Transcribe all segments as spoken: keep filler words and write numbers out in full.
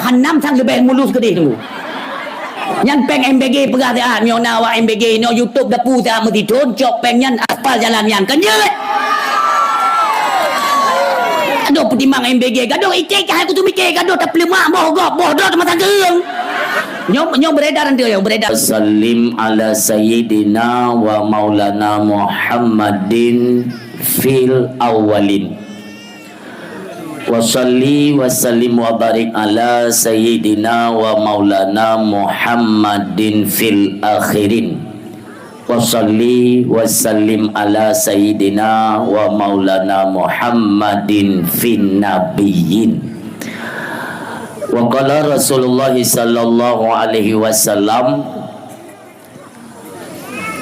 Nam sang leubeh mulus keudeh tu. Nyan péng M B G peugah siat, nyoe na awak M B G, nyoe YouTube dapu siat meusithon, cok péng nyan aspal jalan nyan. Kan jeuet? Aduh, peutimang M B G, gadoh iték cahai kutu miké, gadoh tapeuleumah, boh gob, boh dot masa geueng. Nyoe, nyoe beredar nanti, nyoe beredar. Sallim ala sayyidina wa maulana Muhammadin fil awwalin. Wa salli wa sallim wa barik ala sayyidina wa maulana Muhammadin fil akhirin. Wa salli wa sallim ala sayyidina wa maulana Muhammadin fin nabiyyin. Wa qala Rasulullah sallallahu alaihi wasallam,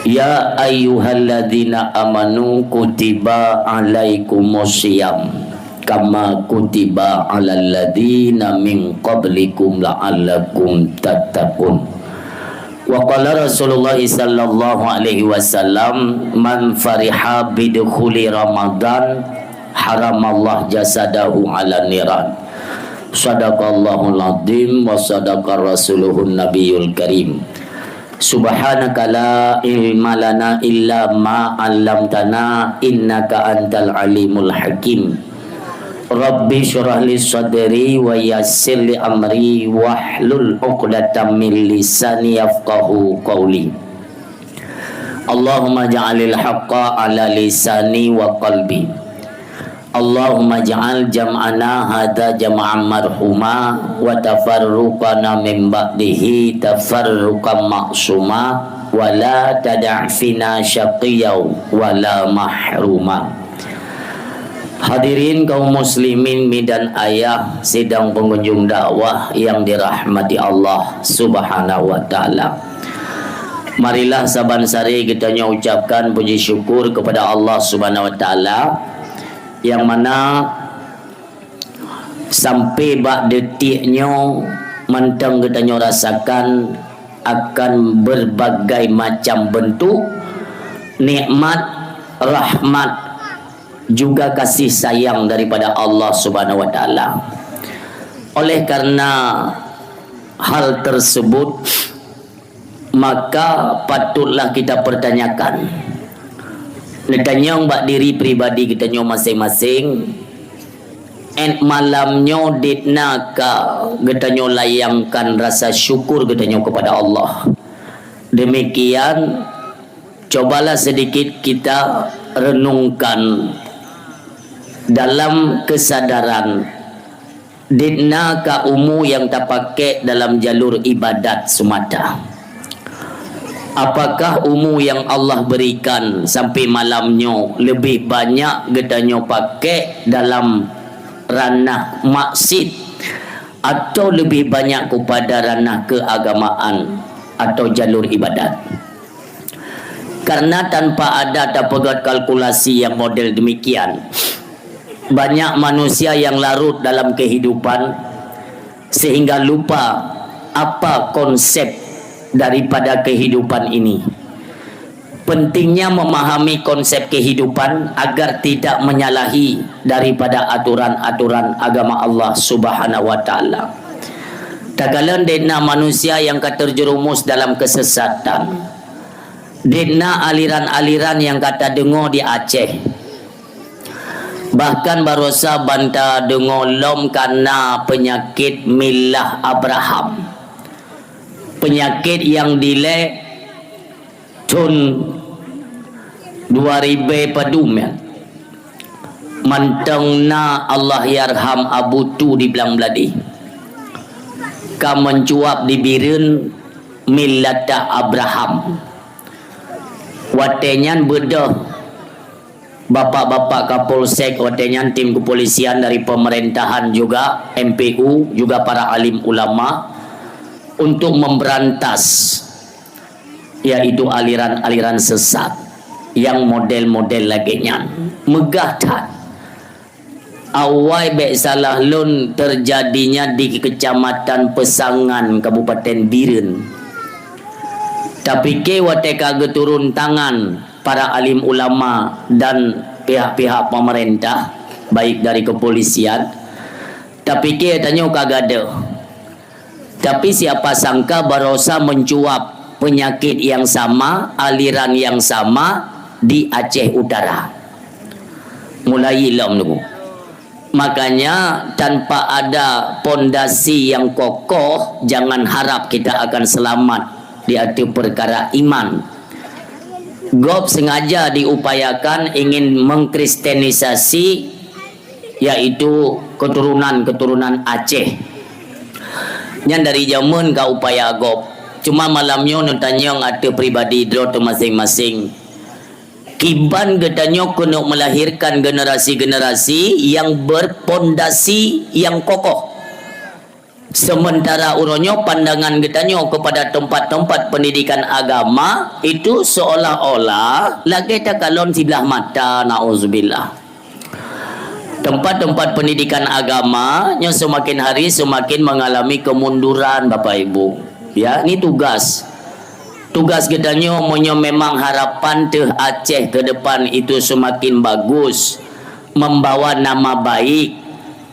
"Ya ayyuhalladzina amanu kutiba alaikumus siyam kama kutiba alal ladzina min qablikum la'allakum tattaqun." Wa qala Rasulullah sallallahu alaihi wasallam, "Man fariha bidukhuli Ramadan, haramallah jasadahu ala niran." Sadaqallahul azim wa sadaqa rasuluhun nabiyul karim. Subhanaka la ilma lana illa ma 'allamtana innaka antal alimul hakim. Rabbi syrah li sadri wa yassir li amri wahlul 'uqdatam min lisani yafqahu qauli. Allahumma ja'alil haqqa ala lisani wa qalbi. Allahumma ja'al jam'ana hadza jam'an marhuma wa tafarruqana min ba'dihi tafarruqan ma'suma wa la tada' fina syaqiyya wa la mahruma. Hadirin kaum muslimin, mi dan ayah sidang pengunjung dakwah yang dirahmati Allah Subhanahu wa taala. Marilah saban sari geutanyoe ucapkan puji syukur kepada Allah Subhanahu wa taala yang mana sampai bak detik nyoe mantong geutanyoe rasakan akan berbagai macam bentuk nikmat, rahmat, juga kasih sayang daripada Allah Subhanahu wa taala. Oleh karena hal tersebut, maka patutlah kita pertanyakan. Neutanyong bak diri pribadi geutanyoe masing-masing, ét malam nyoe dit na ka geutanyoe layangkan rasa syukur geutanyoe kepada Allah. Demikian, cobalah sedikit kita renungkan dalam kesadaran, dit na ka umu nyang tapakék dalam jalur ibadat semata? Apakah umu nyang Allah berikan sampai malam nyoe lebih banyak geutanyoe pakék dalam ranah maksiat atau lebih banyak kepada ranah keagamaan atau jalur ibadat? Karena tanpa ada tapeugét kalkulasi yang model demikian, banyak manusia yang larut dalam kehidupan sehingga lupa apa konsep daripada kehidupan ini. Pentingnya memahami konsep kehidupan agar tidak menyalahi daripada aturan-aturan agama Allah Subhanahu wa taala. Takalon dit na manusia nyang ka terjerumus dalam kesesatan. Dit na aliran-aliran nyang ka tadeungoe di Aceh. Bahkan baroesa ban tadeungoe lom ka na peunyakét milah Abraham. Peunyakét nyang dilée thon dua ribée padum nyan. Mantong na Allahyarham Abu Tu di Blang Bladeh ka meucuap di Bireuen millata Abraham. Watée nyan beudôh bapak-bapak Kapolsek, watée nyan tim kepolisian dari pemerintahan juga, M P U, juga para alim ulama untuk memberantas, yaitu aliran-aliran sesat yang model-model lagée nyan. Meugah that. Awai bék salah lôn, terjadinya di Kecamatan Peusangan, Kabupaten Bireuen. Tapike watée ka geuturun tangan para alim ulama dan pihak-pihak pemerintah, baik dari kepolisian, tapike tanyoe ka gadôh. Tapi siapa sangka barosa mencuap penyakit yang sama, aliran yang sama di Aceh Utara. Mulai lom dulu. Makanya, tanpa ada pondasi yang kokoh, jangan harap kita akan selamat di ateueh perkara iman. Gob sengaja diupayakan ingin mengkristenisasi, yaitu keturunan-keturunan Aceh. Nyan dari jameun ka upaya gob. Cuma malam nyoe neutanyong ateueh pribadi droe teuh maséng-maséng. Kiban geutanyoe keuneuk melahirkan generasi-generasi yang berpondasi yang kokoh. Sementara uroe nyoe pandangan geutanyoe kepada tempat-tempat pendidikan agama itu seolah-olah lagèe takalon siblah mata, naudzubillah. Tempat-tempat pendidikan agama nyoe seumaken hari seumaken mengalami kemunduran, Bapak Ibu. Ya, ini tugas. Tugas geutanyoe, meunyoe memang harapan teuh Aceh ke depan itu seumaken bagus, membawa nama baik,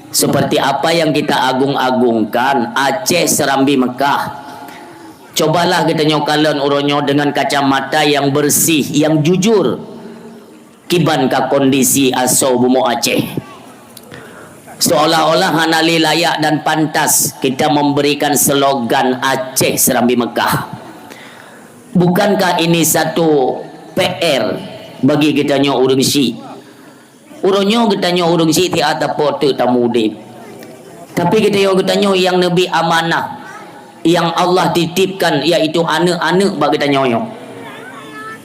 seperti apa yang kita agung-agungkan, Aceh Serambi Mekah. Cobalah geutanyoe kalon uroe nyoe dengan kacamata yang bersih, yang jujur. Kiban ka kondisi asoe bumoe Aceh. Seolah-olah hana lé layak dan pantas kita memberikan slogan Aceh Serambi Mekah. Bukankah ini satu P R bagi geutanyoe ureueng syiek? Uroe nyoe geutanyoe ureueng syiek siat tapo teuk tamu udeb. Tapi geutanyoe, geutanyoe nyang neubri amanah nyang Allah titipkan, yaitu aneuk-aneuk bak geutanyoe nyoe.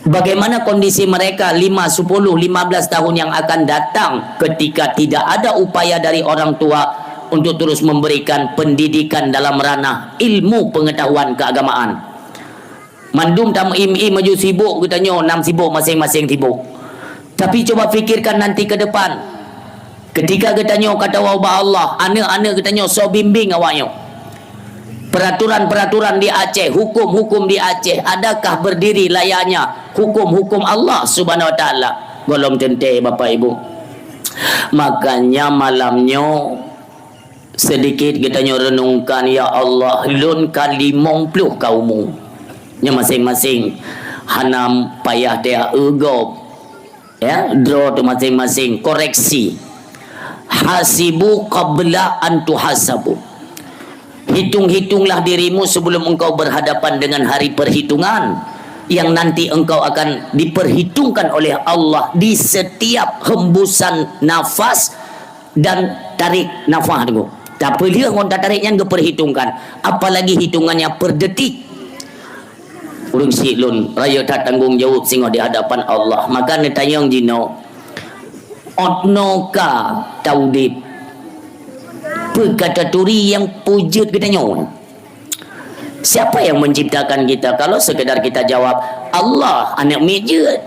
Bagaimana kondisi mereka lima, sepuluh, lima belas tahun yang akan datang ketika tidak ada upaya dari orang tua untuk terus memberikan pendidikan dalam ranah ilmu pengetahuan keagamaan? Mandum tam-, im-im aju sibok geutanyoe, nam sibok, maséng-maséng sibok. Tapi cuba fikirkan nanti ke depan. Ketika geutanyoe ka tawoe ubak Allah, aneuk-aneuk geutanyoe soe bimbing awaknyoe? Peraturan-peraturan di Aceh, hukum-hukum di Aceh, adakah berdiri layaknya hukum-hukum Allah Subhanahu Wa Taala? Gohlom teuntèe, Bapak Ibu. Makanya malam nyoe, sedikit geutanyoe renungkan, ya Allah, lôn ka limong ploh ka umu. Nyoe maséng-maséng hana payah teuka eu gob. Ya, droe teuh maséng-maséng koreksi. Hasibu qabla an tuhasabu. Hitung-hitunglah dirimu sebelum engkau berhadapan dengan hari perhitungan yang nanti engkau akan diperhitungkan oleh Allah di setiap hembusan nafas dan tarék nafah tu. Tapeulheueh ngon tatarék nyan geuperhitungkan, apalagi hitungannya per detik. Ureueng syiek lôn rayeuk that tanggong jaweueb singoh di hadapan Allah. Maka neutanyong jinoe, ôt noe ka taudeb, peue ka taturi nyang peujeuet geutanyoe? Siapa yang menciptakan kita? Kalau sekedar kita jawab, "Allah, aneuk miet jeuet."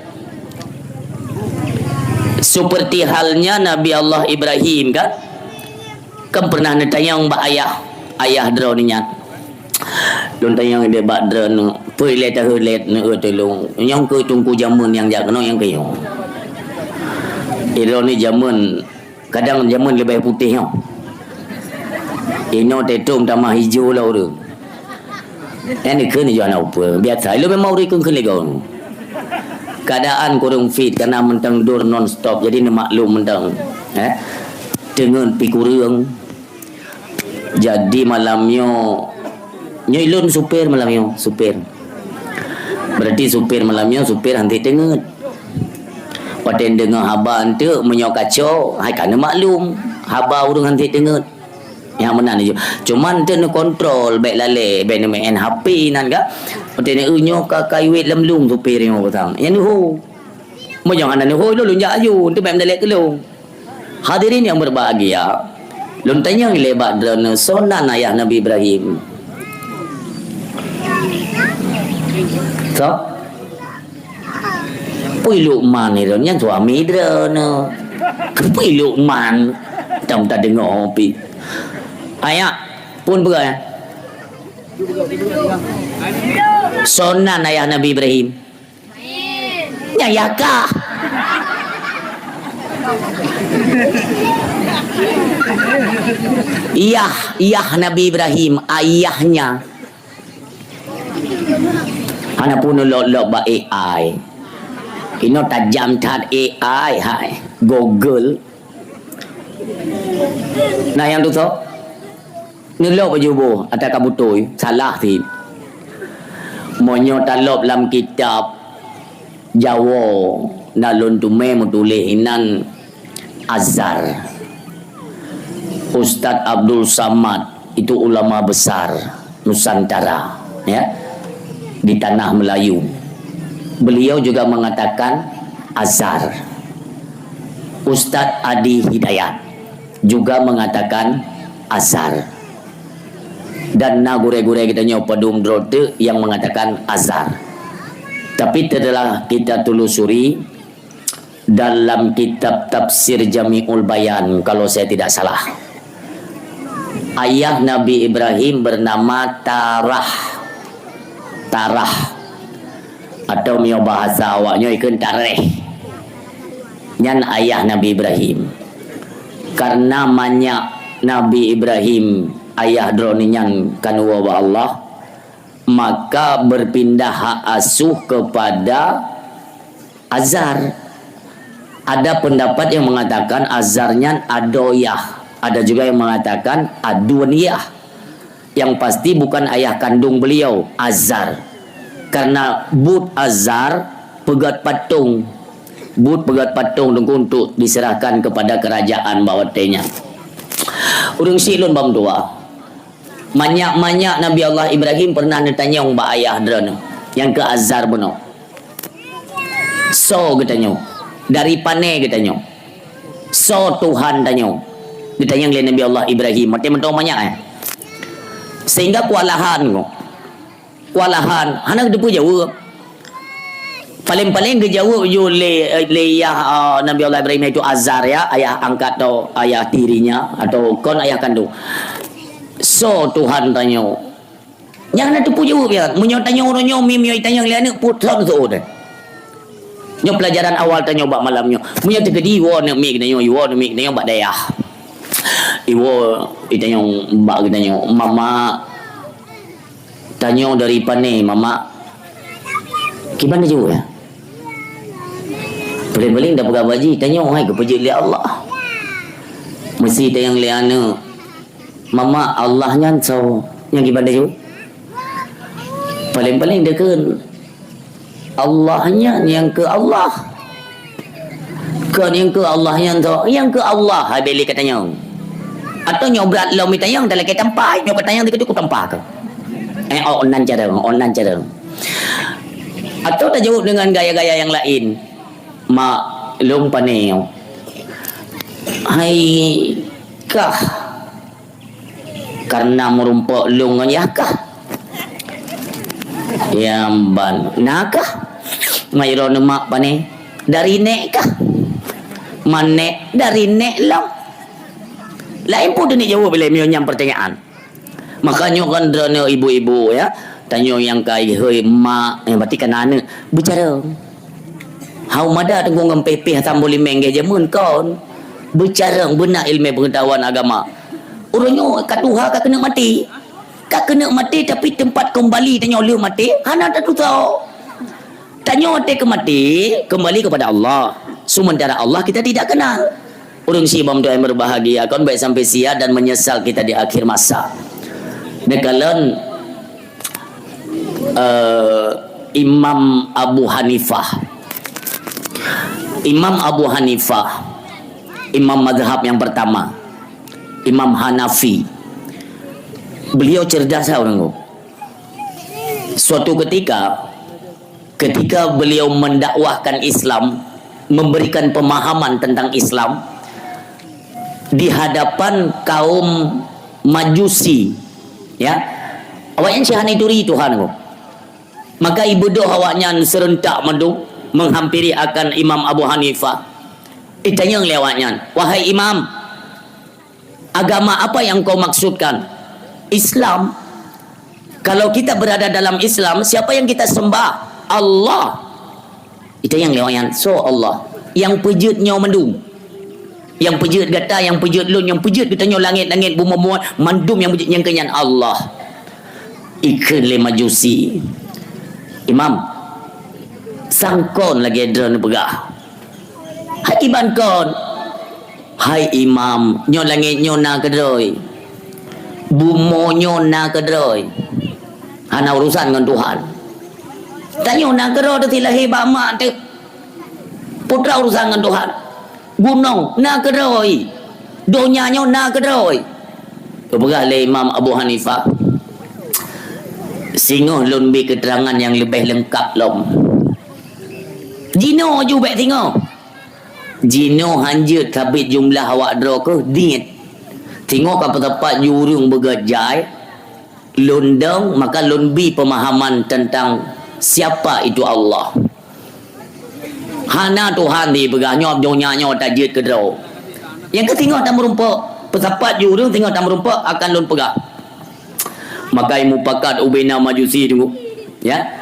Seperti halnya Nabi Allah Ibrahim, kan? Kan pernah neutanyong bak ayah, ayah droeneuh nyan. Lôn tanyong idéh bak droeneuh, "Peue ilèe taheuet lét neueu tulông? Nyang keu teungku jameun nyang jak keunoe nyang keu nyoe?" Droeneuh jameun Kadang jameun leubeh putéh nyoe. Inoe teuh tom tamah ijo lom ureueng. Nyan dikheun jih hana upeue. Biasa, ilôn memang ureueng kheun-kheun lé gob. Keadaan kureueng fit, karena mantong dor non stop, jadi neumaklum mantong. Eh? Teungeut pih kureueng. Jadi malam nyoe, nyoe ilôn supir malam nyoe, supir. Berarti supir malam nyoe, supir han teungeut. Watèe deungoe haba eunteuk, meunyoe kaco, hai ka neumaklum. Haba ureueng han teungeut. Nyang meunan ju. Cuma eunteuk neukontrol, bèk lalè, bèk neumeu'en H P nan ka. Watèe neu nyoe ka kayuet lam lông supir nyoe peutang. Nyan neuho. Meunyoe hana neuho, lôn jak aju, eunteuk bèk meudalek keu lôn. Hadirin yang berbahagia, lôn tanyong ilèe bak droeneuh, soe nan ayah Nabi Ibrahim? Soe? Pui Lukman itu, nyan suami droeneuh. Pui Lukman, tam tadeungoe pih. Ayah, pun peugah, ya? Soe nan ayah Nabi Ibrahim? Nyan yah kah. Yah, yah Nabi Ibrahim, ayahnya. Hana pun lok-lok bak A I. Inoe tajam that A I, hai. Google. Nah, nyang tu, so. Neulok bak juboh ata ka beutôi, salah cit. Meunyoe talop lam kitab Jawoe, na lôn teumé meutuléh inan Azhar. Ustaz Abdul Samad itu ulama besar Nusantara, ya, di tanah Melayu. Beliau juga mengatakan Azhar. Ustaz Adi Hidayat juga mengatakan Azhar. Dan na gurée-gurée geutanyoe padum droe teuk nyang mengatakan Azhar. Tapi setelah kita telusuri dalam kitab Tafsir Jami'ul Bayan, kalau saya tidak salah, ayah Nabi Ibrahim bernama Tarah. Tarah. Atau meunyoe bahasa awaknyoe ikheun Tareh. Nyan ayah Nabi Ibrahim. Karena manyak Nabi Ibrahim, ayah droeneuh nyan, ka neuwoe bak Allah, maka berpindah hak asuh kepada Azhar. Ada pendapat yang mengatakan Azhar nyan adoe yah. Ada juga yang mengatakan aduen yah. Yang pasti bukan ayah kandung beliau, Azhar. Karena buet Azhar peugöt patong. Buet peugöt patong teungku untuk diserahkan kepada kerajaan bak watée nyan. Ureuëng syiek lôn bak meutuah. Manyak-manyak Nabi Allah Ibrahim pernah neutanyong bak ayah droeneuh, nyang keu Azhar bunoe. Soe geutanyoe? Dari pane geutanyoe? Soe Tuhan tanyoe? Geutanyong lé Nabi Allah Ibrahim. Maté mantong manyak, eh. Sehingga kewalahan ko. Kewalahan. Hana geuteupeue jaweueb. Paling-paling geujaweueb ju lé, lé yah, ah, Nabi Allah Ibrahim, yaitu Azhar, ya, ayah angkat atau ayah tirinya, atau kon ayah kandung. Soe Tuhan tanyoe? Nyang na teupeu jaweueb nyan. Meunyoe tanyoe uroe nyoe, mi meunyoe itanyong lé aneuk, peue thon seuôt deh. Nyoe pelajaran awal tanyoe bak malam nyoe. Meunyoe teukeudi iwoe aneuk miet geutanyoe, iwoe aneuk miet geutanyoe bak dayah. Iwoe itanyong bak geutanyoe, "Mama, tanyoe dari pane, Mama?" Kiban jaweueb ya? Paléng-paléng tapeugah bak jih, tanyoe hai geupeujeuet lé Allah. Meusi tanyong lé aneuk, "Mama, Allah nyan soe?" Nyang kiban jaweueb? Paléng-paléng deukeuen, "Allah nyan nyang keu Allah." Kon nyang keu Allah nyan soe? Nyang keu Allah, hai bèk lé katanyong. Atau nyoe brat lom itanyong, talakée tampah, nyoe katanyong dikeue ku tampah keu. Eh, oh, nan carong, oh, nan carong. Atau tajaweueb dengan gaya-gaya yang lain. "Mak, lôn pane nyoe?" "Hai kah?" "Kareuna meurumpok lôn ngon yah kah?" "Nyang ban na kah?" "Ngon droeneuh mak pane?" "Dari nèk kah?" "Man nèk, dari nèk lom." Laén peue teuneuh jaweueb lé meunyoe nyan peurtanyaan. Makajih nyoe kan droeneuh ibu-ibu, ya. Tanyoe nyang ka ihôi mak, nyang berarti ka na aneuk. Beucarông. Hana mada teungku ngon pih-pih asam bulimeng geuh jameun kon. Beucarông beuna ileumèe peungeutahuan agama. Ureueng nyoe ka tuha ka keuneuk maté. Ka keuneuk maté tapi teumpat keumbali tanyoe lheueh maté hana tatusoe. Tanyoe watèe keu maté keumbali keupada Allah. Seumeuntara Allah kita tidak kenal. Ureueng syiek bak meutuah nyang berbahagia, kon bèk sampai sia dan menyesal kita di akhir masa. Neukalon eh, Imam Abu Hanifah. Imam Abu Hanifah, imam mazhab yang pertama, Imam Hanafi. Beliau cerdas lah ureueng tu. Suatu ketika, ketika beliau mendakwahkan Islam, memberikan pemahaman tentang Islam di hadapan kaum Majusi, ya, awaknyan syiah neuturi Tuhan ko. Maka ibeudôh awaknyan seureuntak mandum menghampiri akan Imam Abu Hanifah. Itanyong lé awaknyan, "Wahai Imam, agama apa yang kau maksudkan?" "Islam." "Kalau kita berada dalam Islam, siapa yang kita sembah?" "Allah." Itanyong lé awaknyan, "Soe Allah?" "Nyang peujeuet nyoe mandum." Nyang peujeuet gata, nyang peujeuet lôn, nyang peujeuet geutanyoe, langét-langét, bumoe-bumoe, mandum nyang peujeuet nyan keuh nyan Allah. Ikheun lé Majusi. Imam, sang kon lagée droeneuh peugah. Hai kiban kon. Hai Imam, nyoe langét nyoe na keudroe. Bumoe nyoe na keudroe. Hana urusan ngon Tuhan. Tanyoe na keudroe teuh, si lahé bak mak teuh. Peue urusan ngon Tuhan. Gunong na keudroe. Donya nyoe na keudroe. Geupeugah lé Imam Abu Hanifah, "Singoh lôn bi keuteurangan nyang leubeh leungkap lom." Jinoe ju bék singoh. Jinoe hanjeuet sabit jumlah awak droe keuh niet. Singoh ka peusapat ju ureuëng beugét jai, lôn dong, maka lôn bi peumahaman teuntang siapa itu Allah. Hana Tuhan dipeugah nyoe, donya nyoe tajeuet keudroe. Nyang keuh singoh tameurumpok, peusapat ju ureuëng singoh tameurumpok akan lôn peugah. Maka mupakat ubena Majusi teungku, ya.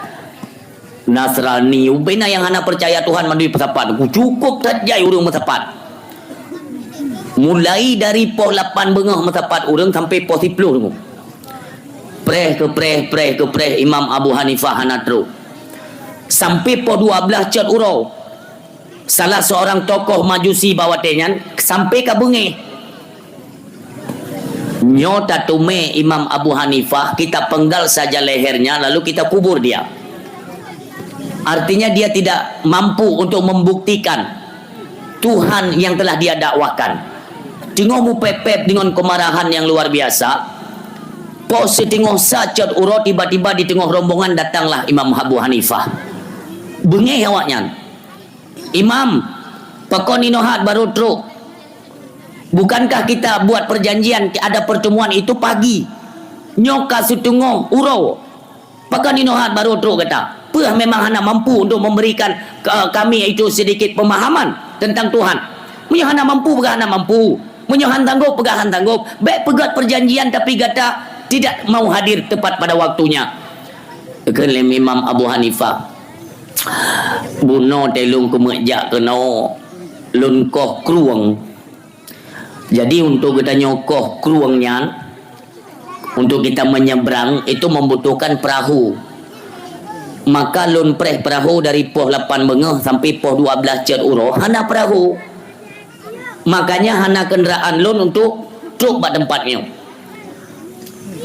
Nasrani, ubena nyang hana peucaya Tuhan mandum peusapat teungku. Cukup that jai ureuëng meusapat. Mulai dari poh lapan beungoh meusapat ureuëng sampai poh siploh teungku. Preh keu preh, preh keu preh, Imam Abu Hanifah hana trok. Sampai poh dua belas cot uroe, salah seorang tokoh Majusi bak watée nyan sampai ka beungéh. Nyoe tateumé Imam Abu Hanifah, kita penggal saja lehernya, lalu kita kubur dia. Artinya, dia tidak mampu untuk membuktikan Tuhan yang telah dia dakwahkan. Teungoh mupéb-péb dengan kemarahan yang luar biasa, poh siteungoh sa cot uroe, tiba-tiba di teungoh rombongan datanglah Imam Abu Hanifah. Beungéh awaknyan. "Imam, pakon inoe that barô trok? Bukankah kita buat perjanjian, ada pertemuan itu pagi? Nyoe ka siteungoh uroe. Pakon inoe that barô trok gata? Peue memang hana mampu untuk memberikan ke-, kami itu sedikit pemahaman tentang Tuhan? Meunyoe hana mampu, peugah hana mampu. Meunyoe han sanggob, peugah han sanggob. Bék peugét perjanjian, tapi gata tidak mau hadir tepat pada waktunya." Kheun lé Imam Abu Hanifah, "Bunoe teuh lôn keumeujak keunoe, lôn koh krueng. Jadi, untuk geutanyoe koh krueng nyan, untuk kita menyeberang, itu membutuhkan perahu. Maka lôn preh perahu dari poh lapan beungoh sampai poh dua belas cot uroe, hana perahu. Makanya hana kendaraan lôn untuk trok bak teumpat nyoe.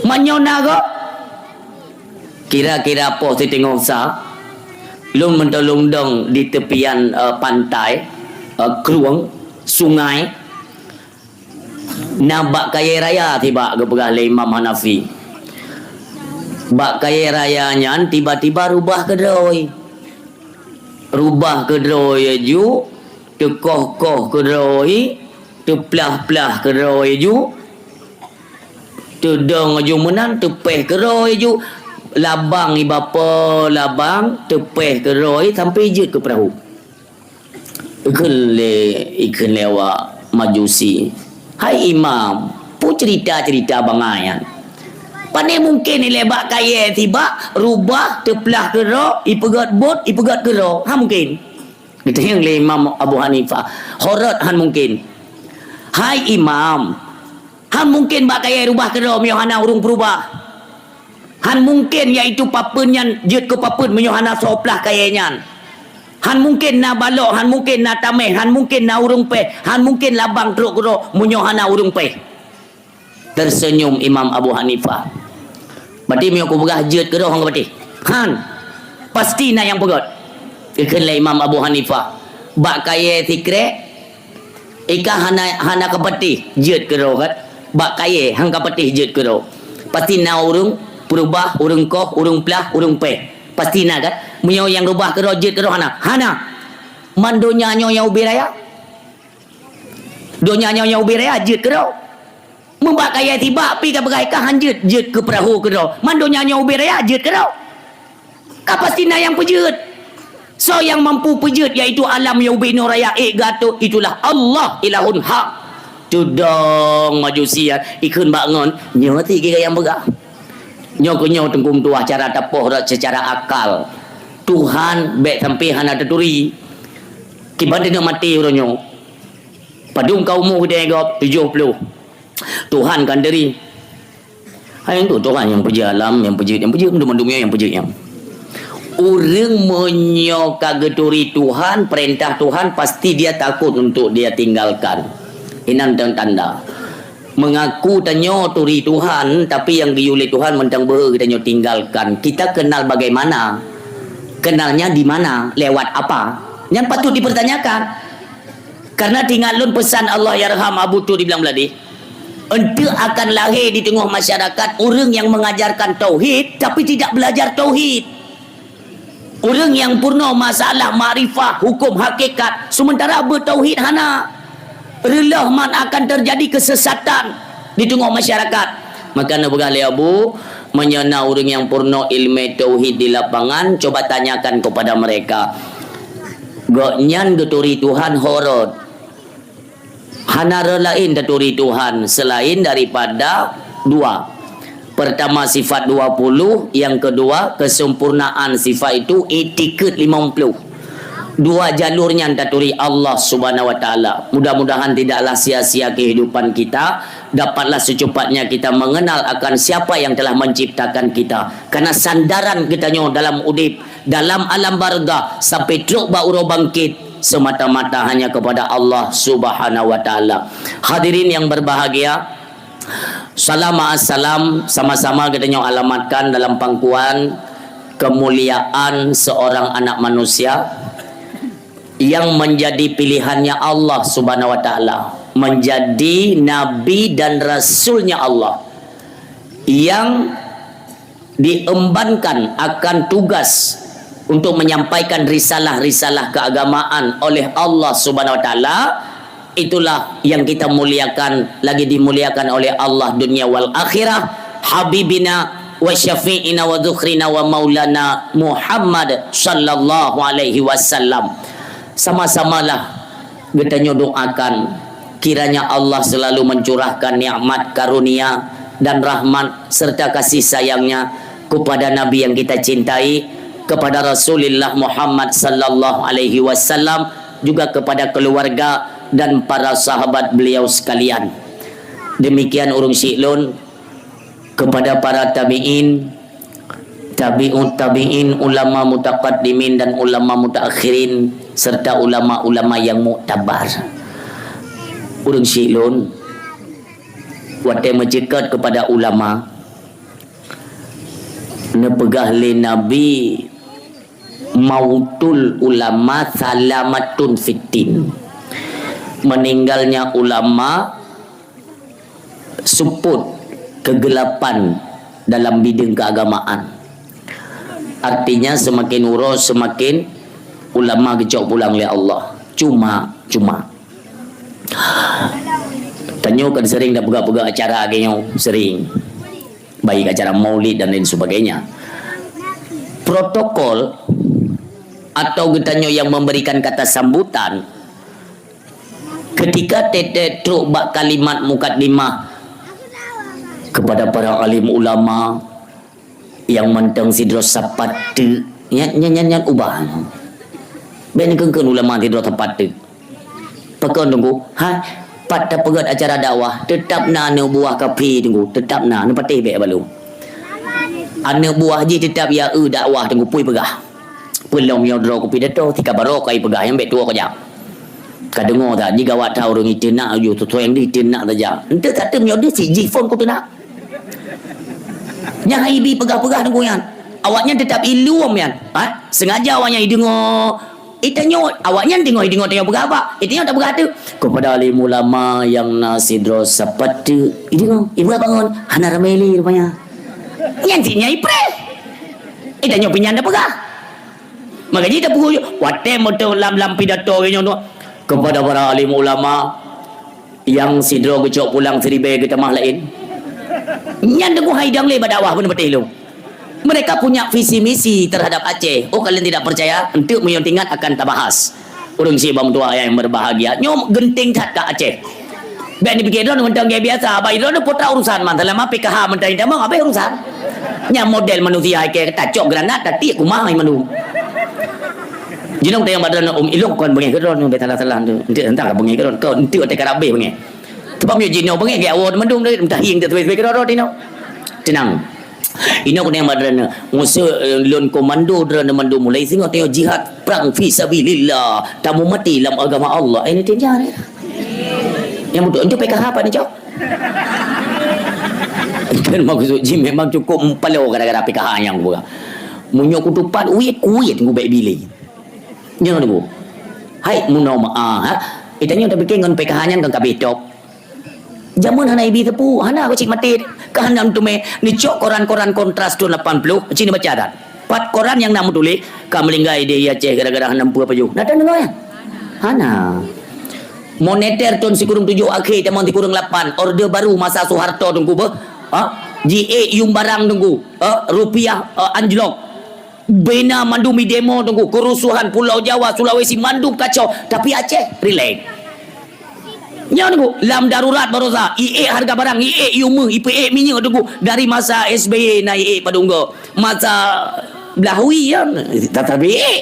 Meunyoe na gob, kira-kira poh siteungoh sa, lôn meutulông dong di teupian, eh, pantai, eh, krueng, sungai, na bak kayée raya tibak," geupeugah lé Imam Hanafi. Bak kayée raya nyan tiba-tiba rubah keudroe. Rubah keudroe ju, teukoh-koh keudroe, teuplah-plah keudroe ju, teudong ju meunan, teupéh keudroe ju, labang iba po labang, teupéh keudroe sampai jeuet keu peurahô. Ikheun lé, ikheun lé awak Majusi, "Hai Imam, peue cerita-cerita bangai nyan? Pane mungken ilée bak kayée sibak, rubah, teuplah keudroe, ipeugét buet, ipeugét keudroe? Han mungken." Geutanyong lé Imam Abu Hanifah, "Horot han mungken." "Hai Imam, han mungken bak kayée rubah keudroe meunyoe hana ureuëng peurubah. Han mungken yaitu papeuen nyan jeuet keu papeuen meunyoe hana soe plah kayée nyan. Han mungken na balok, han mungken na taméh, han mungken na ureuëng péh, han mungken labang trok keudroe meunyoe hana ureuëng péh." Terseunyum Imam Abu Hanifah. "Berarti meunyoe kupeugah jeuet keudroe han kapatéh?" "Han. Pasti na nyang peugét." Ikheun lé Imam Abu Hanifah, "Bak kayée sikrek, i ka hana, hana kapatéh jeuet keudroe kan? Bak kayée han kapatéh jeuet keudroe. Pasti na ureuëng peurubah, ureuëng koh, ureuëng plah, ureuëng péh. Pasti na kan? Meunyoe nyang rubah keudroe jeuet keudroe hana?" "Hana. Man donya nyoe nyang ubé raya. Donya nyoe nyang ubé raya jeuet keudroe. Meubak kayée sibak pih ka peugah ka han jeuet, jeuet keu peurahô keudroe. Man donya nyoe ubé raya jeuet keudroe. Ka pasti na nyang peujeuet. Soe nyang mampu peujeuet, yaitu alam nyang ubé inoe raya ék geuatô, itulah Allah ilahun hak." Teudong Majusi nyan, ikheun bak ngon, nyoe ti kira nyang peugah. Nyoe keuh nyoe Teungku meutuah cara tapoh rot seucara akal. Tuhan bék sampai hana taturi. Kiban teungoh maté uroe nyoe. Padum ka umu geutanyoe gob? Tujoh ploh. Tuhan kan turi. Hai, untuk Tuhan nyang peujeuet alam, nyang peujeuet, nyang peujeuet, mandum-mandum nyang peujeuet nyang. Ureuëng meunyoe ka geuturi Tuhan, peurintah Tuhan, pasti dia takut untuk dia tinggalkan. Inan tanda. Mengaku tanyoe turi Tuhan, tapi nyang geuyue lé Tuhan mantong beuhe geutanyoe tinggalkan. Kita kenal bagaimana? Kenalnya di mana? Lewat apa? Nyan patut dipertanyakan. Karena teuingat lôn pesan Allahyarham Abu Tu di Blang Bladeh, eunteuk akan lahé di teungoh masyarakat ureuëng nyang mengajarkan tauhid, tapi tidak belajar tauhid. Ureuëng nyang purnoe masalah makrifah, huköm hakikat, sementara beutauhid hana. Reuloh man akan terjadi kesesatan di teungoh masyarakat. Maka neupeugah lé Abu, meunyoe na ureuëng nyang purnoe iéleumé tauhid di lapangan, coba tanyakan kepada mereka. Gobnyan geuturi Tuhan ho rot. Hana rot laén taturi Tuhan selain daripada dua. Pertama sifat dua puluh, yang kedua kesempurnaan sifat itu itikad lima puluh. Dua jalur nyan taturi Allah Subhanahu wa Taala. Mudah-mudahan tidaklah sia-sia kehidupan kita, dapatlah secepatnya kita mengenal akan siapa yang telah menciptakan kita. Karena sandaran kita nyoe dalam udip, dalam alam barzakh sampai trok bak uroe bangkit semata-mata hanya kepada Allah Subhanahu wa Taala. Hadirin yang berbahagia, salam ma'as salam sama-sama geutanyoe alamatkan dalam pangkuan kemuliaan seorang anak manusia yang menjadi pilihannya Allah Subhanahu wa Taala, menjadi nabi dan rasulnya Allah, yang diembankan akan tugas untuk menyampaikan risalah-risalah keagamaan oleh Allah Subhanahu wa Taala, itulah yang kita muliakan, lagi dimuliakan oleh Allah dunia wal akhirah, habibina wa syafi'ina wa dzukhrina wa maulana Muhammad sallallahu alaihi wasallam. Sama-samalah geutanyoe doakan, kiranya Allah selalu mencurahkan nikmat karunia dan rahmat serta kasih sayang-Nya kepada Nabi yang kita cintai, kepada Rasulullah Muhammad sallallahu alaihi wasallam, juga kepada keluarga dan para sahabat beliau sekalian. Demikian ureuëng syiek lôn, kepada para tabi'in, tabi'ut tabi'in, ulama mutaqaddimin dan ulama mutaakhirin, serta ulama-ulama yang muktabar. Ureuëng syiek lôn, watée meuceukat kepada ulama, neupeugah lé Nabi, "Mautul ulama salamatun fiddin." Meninggalnya ulama seupôt kegelapan dalam bidang keagamaan. Artinya, semakin uroe, semakin ulama geucok pulang lé Allah. Cuma, cuma, tanyoe kan sering tapeugah-peugah acara lagée nyoe, sering. Baik acara maulid dan lain sebagainya. Protokol atau geutanyoe yang memberikan kata sambutan, ketika teuh-teuh trok bak kalimat mukaddimah kepada para alim ulama yang mantong sidroe sapat teuk, nyan, nyan, nyan, nyan ubah. Bék neukheun-kheun ulama sidroe sapat teuk. Pakon Teungku? Ha? Pat tapeugét acara dakwah, teutap na aneuk buah kaphé Teungku, teutap na, neupatéh bék balu. Aneuk buah jih teutap ya eu dakwah Teungku, pui peugah. Peulom nyoe droe kupi dato, tika baroe kai peugah nyang bék tuwoe kajak. Ka deungoe that, jigawat that ureuëng iteunak, ujoe tutoe nyang di iteunak saja. Ente tatem nyoe deuh si jih phon ku teunak. Nyang hai bi peugah-peugah Teungku nyan. Awaknyan teutap ilom nyan. Ha? Sengaja awaknyan ideungoe. Itanyoe, awaknyan deungoe, ideungoe tanyoe peugah apa? Itanyoe tak peugah tu. Kepada alim ulama yang na sidroe sapat teuk, ideungoe, ibu bangun, hana ramé lé rupanya. Nyan cit nyang ipreh. Itanyoe pinyan dah peugah. Maka jih tapeuguh, watée meuteuk lam, lam pidato geuh nyoe tu, kepada para alim ulama yang sidroe geucok pulang siribée geutamah laén. Nyan teungoh hai dang lé bak dakwah pun beutôi lom. Mereka punya visi misi terhadap Aceh. Oh, kalian tidak percaya? Enteuk meunyoe ingat akan tabahas. Ureuëng syiek bang tuha yang berbahagia. Nyoe geunteng that ka Aceh. Bék dipikir droeneuh mantong gaya biasa. Bak droeneuh putra urusan man. Selama P K H mantong itamong, habéh urusan. Nyang model manusia hai keu tacok granat, tatiek kumah hai manu. Jinoe teuh nyang bak droeneuh, um, ilong kon beungéh keudroe, bèk salah-salah tu. Enti entah ka beungéh keudroe, kau enti watèe karab bèh beungéh. Sebab meunyo jinoe beungéh, geuawö mandum tadi, meuntah hieng teuh beungéh keudroe tinoe. Tenang. Inoe keuneuk bak droeneuh, nguseuek, eh, lôn komando droeneuh mandum mulai singoh tanyoe jihad prang fi sabilillah, tamu mati lam agama Allah. Eh, ini dia ni. Yang betul, itu P K H apa ni, Cok? Kan maksud jih memang cukup mupalo gara-gara P K H nyang gua. Meunyoe kutupat uit, kuit ngubek bile. Nyoe ni, Bu. Hai, meunyoe ma-, ah, ha? Itanyoe tapike ngon P K H nyan kan kabeh top. Jameun hana ibi teupeu, hana keucik maté, ka hana teumé neucok koran-koran Kontras thon lapan ploh, cit neubaca that. Pat koran nyang na meutuléh, ka meulinggai di Aceh gara-gara hana meupeue pajoh. Na deungoe nyan? Hana. Moneter thon sikureueng tujoh akhé tamong sikureueng lapan, orde baru masa Soeharto teungku beuh. Ha? Jiék yuem barang teungku. Ha? Rupiah, ha, anjlok. Bina mandum i demo teungku, kerusuhan Pulau Jawa, Sulawesi, mandum kacau. Tapi Aceh, rilek. Nyan teungku, lam darurat baroesa, iék hareuga barang, iék yuem, ipeuék minyeuk teungku. Dari masa S B Y na iék padum go. Masa Blahui nyan, tapi iék.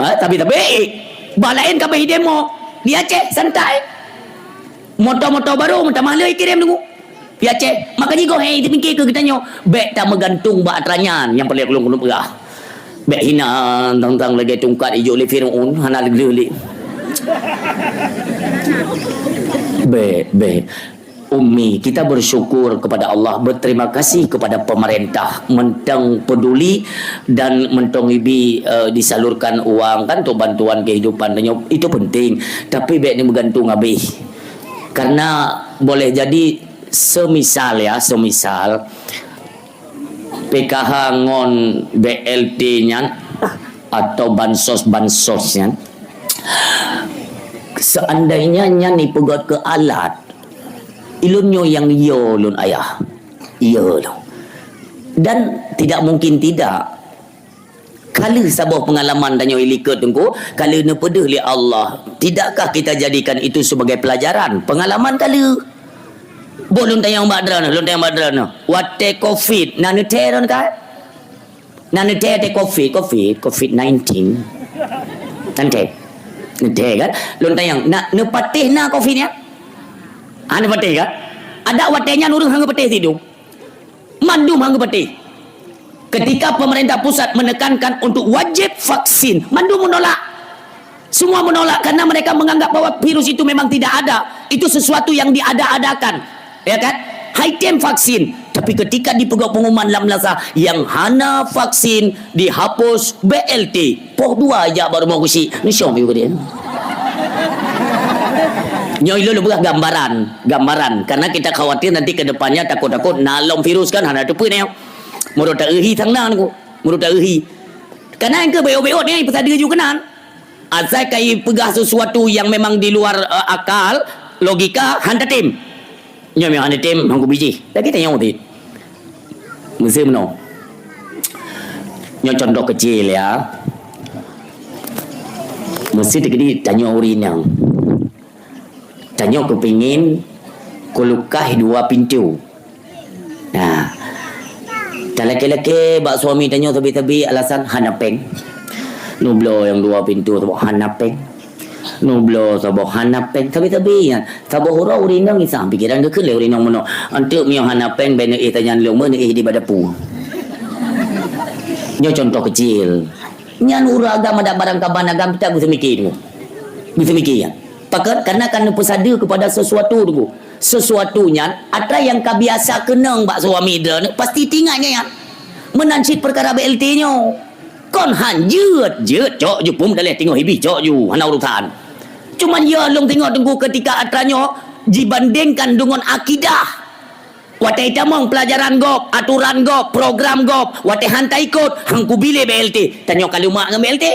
Ha, tapi, tapi iék. Bah laén ka beuh i demo. Di Aceh, santai. Moto-moto baru, meutamah lé kirém teungku. Ya, Cek, maka jigoe hai teupike keu geutanyoe, bèk tameugantung bak atra nyan nyang peureulèe ulôn keuneuk peugah. Bèk hina tang-tang lagèe tungkat ijok lé Firaun, hana lé gleh lé. Bèk, bèk. Ummi, kita bersyukur kepada Allah, berterima kasih kepada pemerintah, mantong peduli dan mantong ibi, eh, disalurkan uang kan untuk bantuan kehidupan tanyoe, itu penting. Tapi bèk ni meugantung habéh. Karena boleh jadi Semisal ya, semisal P K H ngon B L T nyan atau bansos-bansos nyan, seandainya nyan ipeugöt keu alat, ilôn nyoe nyang yo lôn ayah. Yo lôn. Dan tidak mungkin tidak, ka lheueh saboh peungalaman tanyoe ilikot teungku, ka lheueh neupeudeuh lé Allah. Tidakkah kita jadikan itu sebagai pelajaran? Peungalaman ka lheueh. Boh lôn tanyong bak droeneuh, lôn tanyong bak droeneuh. Watèe covid, na neuthèe droeneuh kan? Na neuthèe teuh covid, covid, covid nineteen. Na neuthèe. Neuthèe kan? Lôn tanyong, na neupatéh na covid nyan? Ah, neupatéh kan? Adak watèe nyan ureueng han geupatéh sidum. Mandum han geupatéh. Ketika pemerintah pusat menekankan untuk wajib vaksin, mandum menolak. Semua menolak karena mereka menganggap bahwa virus itu memang tidak ada. Itu sesuatu yang diada-adakan. Ya kan? Hai tem vaksin. Tapi ketika dipeugah pengumuman lam lasa yang hana vaksin dihapus B L T. Poh dua jak bak rumoh Gusi. Neusyom yue keudéh. Nyoe ilôn lôn peugah gambaran, gambaran. Karena kita khawatir nanti ke depannya takut-takut na lom virus kan hana teupeu nyoe. Meurot ta euhi sang na ku. Meurot ta euhi. Karena nyang keu beot-beot ni peusadu ju keunan. Asai ka ipeugah sesuatu yang memang di luar, eh, akal, logika, han tatem. Nyoe meuhan item hangku bijih. Lagèe tanyoe ti. Meuseu meunoe. Nyoe contoh kecil ya. Meuseu teukeudi tanyoe ureueng inong. Tanyoe keupingin kulukah dua pintu. Nah. Talakèe-lakèe bak suami tanyoe sabe-sabe alasan hana pèng. Nubloe nyang dua pintu saboh hana pèng. Nubloe saboh hana pèng, sabe-sabe nyan. Saboh uroe ureueng inong isah pikeran geukheun lé ureueng inong meunoe. Anteuk meunyoe hana pèng, bèk neuéh tanyan lôn, bèk neuéh di bak dapu. Nyoe contoh kecil. Nyan ureueng agam adak barang kaban agam, kita geuseumiké tu. Geuseumiké nyan. Pakon? Karena kan neupeusadu kepada sesuatu tu. Sesuatu nyan, atra nyang ka biasa keunong bak suami droeneuh, pasti teuingat nyan. Meunan cit peukara B L T nyoe. Kon han jeuet, jeuet cok ju pum daleh teungoh ibi cok ju, hana urusan. Cuman ya lôn tengok teungku ketika atra nyoe jibandingkan deungon akidah. Watèe tamong pelajaran gob, aturan gob, program gob, watèe han taikot, hangku bilé B L T. Tanyoe ka leumak ngon B L T.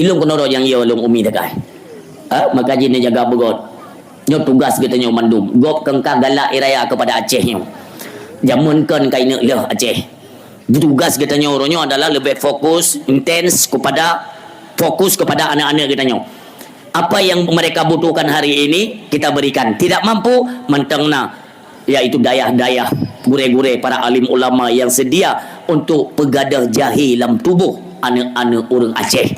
Ilôn keunoe nyang ya lôn umi dakai. Ha, maka jih neujaga beugöt. Nyoe tugas geutanyoe mandum. Gob kengka galak iraya kepada Aceh nyoe. Jameun kon ka ineuk lheueh Aceh. Tugas geutanyoe uroe nyoe adalah lebih fokus, intens kepada, fokus kepada anak-anak geutanyoe. Apa yang mereka butuhkan hari ini, kita berikan. Tidak mampu, mantong na, yaitu dayah-dayah, gurèe-gurèe, para alim ulama yang sedia untuk peugadôh jahé lam tuboh. aneuk-aneuk ureuëng Aceh.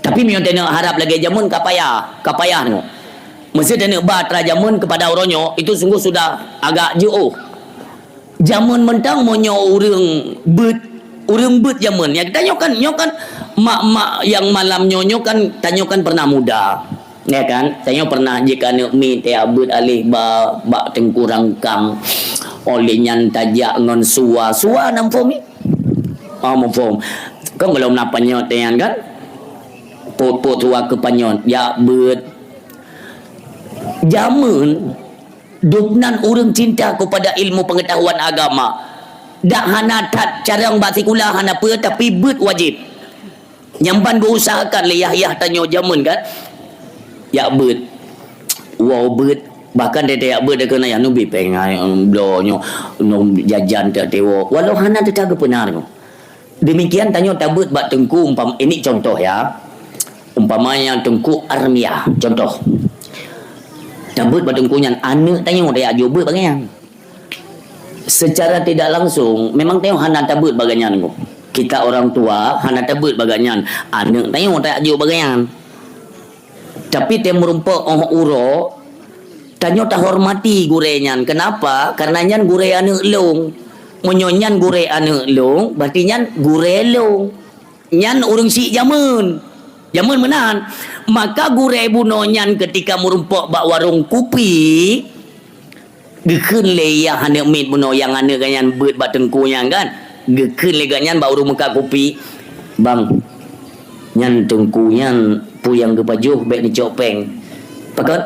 Tapi meunyoe taneuk harab lagée jameun ka payah, ka payah nyoe. Meusé taneuk ba atra jameun keupada uroe nyoe, itu sungguh sudah agak jiôh. Jameun mantong meunyoe ureuëng beuet, ureuëng beuet jameun. Ya, tanyoe kan, nyoe kan mak-mak nyang malam nyoe, nyoe kan, tanyoe kan pernah muda. Ya kan? Tanyoe pernah jih ka aneuk miet, ya, beuet aléh ba, bak teungku rangkang. Óh lheueh nyan tajak ngon sua. Sua na muphom? Oh, muphom. Kan gohlom na panyöt nyan kan? Pot-pot sua keu panyöt. Jak beuet. Jameun Dubnan ureuëng cinta keupada ilmu peungatahuan agama. Dak hana that carông bak sikula hana peue, tapi beuet wajéb. Nyang ban beuusahakan lé yah-yah tanyoe jameun kan, jak beuet. Woe beuet, bahkan teuntèe jak beuet dikeue na yah neubi péng, ai, bloe nyoe, nyoe jajan tak teuwoe. Walau hana teuka geupeunan nyoe. Demikian tanyoe tabeuet bak teungku umpam-, ini contoh ya. Umpamanya teungku Armia, contoh. Tabeuet bak teungku nyan, aneuk tanyoe tajak jok beuet bagai nyan. Secara tidak langsung, memang tanyoe hana tabeuet bagai nyan. Kita orang tua hana tabeuet bagai nyan. Aneuk tanyoe tajak jok bagai nyan. Tapi teumeureumpok óh uroe, tanyoe tahormati gurée nyan. Kenapa? Karena nyan gurée aneuk lôn. Meunyoe nyan gurée aneuk lôn, berarti nyan gurée lôn. Nyan ureuëng syiek jameun. Jameun meunan. Maka gurée bunoe nyan keutika meureumpok bak warong kupi, Geukheun lé yah aneuk miet bunoe nyang aneuk geuh nyan beuet bak teungku nyan kan. Geukheun lé geuh nyan bak ureuëng meukat kupi, "Bang, nyan teungku nyan peue nyang geupajoh bék neucok péng. Pakon?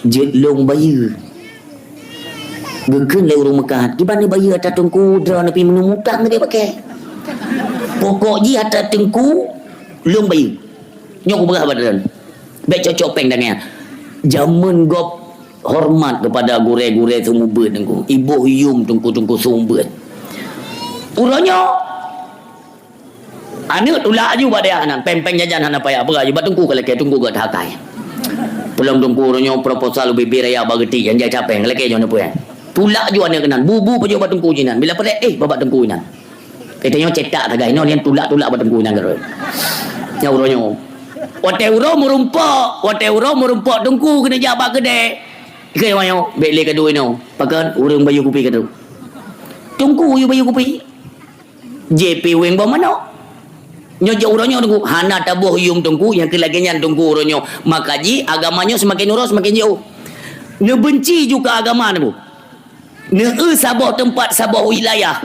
Jeuet lôn bayeue." Geukheun lé ureuëng meukat, "Kiban neubayeue atra teungku droe neupi meuneu mutang neubi pakai. Pokok jih atra teungku lôn bayeue." Nyoe kupeugah bak droen. Bék cok-cok péng tangai. Jameun gob hormat keupada gurée-gurée seumeubeuet teungku. Iboh yum teungku-teungku seumeubeuet. Uroe nyoe, aneuk tulak aju bak dayah nan, péng-péng jajan hana payah, peugah aju bak teungku ka lakée, teungku geuh takai. Peulom teungku uroe nyoe proposal ubé-bé raya bak geuti, jan jai capéng, ka lakée nyoe neupeu. Tulak aju aneuk keunan, bu-bu pajoh bak teungku jinan. Bila preh, eh, bak teungku jinan. Geutanyoe cetak sagai, inoe nyan tulak-tulak bak teungku nyan keudroe. Nyang uroe nyoe. Watée uroe meurumpok, watée uroe meurumpok teungku keuneuk jak bak keudè. Ikeu nyoe, bék lé kadu inoe. Pakon ureuëng bayeue kupi kadu. Teungku yue bayeue kupi. J P weng boh manok. Nyoe jak uroe nyoe teungku, hana taboh yum teungku, nyang keu lagée nyan teungku uroe nyoe. Maka jih agama nyoe seumaken uroe seumaken jiôh. Neubeunci ju keu agama teungku. Neu-eu saboh teumpat, saboh wilayah.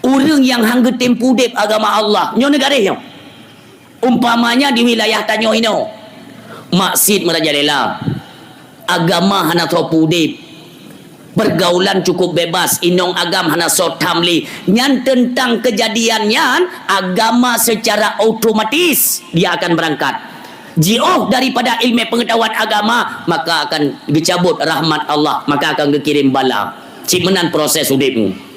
Ureuëng nyang han geutem peudeb agama Allah, nyoe neugaréh nyoe. Umpamanya di wilayah tanyoe inoe, maksiet meurajalela, agama hana soe peudeb, pergaulan cukup bebas, inong agam hana soe tham lé. Nyan teuntang keujadian nyan, agama secara otomatis dia akan beurangkat. Jiôh daripada iéleumé peungeutahuan agama, maka akan geucabot rahmat Allah, maka akan geukirém bala. Cit meunan proses udeb nyoe.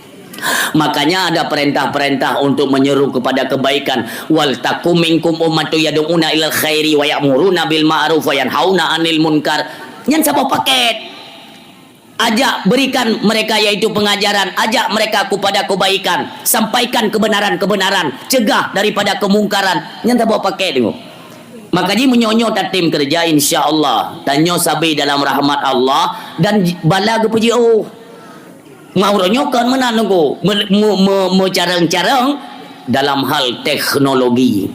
Makanya ada perintah-perintah untuk menyeru kepada kebaikan. "Wal takum minkum ummatun yad'una ilal khairi wa ya'muruna bil ma'ruf wa yanhauna 'anil munkar." Nyan saboh paket. Ajak berikan mereka, yaitu pengajaran, ajak mereka kepada kebaikan, sampaikan kebenaran-kebenaran, cegah daripada kemungkaran. Nyan saboh paket tu. Maka jih meunyoe-nyoe tatem keureuja, insya Allah tanyoe sabe dalam rahmat Allah dan j-, bala geupeujiôh. Ngon uroe nyoe kon meunan teungku, me-, me-, me-, meucarông-carông dalam hal teknologi.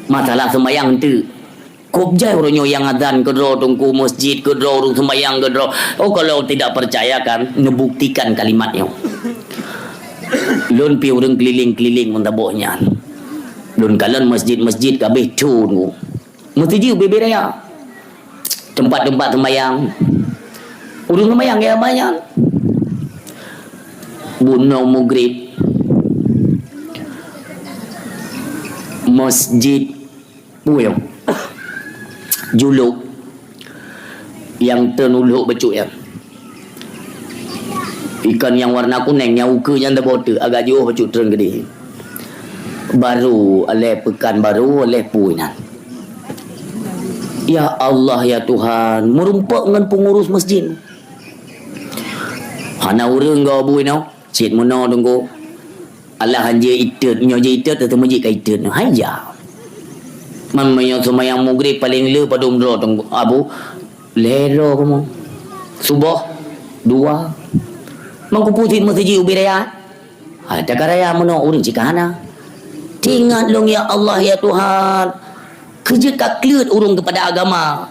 Masalah seumayang teuk. Kôb jai uroe nyoe nyang azan keudroe teungku, masjid keudroe, ureuëng seumayang keudroe. Oh, kalau tidak percaya kan, neubuktikan kalimat nyoe. Lôn pi ureuëng keliling-keliling meutabok nyan. Lôn kalon masjid-masjid ka abéh thon ku. Meuseujid ubé-bé raya. Teumpat-teumpat seumayang. Ureuëng seumayang ya banyak. Bunoe mugrib. Masjid Buyong. Julok. Nyang teun ulok bacut nyan. Ikan nyang warna kuneng, nyang ukeue nyan teuboh teuk, agak jiôh bacut treun keudeh. Baru alèh peukan baru, alèh pui nyan. Ya Allah, ya Tuhan, meurumpok ngon peungurus masjid. Hana ureueng gobui nyoe, cit meunoe teungku. Alah hanjeuet itot, nyoe jeuet itot, teuma jeuet ka itot. Hai ja. Man meunyoe seumayang Maghrib paléng le padum droe teungku, Abu, lhèe droe kamoe. Suboh, dua. Man kupeue sit meuseujid ubé raya. Ha, takaraya meunoe ureueng cit ka hana. Teuingat lôn, ya Allah, ya Tuhan. Keu jeuet ka kleuet ureueng keupada agama.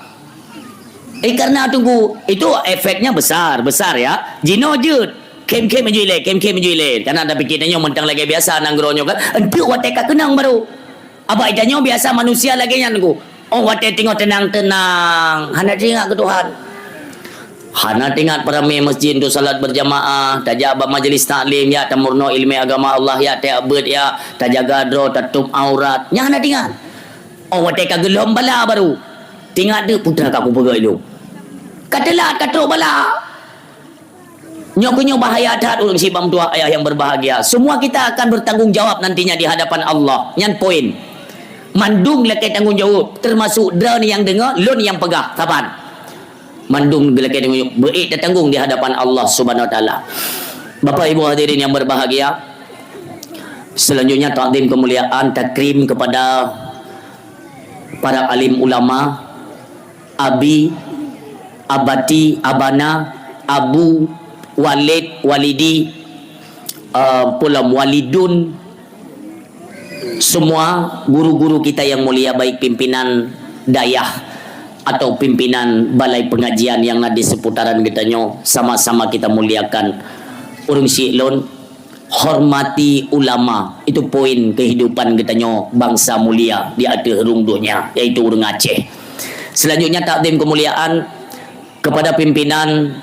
Eh, karena teungku, itu efeknya besar, besar ya. Jinoe jeuet. Khém-khém meujui lé, khém-khém meujui lé. Karena tapiké tanyoe mantong lagèe biasa nanggroe nyoe kan. Enteuk watèe ka keunong baru. Abak tanyoe biasa manusia lagèe nyan teungku. Oh, watèe teungoh teunang-teunang, hana teuingat keu Tuhan. Hana teuingat peuramé masjid untuk salat berjamaah, tajak bak majlis taklim, ya, tameurunoe ileumèe agama Allah, ya, tajak beuet, ya, tajaga droe, tatôb aurat. Nyan hana teuingat. Oh, watèe ka geulom bala baru. Teuingat deuh, peue ka kupeugah ilôn. Ka teulat, ka trok bala. Nyoe keuh nyoe bahaya that, ureueng sibang tuah ayah yang berbahagia. Semua kita akan bertanggung jawab nantinya di hadapan Allah. Nyan poin. Mandum lakèe tanggung jawab, termasuk droeneuh nyang deungö, lôn nyang peugah, saban. Mandum lakèe tanggung jawab, beuék tatanggung di hadapan Allah Subhanahu Wa Taala. Bapak Ibu hadirin yang berbahagia, selanjutnya takzim kemuliaan, takrim kepada para alim ulama, Abi, Abati, Abana, Abu, Walid, Walidi, eh, Pulam, Walidun, semua guru-guru kita yang mulia, baik pimpinan dayah atau pimpinan balai pengajian yang na di seputaran geutanyoe, sama-sama kita muliakan. Ureueng syiek lôn, hormati ulama, itu poin kehidupan geutanyoe bangsa mulia di ateueh rhueng donya, yaitu ureueng Aceh. Selanjutnya, takzim kemuliaan kepada pimpinan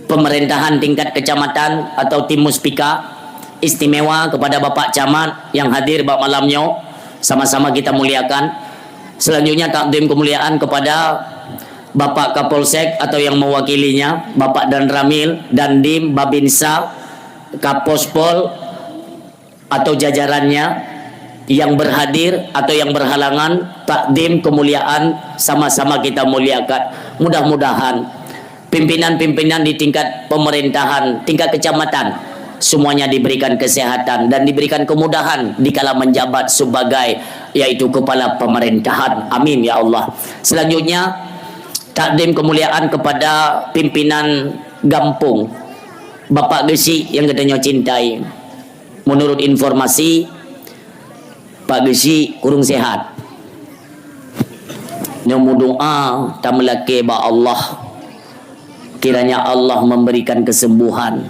pemerintahan tingkat kecamatan atau tim muspika, istimewa kepada Bapak Camat yang hadir bak malam nyoe, sama-sama kita muliakan. Selanjutnya, takzim kemuliaan kepada Bapak Kapolsek atau yang mewakilinya, Bapak Danramil, Dandim, Babinsa, Kapospol, atau jajarannya yang berhadir atau yang berhalangan, takzim kemuliaan sama-sama kita muliakan. Mudah-mudahan pimpinan-pimpinan di tingkat pemerintahan, tingkat kecamatan, semuanya diberikan kesehatan dan diberikan kemudahan dikala menjabat sebagai, yaitu kepala pemerintahan. Amin ya Allah. Selanjutnya, takzim kemuliaan kepada pimpinan gampong, Bapak Geuchik yang geutanyoe cintai. Menurut informasi, Pak Geuchik kureueng sehat. Nyoe meudoa tameulakèe bak Allah, kiranya Allah memberikan kesembuhan,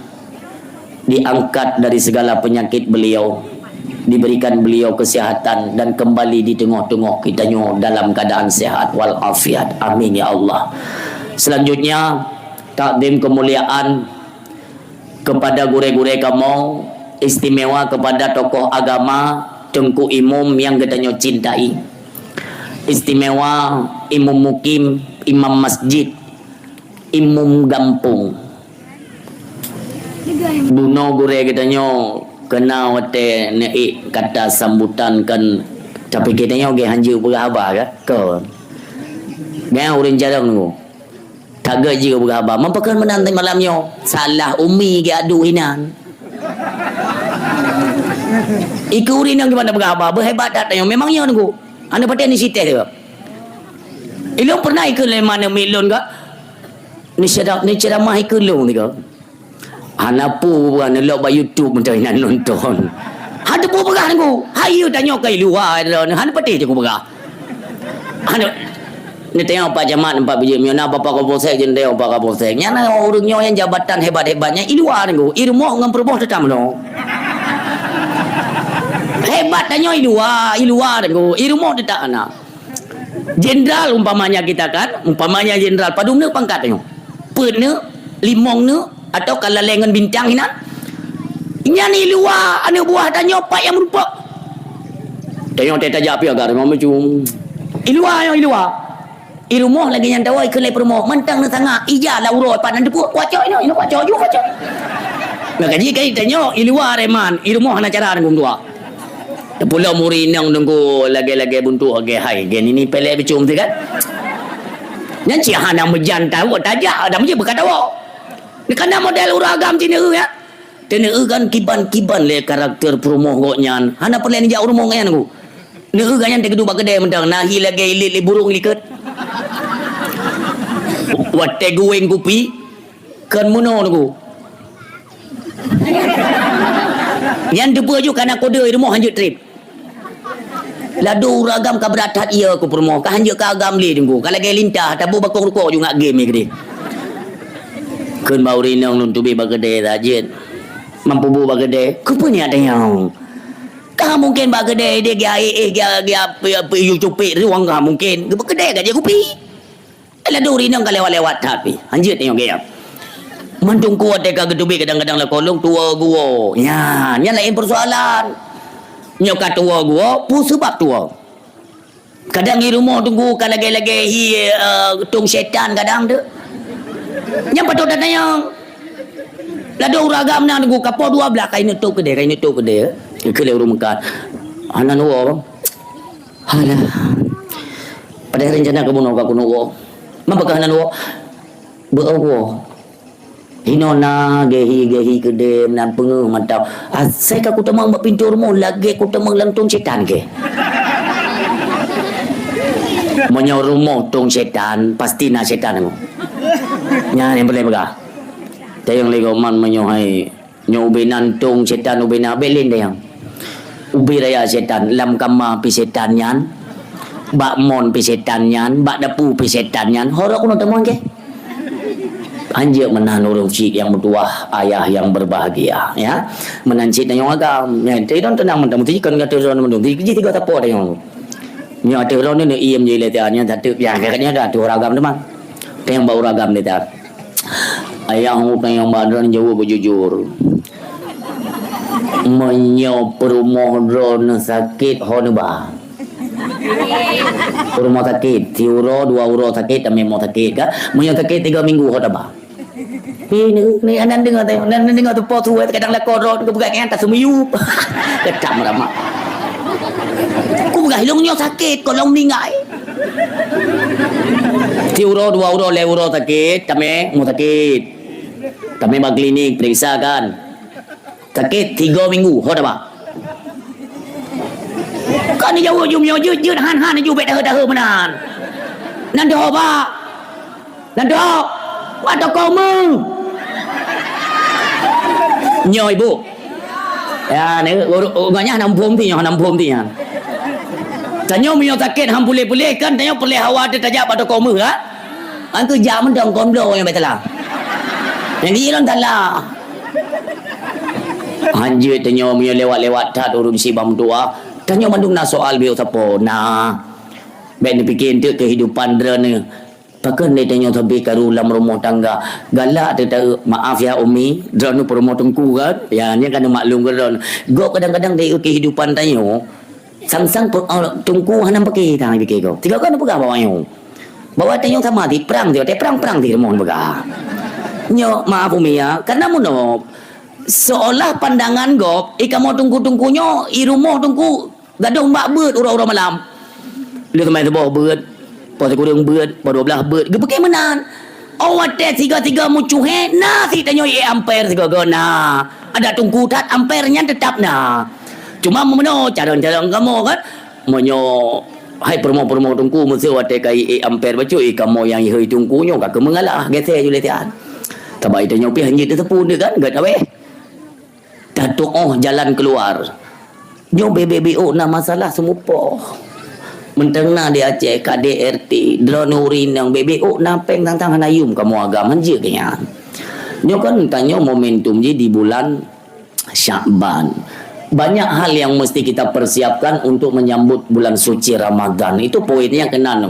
diangkat dari segala penyakit beliau, diberikan beliau kesehatan dan kembali di teungoh-teungoh geutanyoe dalam keadaan sehat wal afiat. Amin ya Allah. Selanjutnya, takzim kemuliaan kepada gurèe-gurèe kamoe, istimewa kepada tokoh agama Teungku Imum nyang geutanyoe cintai. Istimewa Imum Mukim, Imam Masjid, Imum Gampông. Bunoe gurèe geutanyoe keuna watèe neuék kata sambutan kan, tapi geutanyoe geuhanjeuet peugah haba ka? Kon. Geutanyoe ureueng carông nunggu. That geuh jeuet peugah haba. Meupakon meunan malam nyoe. Salah umi geuadu inan. Ikeu ureueng inong gimana peugah haba. Beuhebat that nyoe. Memang nyoe nunggu. Aneuk patéh ni sitéh teuh. Ilôn pernah ikeu lé mana milon ka. Ni ceramah ikeu lôn tiga. Hana peue bukan neulok bak YouTube meuntang inan nonton. Hana peue peugah nunggu. Hayeue tanyoe ka i luwa droeneuh. Hana patéh teungku peugah. Hana. Neutanyong Pak Camat, Pak Bijéh, meunyoe na Bapak Kapolsek, jeuet neutanyong Pak Kapolsek. Nyan na ureueng nyoe nyang jabatan hebat-hebat nyan i luwa nunggu. I rumoh ngon peurumoh teutap meunoe. Hebat tanyoe i luwa, i luwa nunggu. I rumoh teutap hana. Jenderal umpamanya kita kan, umpamanya jenderal, padum neuk pangkat tanyoe? Peuet neuk, limong neuk, atau ka lalée ngon bintang inan? Nyan i luwa aneuk buah tanyoe pat nyang meureumpok. Tanyoe teuh tajak piah garéh mamacum. I luwa nyoe, i luwa. I rumoh lagée nyan tawoe keu lhée peurumoh, mantong neusanga, ija lam uroe pat nan teupeu, kuaco inoe, inoe kuaco, ju kuaco. Maka jih kai tanyoe, i luwa reman, i rumoh hana cara ngon dua. Teupeulom ureueng inong teungku lagée-lagée buntok lagée hai, gen ini pelek bicum tu kan. Nyan cit hana meujan tawoe tajak, dah meuji beukatawoe. Ni kana model ureueng agam cit neu ya. Teuneuk kan kiban-kiban lé karakter peurumoh gobnyan. Hana peureulée neujak u rumoh nyan ku. Neueu gobnyan teukeuduk bak keudè mantong, na hi lagèe ilet lé burông likot. Watèe geuwéng kupi, kon meunoe Teungku. Nyan teupeue ju kana kode i rumoh hanjeuet trép. Ladôm ureueng agam ka brat that ié keu peurumoh, ka hanjeuet ka agam lé Teungku, ka lagèe lintah, tabu bakong rukok ju ngat game keudeh. Kheun bak ureueng inong lôn teubiet bak keudè that jeuet. Mampu bu bak keudè, keupeue nyan tanyong? Ka mungken bak keudè ideh gia éh, gia, gia, pi, pi, yu cupék ruwang ka mungken. Bak keudè ka jeuet kupi. Ladôm ureueng inong ka lewat-lewat that pih. Hanjeuet nyoe gaya. Mantong kuat teuka geuteubiet kadang-kadang lakoe lôn tuwoe guwoe. Nyan, nyan laén peusoalan. Nyoe ka tuwoe guwoe, peue seubab tuwoe? Kadang di rumoh Teungku ka lagèe-lagèe hi, eh, tông setan kadang tu. Nyan patôt tatanyong. Ladôm ureueng agam na Teungku ka poh dua blah ka ineutôp keudè, ka ineutôp keudè. Keu lé ureueng meukat. Hana neuwoe, bang. Alah. Padahai rencana kamoe ka keuneuk woe. Mapa ka hana neuwoe? Beu woe. Hinoe na gehi-gehi keudeh meunan peungeuh mantong. Asai ka kutamong bak pintoe rumoh lagèe kutamong lam tông setan kèe. Meunyoe rumoh tông setan, pasti na setan rumoh. Nyan nyang peureulèe peugah. Tayong lé goman meunyoe hai Nyoe ubé na tông setan, ubé na bèk lé dayang. Ubé raya setan, lam kama pih setan nyan, bak mon pih setan nyan, bak dapu pih setan nyan, ho rot keunoe tamong kèe. Hanjeuet meunan ureueng syik nyang meutuwah, ayah nyang berbahagia, ya. Meunan cit tanyong agam, ya, teuh droen teunang mantong, teuh kon gata droen mantong, teuh jih tiga tapo tanyong. Nyoe teuh droen ni iem jih lé teuh, nyan tateuk, ya, katanya ka teuh ureueng agam teuma. Tanyong bak ureueng agam lé teuh. Ayah, tanyong bak droen jaweueb beujujur. Meunyoe peurumoh droeneuh sakét, ho neuba? Peurumoh sakét, siuroe, dua uroe sakét, tamè mo sakét, ka? Meunyoe sakét tiga minggu, ho taba? Hi, ni, ni, anan deungoe teuh, anan deungoe teuh po suet, kadang lakoe droen, geupeugah nyan, taseumiyup. Keutam ramak. Kupeugah, ilong nyoe sakét, kon lôn meuninggai. Siuroe, dua uroe, lhèe uroe sakét, tamè mo sakét. Tamè bak klinik, periksa kan. Sakét tiga minggu, ho taba? Kan jaweueb ju meunyoe jeuet, jeuet, han, han, ju bèk daheu-daheu meunan. Nan deuh ho bak. Nan deuh ho. Bak toko meuh. Nyoe ibu. Ya, ni, ureueng nyan hana muphom ti nyoe, hana muphom ti nyan. Tanyoe meunyoe sakét han puléh-puléh kan, tanyoe peureulèe hawa teuh tajak bak toko meuh kan? An keu jak mantong kon bloe nyang bèk salah. Nyang di lôn salah. Hanjeuet tanyoe meunyoe lewat-lewat that ureueng sibang meutuwah, tanyoe mandum na soal beusapo na. Bèk neupike enteuk kehidupan droeneuh. Pakon lé tanyoe sabe karu lam rumoh tangga. Galak teuh taeu, maaf ya Umi, droeneuh peurumoh teungku kan? Ya, nyan ka neumaklum keu droeneuh. Gob kadang-kadang taeu kehidupan tanyoe. Sang-sang pe-, eh, teungku hana pike tangan pike gob. Tiga kan peugah bak nyoe. Bahwa tanyoe sama di perang, di watèe perang, perang di rumoh peugah. Nyoe, maaf Umi ya, karena meunoe, seolah pandangan gob, i kamoe teungku-teungku nyoe, i rumoh teungku, gadong bak beuet uroe-uroe malam. Lheuh seumai suboh beuet, poh sikureueng beuet, poh dua blah beuet, geupike meunan. Oh, watèe siga-siga meucuhe, na sit tanyoe ié amper sigoe-goe na. Adak teungku that amper nyan teutap na. Cuma meunoe carông-carông kamoe kan, meunyoe hai peurumoh-peurumoh teungku, meuseu watèe ka ié amper bacut, ié kamoe nyang ihôi teungku nyoe ka keumeung alah, gèt ju lé siat. Sabab tanyoe pih hanjeuet teuseupue kan, gèt aweh. Tatuoh jalan keuluar. Nyoe bèk-bèk-bèk na masalah seumupoh. Mantong na di Aceh, ka di R T, droeneuh ureueng inong bèk-bèk na péng tang-tang hana yum kamoe agam hanjeuet keu nyan. Nyoe kan tanyoe momentum jih di bulan Syakban. Banyak hal yang mesti kita persiapkan untuk menyambut bulan suci Ramadan. Itu poinnya keunan.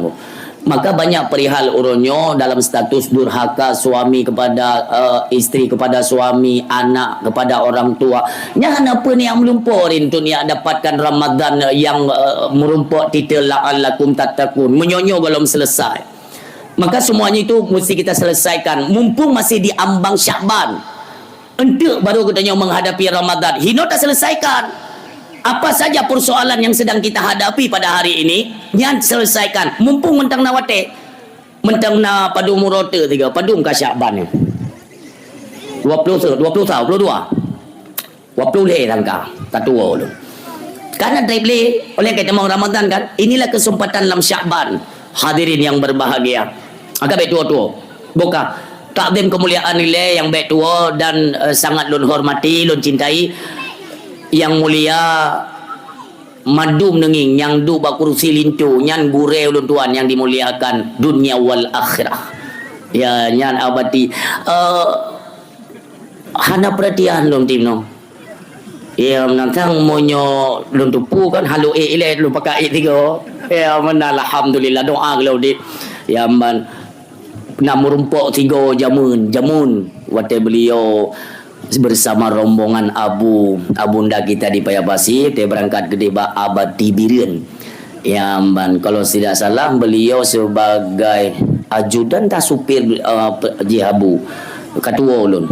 Maka banyak perihal uroe nyoe dalam status durhaka suami kepada, eh, isteri kepada suami, anak kepada orang tua. Nyan hana peue nyang meulumpoe rintu nyak dapatkan Ramadan yang, eh, meurumpok titel la'allakum tattaqun. Meunyoe nyoe gohlom selesai. Maka semuanya itu mesti kita selesaikan mumpung masih di ambang Syakban. Enteuk baru geutanyoe menghadapi Ramadan. Hinoe taselesaikan. Apa saja persoalan yang sedang kita hadapi pada hari ini, nyan selesaikan. Mumpung mantong na watèe. Mantong na padum uroe teuk tiga, padum ka Syakban nyoe. Dua puluh se-, dua puluh sa-, dua puluh dua. Dua puluh lhèe langkah, tatuwo lôn. Karena trép lé, oleh ka tamong Ramadan kan, inilah kesempatan lam Syakban. Hadirin yang berbahagia. Agak bèk tuwo-tuwo. Buka. Takzim kemuliaan ilèe nyang bèk tuwo dan, eh, sangat lôn hormati, lôn cintai. Yang mulia Madum Neungieng nyang duek bak kursi linto, nyan gurèe ulôn tuan nyang dimuliakan dunia wal akhirah. Ya, nyan Abati. Eh, hana peuratian lôn tim noh. Ya, meunan sang meunyoe lôn tupeue kan, halo ék ilèe lôn pakai ék tiga. Ya, meunan alhamdulillah, doa geulôn di. Ya, ban na meurumpok tiga jameun, jameun. Watèe beliau bersama rombongan abu, abunda kita di Paya Basi, watèe beurangkat keudéh bak Abati Bireuen. Ya, ban kalau tidak salah, beliau sebagai ajudan tah supir, eh, pe-, jih abu. Katuwo ulôn.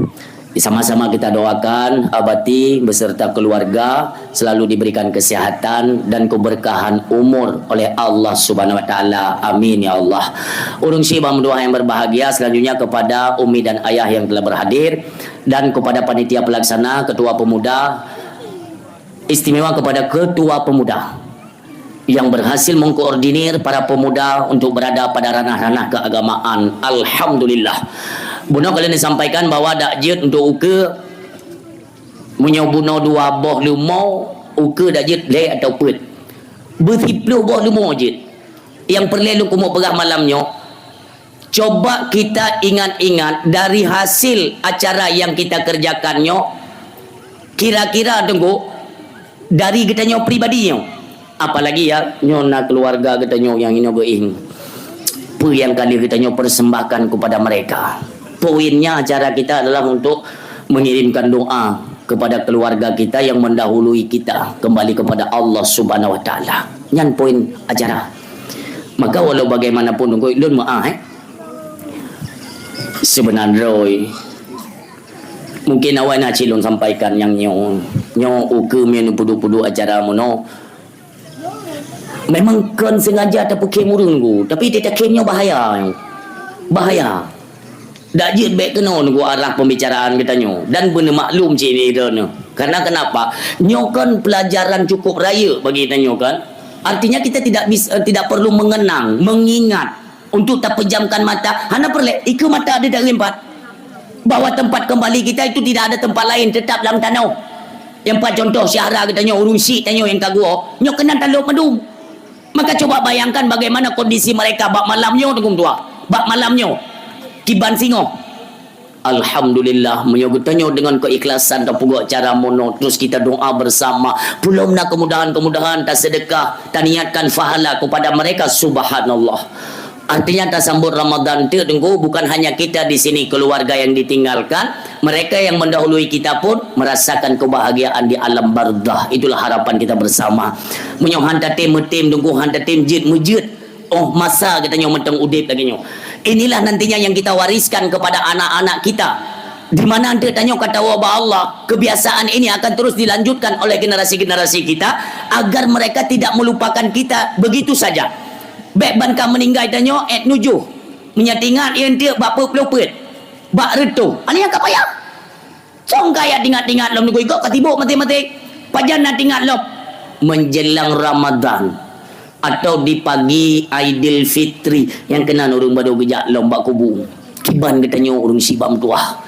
Sama-sama kita doakan Abati beserta keluarga selalu diberikan kesehatan dan keberkahan umur oleh Allah Subhanahu Wa Taala. Amin ya Allah. Ureueng syik bak meutuah yang berbahagia, selanjutnya kepada umi dan ayah yang telah berhadir dan kepada panitia pelaksana, ketua pemuda, istimewa kepada ketua pemuda yang berhasil mengkoordinir para pemuda untuk berada pada ranah-ranah keagamaan. Alhamdulillah. Bunoe ka lheueh neusampaikan bahwa dak jeuet untuk ukeue, meunyoe bunoe dua boh leumo, ukeue dak jeuet lhèe atawa peuet. Beusiploh boh leumo jeuet. Nyang peureulèe lôn keumeung peugah malam nyoe, coba kita ingat-ingat dari hasil acara yang kita kerjakan nyoe, kira-kira, Teungku, dari geutanyoe pribadi nyoe. Apalagi ya, nyoe na keluarga geutanyoe nyang inoe geuieng. Peue nyang ka lheueh geutanyoe persembahkan kepada mereka? Poinnya acara kita adalah untuk mengirimkan doa kepada keluarga kita yang mendahului kita kembali kepada Allah Subhanahu Wa Taala. Nyan poin acara. Maka walau bagaimanapun, Teungku, lôn meu'ah, eh. Sebenarnya, mungkin awai na cit lôn sampaikan nyang nyoe. Nyoe ukeue meunyoe peuduek-peuduek acara meunoe. Memang kon sengaja tapeukhém ureueng, Teungku, tapi teutakém nyoe bahaya. Bahaya. Dak jeuet bèk keunoe, Teungku, arah pembicaraan geutanyoe dan beuneumaklum cit droeneuh. Karena kenapa? Nyoe kan pelajaran cukup rayeuk bagi tanyoe kan. Artinya kita tidak bis-, eh, tidak perlu mengenang, mengingat untuk tapejamkan mata. Hana peureulèe, ikeue mata di dalam empat. Bahwa tempat kembali kita itu tidak ada tempat lain, tetap lam tanoh. Nyang pat contoh syedara geutanyoe, ureueng syik tanyoe nyang ka geuwoe, nyoe keunan talop mandum. Maka coba bayangkan bagaimana kondisi mereka bak malam nyoe, Teungku Tuha. Bak malam nyoe. Kiban singoh. Alhamdulillah, meunyoe geutanyoe deungon keikhlasan tapeugot acara meunoe, terus kita doa bersama. Peulom na kemudahan-kemudahan, taseudeukah, taniatkan pahala kepada mereka, subhanallah. Artinya, tasambot Ramadan teuk, Teungku, bukan hanya kita di sini, keluarga yang ditinggalkan, mereka yang mendahului kita pun merasakan kebahagiaan di alam barzakh. Itulah harapan kita bersama. Meunyoe han tatem meutem, Teungku, han tatem jeuet meujeuet, oh, masa geutanyoe mantong udép lagèe nyoe. Inilah nantinya yang kita wariskan kepada anak-anak kita. Di mana eunteuk tanyoe ka tawoe bak Allah, kebiasaan ini akan terus dilanjutkan oleh generasi-generasi kita, agar mereka tidak melupakan kita begitu saja. Bèk ban ka meuninggai tanyoe, èt nujoh. Meunyoe teuingat, ié eunteuk bak peuet ploh peuet. Bak reutôh. Aneuk nyang ka payah. Cong ka jak teuingat-teuingat lom, Teungku, ka sibok maté-maté. Pajan na teuingat lom? Menjelang Ramadan atau di pagi Aidilfitri, nyang keunan ureueng barô geujak lom bak kubu. Kiban geutanyoe ureueng syik bak meutuah.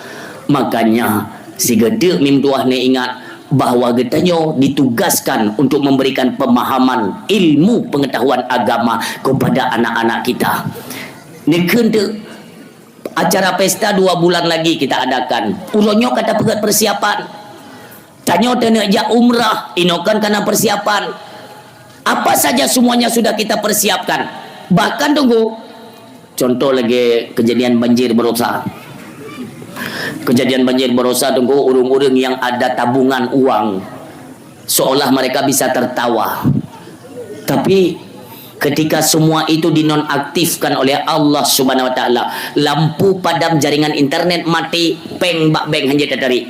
Makanya, sigoe teuk mi meutuah neuingat bahwa geutanyoe ditugaskan untuk memberikan pemahaman ilmu pengetahuan agama kepada anak-anak kita. Neukheun teuk, acara pesta dua bulan lagi kita adakan. Uroe nyoe ka tapeugöt persiapan. Tanyoe taneuk jak umrah, inoe kan kana persiapan. Apa saja semuanya sudah kita persiapkan. Bahkan, Teungku, contoh lagèe kejadian banjir barosa. Kejadian banjir barosa, Teungku, ureueng-ureueng yang ada tabungan uang, seolah mereka bisa tertawa. Tapi, ketika semua itu dinonaktifkan oleh Allah Subhanahu wa Taala, lampu padam, jaringan internet mati, péng bak bank hanjeuet tatarék.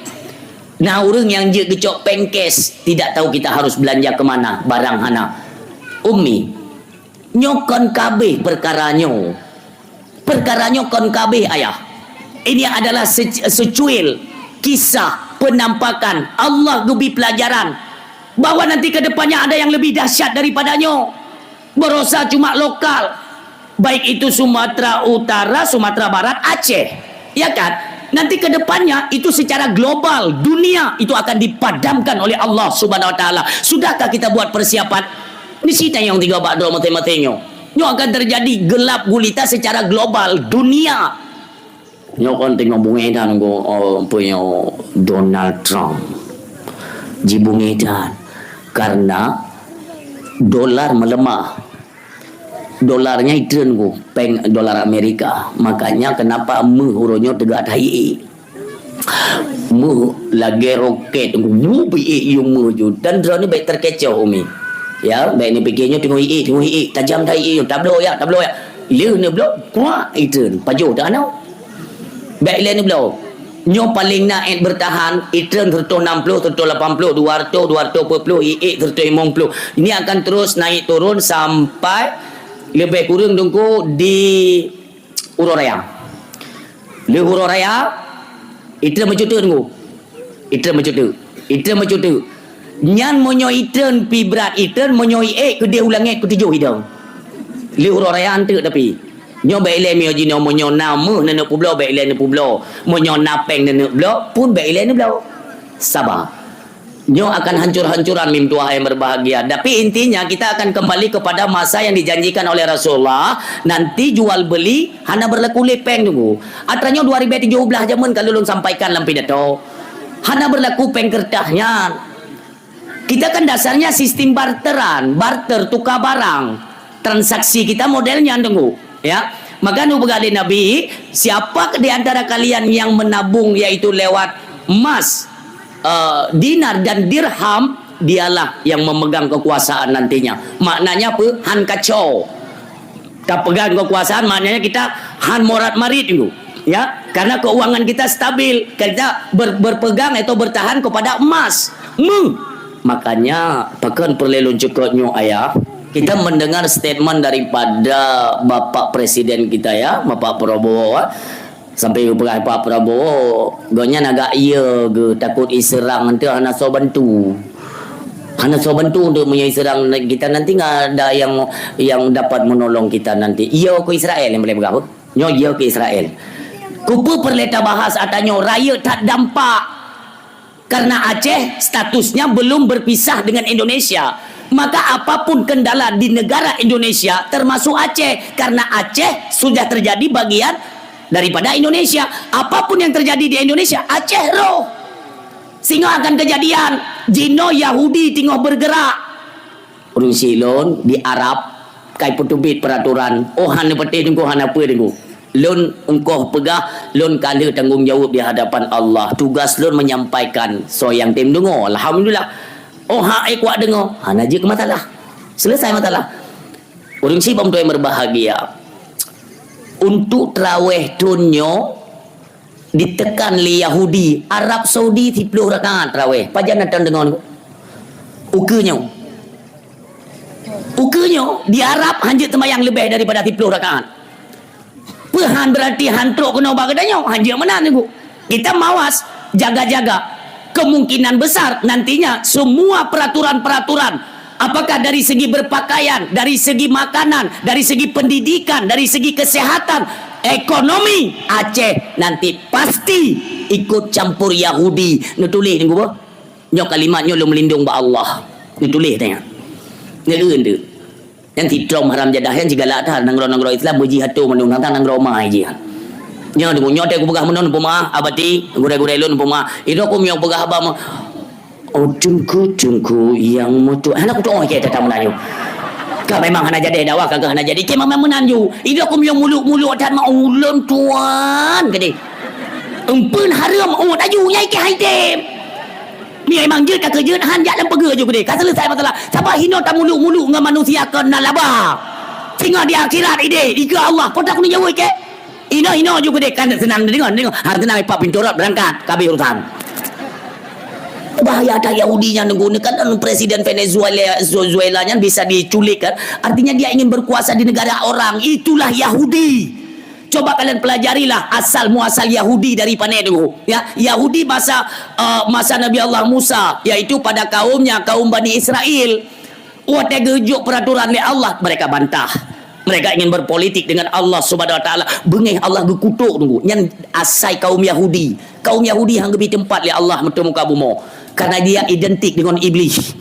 Na ureueng nyang jeuet geucok péng cash, tidak tahu kita harus belanja ke mana, barang hana. Ummi, nyoe kon ka abéh peukara nyoe. Peukara nyoe kon ka abéh, Ayah. Ini adalah se-, secuil kisah penampakan, Allah geubri pelajaran bahwa nanti ke depannya ada yang lebih dahsyat daripada nyoe. Barosa cuma lokal, baik itu Sumatera Utara, Sumatera Barat, Aceh. Ya kan? Nanti ke depannya itu secara global, dunia itu akan dipadamkan oleh Allah Subhanahu Wa Taala. Sudahkah kita buat persiapan? Ni si tayong tiga bak droe maté-maté nyoe. Nyoe akan terjadi gelap gulita secara global, dunia. Nyoe kon teungoh bungéh that nunggu, oh, peue nyoe, Donald Trump. Jibungéh that karena dolar melemah. Dolarnya itreun ku, péng dolar Amerika. Makanya kenapa meuh uroe nyoe teuga that iék. Meuh lagée roket, wup iék yum meuh ju. Dan droeneuh bék terkecoh umi. Ya, bék neupiké nyoe teungoh iék, teungoh iék, tajam that iék, tabloe ya, tabloe ya. Lheueh neubloe, kuak itreun, pajoh dak anoe. Bék ilée neubloe. Nyoe paleng na ék bertahan, itreun seratus enam puluh, seratus lapan puluh, dua ratus, dua ratus dua puluh, iék seratus lima puluh. Ini akan terus naik turun sampai lebih kurang dengku di uroe raya. Lheueh uroe raya, itreun meucuteuk dengku. Itreun meucuteuk. Itreun meucuteuk. Nyan meunyoe itreun pi brat itreun, meunyoe iék keudeh u langét keutujoh idong. Lheueh uroe raya anteuk tapi. Nyoe bék ilée miyueb jinoe meunyoe na meuh neuneuk peubloe, bék ilée neupeubloe. Meunyoe na péng neuneuk bloe, pun bék ilée neubloe. Saba. Nyoe akan hancur-hancuran mim tuah yang berbahagia. Tapi intinya kita akan kembali kepada masa yang dijanjikan oleh Rasulullah. Nanti jual beli hana berlaku lé péng dengku. Atra nyoe dua ribu tujuh belas jameun ka lôn sampaikan lam pidato. Hana berlaku péng kertas nyan. Kita kan dasarnya sistem barteran, barter, tukar barang. Transaksi kita model nyan dengku, ya. Maka nu peugah lé Nabi, siapa di antara kalian yang menabung, yaitu lewat emas, eh, dinar dan dirham, dialah yang memegang kekuasaan nantinya. Maknanya apa? Han kaco. Tapegang kekuasaan, maknanya kita han morat marit dulu. Ya, karena keuangan kita stabil, kita ber-, berpegang atau bertahan kepada emas. Meuh. Makanya, pakon peureulée lôn cukot nyoe, Ayah? Kita mendengar statement daripada Bapak Presiden kita, ya, Bapak Prabowo, ah. Sampai geupeugah Pak Prabowo, gobnyan agak iya geuh takot iseurang, teuh hana soe bantu. Hana soe bantu untuk meunyoe iseurang kita nanti, nggak ada yang, yang dapat menolong kita nanti. Iya keu Israel nyang boleh peugah, nyoe iya keu Israel. Kupeue peureulée tabahas ata nyoe, rayeuk that dampak. Karena Aceh statusnya belum berpisah dengan Indonesia. Maka apapun kendala di negara Indonesia, termasuk Aceh, karena Aceh sudah terjadi bagian daripada Indonesia. Apapun yang terjadi di Indonesia, Aceh roh. Singoh akan kejadian, jinoe Yahudi tingoh bergerak. Ureuëng syiek lôn di Arab, kai peuteubiet peuratoran, oh hana patéh teungku, hana peue teungku. Lôn ungkoh peugah, lôn ka lheueh tanggong jaweueb di hadapan Allah. Tugas lôn menyampaikan, soe nyang tem deungoe, alhamdulillah. Oh hak ék kuat deungoe, hana jeuet keu masalah. Selesai masalah. Ureuëng syiek bak meutuwah berbahagia. Untuk traweh thon nyoe, ditekan lé Yahudi, Arab Saudi siplôh rakaat traweh. Pajan na tan deungon? Ukeue nyoe. Ukeue nyoe, di Arab hanjeuet seumayang leubeh daripada siplôh rakaat. Peuhan berarti han trok keunoe bak geutanyoe, hanjeuet meunan, Teungku. Kita mawas, jaga-jaga. Kemungkinan besar nantinya semua peraturan-peraturan, apakah dari segi berpakaian, dari segi makanan, dari segi pendidikan, dari segi kesehatan, ekonomi, Aceh nanti pasti ikut campur Yahudi. Neutuléh Teungku boh. Nyoe kalimat nyoe lôn meulindong bak Allah. Neutuléh tanya. Neuleuen tu. Nyan si Trump haram jadah nyan sigalak that nanggroe-nanggroe Islam beuji atô mandum tang nanggroe ma jih. Nyoe deungoe nyoe teuh kupeugah meunan peumeu'ah abati gurée-gurée lôn peumeu'ah. Idok ku miyueb peugah haba meuh. Oh, Teungku, Teungku nyang meutuah. Hana kutu'oh keu tata meunan nyoe. Ka memang hana jadi dakwah, ka hana jadi. Keu memang meunan ju. Idok ku miyueb muluk-muluk that ma ulôn tuan keudeh. Empeun hareuem, oh, taju nyai keu hai tem. Ni memang jeuet ka keu jeuet, han jak lam peugeuh ju keudeh. Ka selesai masalah. Saban hinoe tamuluk-muluk ngon manusia kon na laba. Singoh di akhirat ideh, dikeue Allah. Peue taku neujaweueb keu? Inoe-inoe ju keudeh, kan seunang deungoe, deungoe. Ha, seunang ipak pintoe rot beurangkat, ka habéh urusan. Bahaya that Yahudi nyan, Teungku, kan presiden Venezuela, Venezuela nyan bisa diculik kan. Artinya dia ingin berkuasa di negara orang. Itulah Yahudi. Coba kalian pelajarilah asal muasal Yahudi dari pane dulu. Ya, Yahudi masa, eh, masa Nabi Allah Musa, yaitu pada kaumnya, kaum Bani Israel. Watée geujok peraturan lé Allah, mereka bantah. Mereka ingin berpolitik dengan Allah Subhanahu Wa Taala. Beungéh Allah geukutok dulu. Nyan asai kaum Yahudi. Kaum Yahudi hang geubi teumpat lé Allah ateueh muka bumoe. Karena dia identik dengan iblis.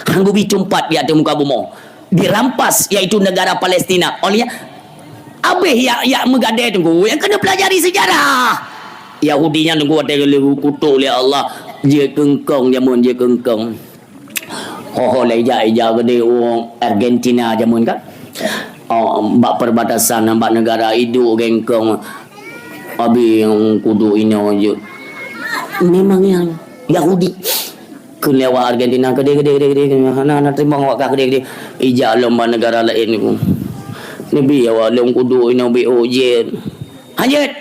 Hang geubi teumpat di ateueh muka bumoe. Dirampas, yaitu negara Palestina. Oleh Abéh yak, yak meugadée teungku, nyang keuneuk pelajari sejarah. Yahudi nyan teungku watée geuleuh geukutok lé Allah, jeuet keu eungkong jameun, jeuet keu eungkong. Ho-ho lé ija-ija geudeh u Argentina jameun kan. Oh, bak perbatasan, bak negara iduek gengkong. Abi nyang kudu inoe jeuet. Memang nyang Yahudi. Keu lewat Argentina, keudeh, keudeh, keudeh, keudeh. Hana, hana teurimong awak kah, keudeh, keudeh. Ijak lom bak negara laén ku. Neubi awak lom kudu inoe bi ujeuen. Hanjeuet.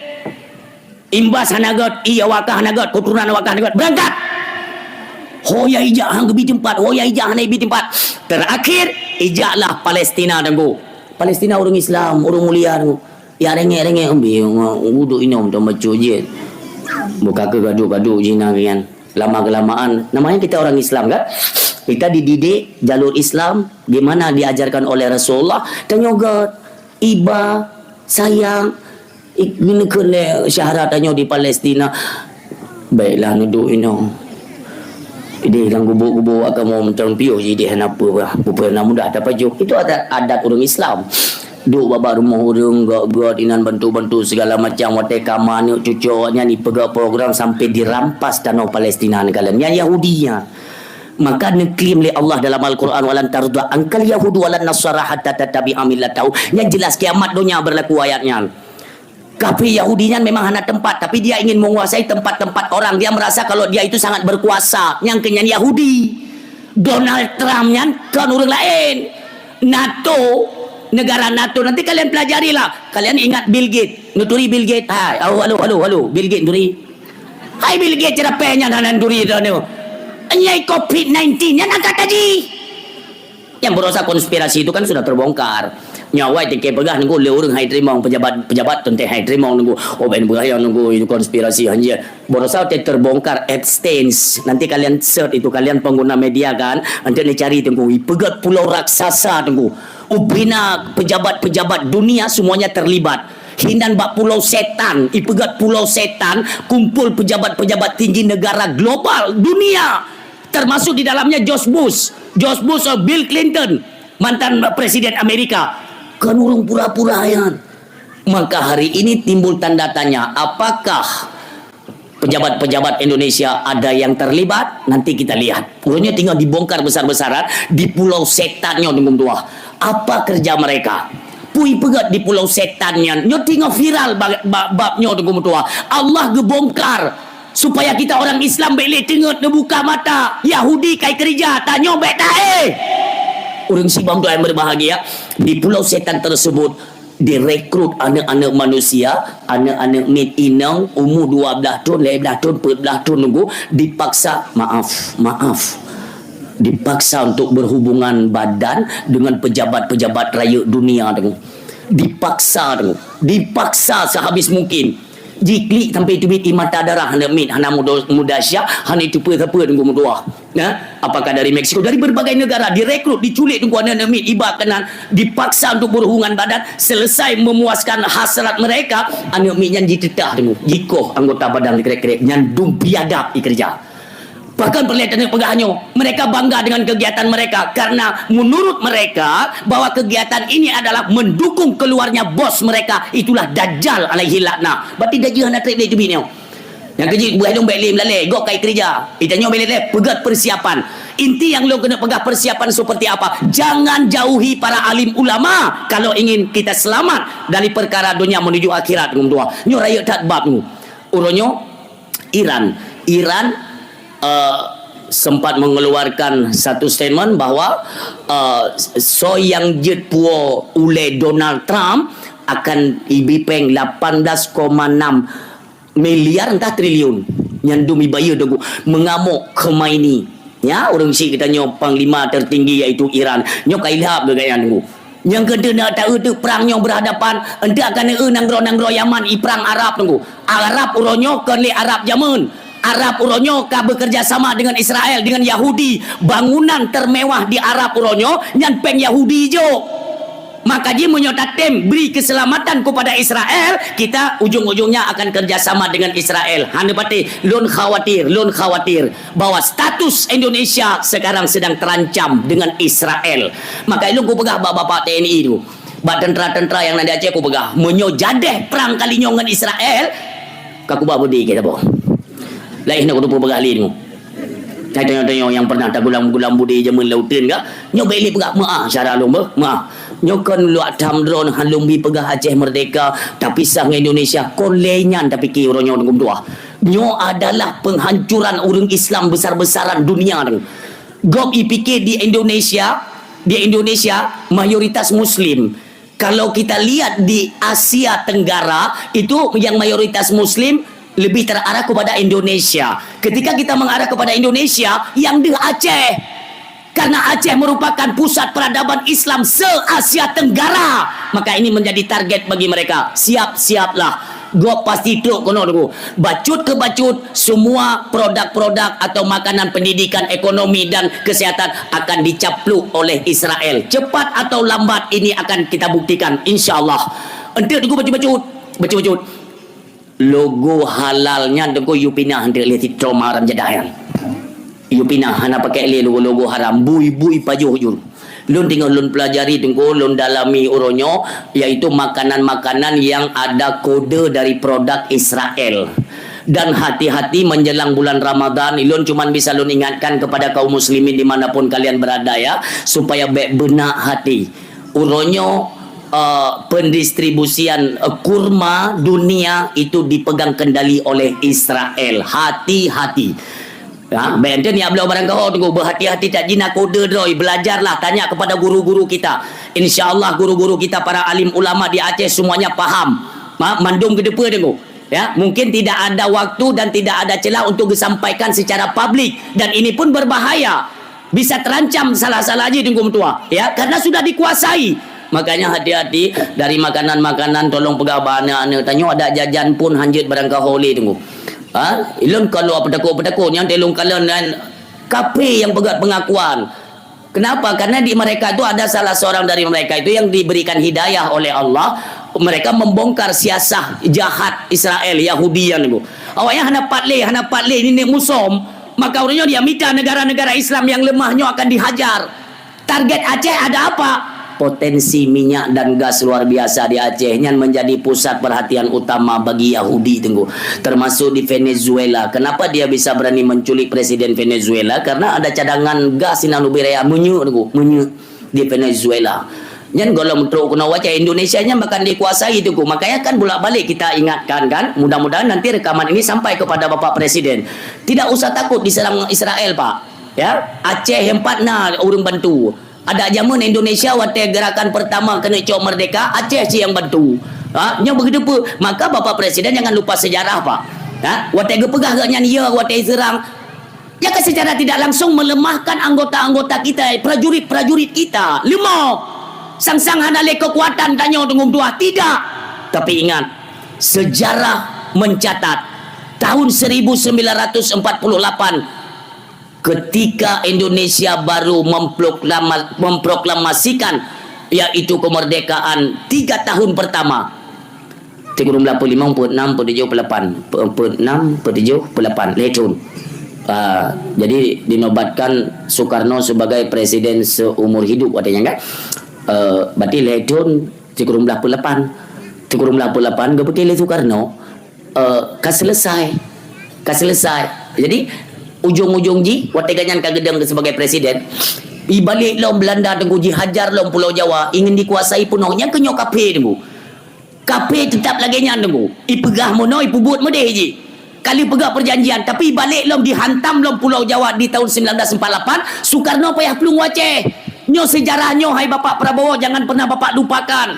Imbas hana göt, ié awak kah hana göt, keuturonan awak kah hana göt. Beurangkat! Ho ya ijak hana geubi teumpat, ho ya ijak hana ibi teumpat. Terakhir, ijaklah Palestina, teungku. Palestina ureuëng Islam, ureuëng mulia, teungku. Ya rengek-rengek umbi, uduk inom tu bacut jeuet. Buka ke gaduh-gaduh jina kian. Lama-kelamaan, namanya kita orang Islam kan? Kita dididik jalur Islam, gimana diajarkan oleh Rasulullah. Tanyoe göt, iba, sayang, i-, geuneukeuen lé syahra tanyoe di Palestina. Baiklah, neudok inoe. Ideh lam gubuk-gubuk awak kamoe mantong piôh jih ideh hana peue bah. Peue na mudah tapajoh. Itu adat, adat ureuëng Islam. Duek bak-bak rumoh ureuëng, göt-göt inan bantu-bantu segala macam. Watée ka ma aneuk cucoe awaknyan ipeugah program sampai dirampas tanoh Palestina neukalon. Nyan Yahudi nyan. Maka neuklaim lé Allah dalam Al-Quran, "Walan tarda angkal yahudu walan nasara hatta tattabi'a millatahum." Nyan jelas kiamat donya berlaku ayat nyan. Kafé Yahudi nyan memang hana teumpat, tapi dia ingin menguasai tempat-tempat orang. Dia merasa kalau dia itu sangat berkuasa. Nyang keu nyan Yahudi. Donald Trump nyan kon ureuëng laén. NATO, negara NATO. Nanti kalian pelajarilah. Kalian ingat Bill Gates. Neuturi Bill Gates? Hai, halo, halo, halo, halo. Bill Gates neuturi. Hai Bill Gates, cerapée nyan hana neuturi dah ni. Nyai covid nineteen nyan angkat haji. Nyang berosa konspirasi itu kan sudah terbongkar. Nyoe awai teuke peugah nunggu lé ureuëng hai teurimong pejabat, pejabat teuntée hai teurimong nunggu. Oh, ben beugah nunggu itu konspirasi hanjeuet. Berosa teu terbongkar Epstein. Nanti kalian search itu, kalian pengguna media kan, nanti dicari tunggu. Ipeugah pulau raksasa tunggu. Ubina pejabat-pejabat dunia semuanya terlibat. Hinan bak pulau setan, ipeugah pulau setan, kumpul pejabat-pejabat tinggi negara global dunia. Termasuk di dalamnya George Bush. George Bush atau Bill Clinton, mantan Presiden Amerika. Kan ureuëng pura-pura nyan. Maka hari ini timbul tanda tanya, apakah pejabat-pejabat Indonesia ada yang terlibat? Nanti kita lihat. Uroe nyoe tinggal dibongkar besar-besaran di pulau setan nyoe, teungku meutuah. Apa kerja mereka? Pui peugah di pulau setan nyan. Nyoe tinggal viral bab, bab, bab nyoe, teungku meutuah. Allah geubongkar. Supaya kita orang Islam bék lé teungeut neubuka mata. Yahudi kai keurija, tanyoe bék taéh. Ureuëng sibang tuan yang berbahagia, di pulau setan tersebut direkrut aneuk-aneuk manusia, aneuk-aneuk miet inong umu dua blaih thon, lhée blaih thon, peuet blaih thon nunggu dipaksa, maaf, maaf. Dipaksa untuk berhubungan badan dengan pejabat-pejabat rayeuk dunia tu. Dipaksa tu. Dipaksa sehabis mungkin. Jiklik sampai teubiet ie mata darah aneuk miet, hana mudo-, muda syak, hana itupeue sapeue teungku meutuah. Ya, apakah dari Meksiko, dari berbagai negara direkrut, diculik teungku aneuk-aneuk miet, iba keunan dipaksa untuk berhubungan badan, selesai memuaskan hasrat mereka, aneuk miet nyan jiteutah teungku, jikoh anggota badan krek-krek nyan dum biadab ikeureuja. Bahkan peureulée taneuk peugah nyoe, mereka bangga dengan kegiatan mereka karena menurut mereka bahwa kegiatan ini adalah mendukung keluarnya bos mereka, itulah Dajjal alaihi laknah. Berarti Dajjal hana treb lé teubiet nyoe. Nyang keujeuet buah lông bék lé meulalé, gob kai keurija. Itanyoe bék lé peugah persiapan. Inti nyang lông keuneuk peugah persiapan seperti apa? Jangan jauhi para alim ulama kalau ingin kita selamat dari perkara dunia menuju akhirat. Nyoe rayeuk that bab nyoe. Uroe nyoe Iran. Iran, eh, sempat mengeluarkan satu statement bahwa, eh, soe nyang jeuet puwoe ulée Donald Trump akan ibi péng lapan belas koma enam miliar entah triliun. Nyan dum ibayeue teungku mengamok Khomeini. Ya, ureuëng syiek geutanyoe panglima tertinggi yaitu Iran. Nyoe ka ilhab geuh gaya nunggu. Nyang keuneuk taeu teuk prang nyoe berhadapan, enteuk akan eu nanggroe-nanggroe Yaman i prang Arab teungku. Arab uroe nyoe kon lé Arab jameun. Arab uroe nyoe ka bekerja sama dengan Israel, dengan Yahudi. Bangunan termewah di Arab uroe nyoe nyan péng Yahudi jok. Maka jih meunyoe tatem beri keselamatan kepada Israel, kita ujung-ujungnya akan kerja sama dengan Israel. Hana patéh, lôn khawatir, lôn khawatir bahwa status Indonesia sekarang sedang terancam dengan Israel. Maka ilôn kupeugah bak bapak T N I tu, bak tentera-tentera nyang na di Aceh kupeugah, meunyoe jadeh prang kali nyoe ngon Israel, ka kuba beudé keu saboh. Laén hana kupeugah lé nyoe. Hai tanyoe-tanyoe nyang pernah tagulam-gulam beudé jameun lauteun ka, nyoe bèk lé peugah meu'ah syara lôn beuh, meu'ah. Nyoe kon luak tham droe han lôn bi peugah Aceh merdeka, tapisah ngon Indonesia, kon lé nyan tapike uroe nyoe teungku meutuah. Nyoe adalah penghancuran ureueng Islam besar-besaran dunia tu. Gob ipike di Indonesia, di Indonesia mayoritas Muslim. Kalau kita lihat di Asia Tenggara, itu yang mayoritas Muslim lebih terarah kepada Indonesia. Ketika kita mengarah kepada Indonesia, yang deuh Aceh. Karena Aceh merupakan pusat peradaban Islam se-Asia Tenggara, maka ini menjadi target bagi mereka. Siap-siaplah. Gob pasti trok keunoe teungku. Bacut ke bacut, semua produk-produk atau makanan pendidikan, ekonomi dan kesehatan akan dicaplok oleh Israel. Cepat atau lambat ini akan kita buktikan, insya Allah. Enteuk teungku bacut-bacut. Bacut-bacut. Logo halal nyan teungku yue pinah enteuk lé si Trump haram jadah nyan. Yue pinah hana pakai lé logo-logo haram, bui-bui pajoh jun. Lôn teungoh lôn pelajari teungku, lôn dalami uroe nyoe, yaitu makanan-makanan yang ada kode dari produk Israel. Dan hati-hati menjelang bulan Ramadan, ilôn cuman bisa lôn ingatkan kepada kaum muslimin di mana pun kalian berada ya, supaya bèk beunak hati. Uroe nyoe, eh, pendistribusian, eh, kurma dunia itu dipegang kendali oleh Israel. Hati-hati. Ya, bèk enteuk niat bloe barang keuhai teungku, beuhati-hati that jih na kode droe, belajarlah, tanya kepada guru-guru kita. Insya Allah guru-guru kita para alim ulama di Aceh semuanya paham. Ma-, mandum keudeupeue teungku. Ya, mungkin tidak ada waktu dan tidak ada celah untuk disampaikan secara publik dan ini pun berbahaya. Bisa terancam salah-salah jih teungku meutuah, ya, karena sudah dikuasai. Makanya hati-hati dari makanan-makanan, tolong peugah bak aneuk-aneuk tanyoe, adak jajan pun hanjeuet barang keuhai lé teungku. Ha? Ilôn kalau peutakot-peutakot nyang teulông kalon dan kafe yang peugah pengakuan. Kenapa? Karena di mereka itu ada salah seorang dari mereka itu yang diberikan hidayah oleh Allah. Mereka membongkar siasah jahat Israel, Yahudi yang teungku. Awaknyan hana pat lé, hana pat lé, ini nek musom. Maka uroe nyoe dia mita negara-negara Islam yang lemah nyoe akan dihajar. Target Aceh ada apa? Potensi minyak dan gas luar biasa di Aceh nyan menjadi pusat perhatian utama bagi Yahudi teungku. Termasuk di Venezuela. Kenapa dia bisa berani menculik presiden Venezuela? Karena ada cadangan gas sinan ubit raya, minyeuk teungku, minyeuk di Venezuela. Nyan gohlom trok keunoe Aceh, Indonesia nyan bahkan dikuasai teungku. Makanya kan bolak-balik kita ingatkan kan, mudah-mudahan nanti rekaman ini sampai kepada Bapak Presiden. Tidak usah takut diserang Israel, Pak. Ya, Aceh yang pat na ureueng bantu. Adak jameun Indonesia watèe gerakan pertama keuneuk cok merdeka, Aceh cit nyang bantu. Ha, nyoe begitu pun. Maka Bapak Presiden jangan lupa sejarah, Pak. Ha, watèe geupeugah geuh nyan ya, watèe serang. Ya kan secara tidak langsung melemahkan anggota-anggota kita, prajurit-prajurit kita. Leumoh. Sang-sang hana lé kekuatan tanyoe teungku meutuah. Tidak. Tapi ingat, sejarah mencatat tahun seribu sembilan ratus empat puluh lapan ketika Indonesia baru memproklama-, memproklamasikan yaitu kemerdekaan tiga tahun pertama. Tiga puluh lima, empat puluh enam, empat puluh tujuh, empat puluh lapan. Empat puluh enam, empat puluh tujuh, empat puluh lapan. Lhèe thôn. Ah, jadi dinobatkan Soekarno sebagai presiden seumur hidup watèe nyan kan. Eh, berarti lhèe thôn tiga puluh empat puluh lapan. Tiga puluh empat puluh lapan geupiké lé Soekarno. Eh, ka selesai. Ka selesai. Jadi, ujong-ujong jih, watèe gobnyan ka geudong sebagai presiden, ibalek lom Belanda teungku jihajar lom Pulau Jawa, ingin dikuasai peunoh. Nyan keuh nyoe kaphé teungku. Kaphé teutap lagèe nyan teungku. Ipeugah meunoe, ipeubuet meudéh jih. Ka lheueh peugah perjanjian, tapi ibalek lom dihantam lom Pulau Jawa di tahun sembilan belas empat lapan, Soekarno payah plueng u Aceh. Nyoe sejarah nyoe, hai Bapak Prabowo, jangan pernah Bapak lupakan.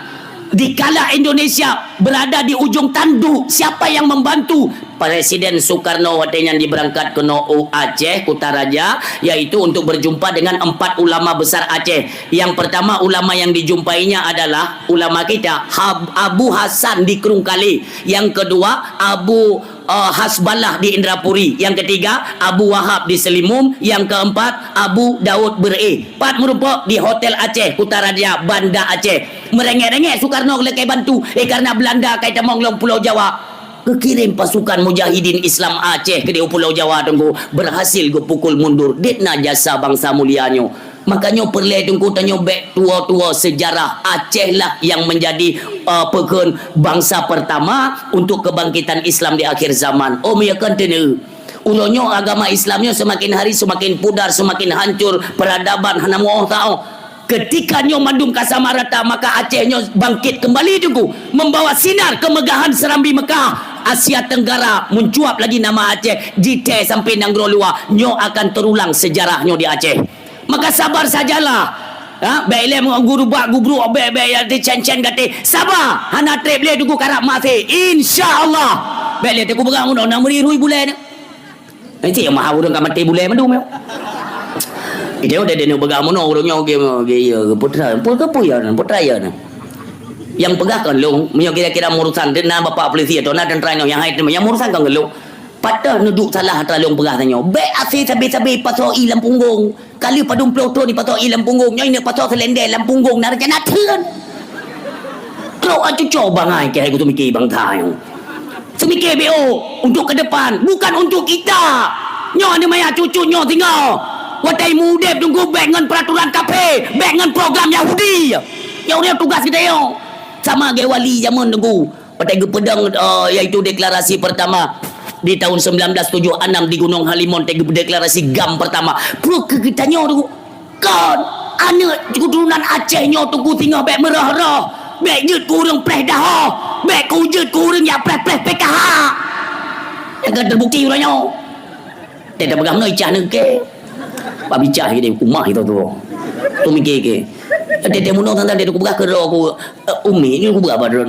Dikala Indonesia berada di ujung tanduk, siapa yang membantu? Presiden Soekarno watèe nyan jibeurangkat keunoe u Aceh, Kutaraja, yaitu untuk berjumpa dengan empat ulama besar Aceh. Yang pertama ulama yang dijumpainya adalah ulama kita, Hab-, Abu Hasan di Krueng Kalé. Yang kedua, Abu, eh, Hasbalah di Indrapuri. Yang ketiga, Abu Wahab di Selimum. Yang keempat, Abu Daud Beureu'éh. Pat meurumpok di Hotel Aceh, Kutaraja, Banda Aceh. Meurengek-rengek Soekarno lakèe bantu, eh, karena Belanda ka jitamong lom Pulo Jawa. Geukirém pasukan mujahidin Islam Aceh keudéh u Pulo Jawa, Teungku, berhasil geupukul mundur. Dét na jasa bansa mulia nyoe. Makajih peureulèe, Teungku, tanyoe bèk tuwo-tuwo seujarah. Aceh lah yang menjadi, eh, peukheun bansa pertama untuk kebangkitan Islam di akhir zaman. Oh, meunyo kon teuneu. Uroe nyoe agama Islam nyoe seumaken hari seumaken pudar, seumaken hancor, peuradaban hana meu'oh taoh. Keutika nyoe mandum ka sama rata, maka Aceh nyoe bangkit keumbali, Teungku, membawa sinar keumeughahan Seurambi Meukah, Asia Tenggara, meuncuap lagi nama Aceh, jithèe sampoe nanggroe luwa. Nyoe akan teurulang seujarah nyoe di Aceh. Maka sabar sajalah. Ha, bèk ilèe guru bak gubru, bèk, bèk ya di cen-cen gaté. Sabar, hana trép lé, Teungku, karab maté. Insya Allah. Bèk lé, Teungku, peugah meunoe, na meuri rui bulèe nyoe. Nanti yang maha ureueng ka maté bulèe mandum nyoe. Ide udah dia peugah meunoe ureueng nyoe, ge, ge, ya, ge, putra. Pu-, ke pu ya, putra ya, nah. Yang peugah kan lôn, meunyoe kira-kira urusan dia, na bapak polisi atau na tentara nyoe, yang hai, yang urusan kan lôn. Patah neuduek salah atra lôn peugah tanyoe. Bèk asé sabe-sabe pasoe ié lam punggong. Ka lheueh padum ploh thon ipasoe ié lam punggong, nyoe ineuk pasoe seulendé lam punggong, na rencana theun. Trok a cuco bangai keu hai ku seumiké bansa nyoe. Seumiké B O untuk ke depan, bukan untuk kita. Nyoe aneuk maya cucu nyoe singoh. Watèe mudép Teungku bèk ngon peraturan kafé, bèk ngon program Yahudi. Nyang ureueng tugas geutanyoe. Sama lagèe wali jameun Teungku. Watèe geupeudong, eh, yaitu deklarasi pertama di tahun sembilan belas tujuh enam di Gunong Halimon, watèe geudeklarasi GAM pertama. Peue keu geutanyoe tu? Kon aneuk keuturonan Aceh nyoe Teungku singoh bèk meurôh-rôh, bèk jeuet keu ureueng preh dahoh, bèk keu jeuet keu ureueng nyang preh-preh P K H. Nyang ka teubukti uroe nyoe. Teuka peugah meunoe icah neuke. Pak bicah jadi umah itu tu. Tu mikir ke. Teuka meunoe tantang dia kupeugah keu droe ku, eh, umi ni kupeugah bak droe.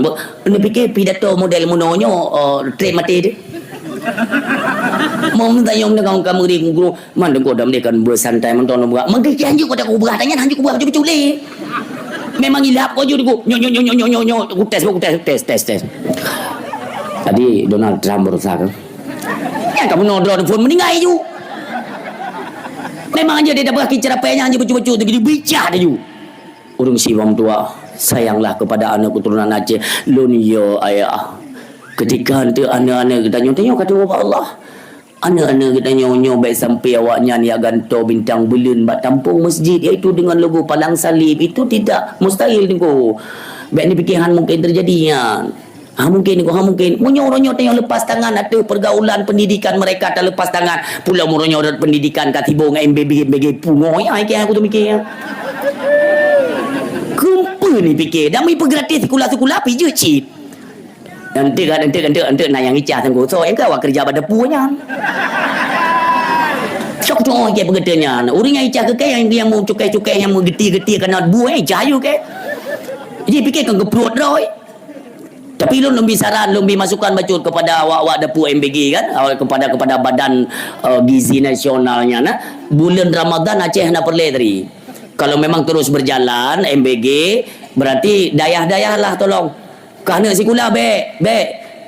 Ni pikir pidato model meunoe nyoe, eh, trép maté dia. Mau minta nyong dengan kamu di guru, man dengko dam dia kan bersantai mentong dong buka. Mungkin dia hanjuk kau tak kupeugah tanya hanjuk kupeugah cucuk lé. Memang ilap kau jud ku. Nyo nyo nyo nyo nyo nyo. Ku tes, ku tes, tes, tes, tes. Tadi Donald Trump berusaha ke? Nyang ka meunoe droeneuh phon meuninggai ju. Memang aja dia dah berakhir ceramah nyan je bacut-bacut tu, dia bicah dia ju. Ureueng si meutuah, sayanglah kepada aneuk keuturonan Aceh. Lôn yo ayah. Ketika ente aneuk-aneuk geutanyoe, tanyoe ka tuwoe bak Allah. Aneuk-aneuk geutanyoe nyoe bèk sampai awaknyan ya gantoe bintang buleuen bak tampong masjid, yaitu dengan logo palang salib. Itu tidak mustahil, Teungku. Bèk ni pikir han mungkin terjadi nyan. Ha mungkin, ha mungkin. Meunyoe uroe nyoe tanyoe lepas tangan ateueh pergaulan pendidikan mereka, ta lepas tangan. Pulang uroe nyoe rot pendidikan ka tibo ngon M B B, M B G pungo ya, ai ke aku tu mikir. Kumpe ni pikir, dah mi peugratis sikula-sikula pi jeuet cit. Nanti kan, nanti, nanti, nanti na nyang icah sangko. So, yang ka awak kerja pada pu nyan. Sok tu orang ke begitu nyan. Urang yang icah ke, ke yang, yang mau cukai-cukai, yang mau geti-geti kena bu, eh, icah ayu ke. Jadi pikir kan geprot dah, oi. Tapi lôn, lôn bi saran, lôn bi masukan bacut kepada awak-awak dapu M B G kan, awak kepada, kepada Badan, eh, Gizi Nasional nyan, nah. Bulan Ramadan Aceh hana peureulèe tadi. Kalau memang terus berjalan M B G, berarti dayah-dayah lah tolong. Kah aneuk sikula bèk, bèk.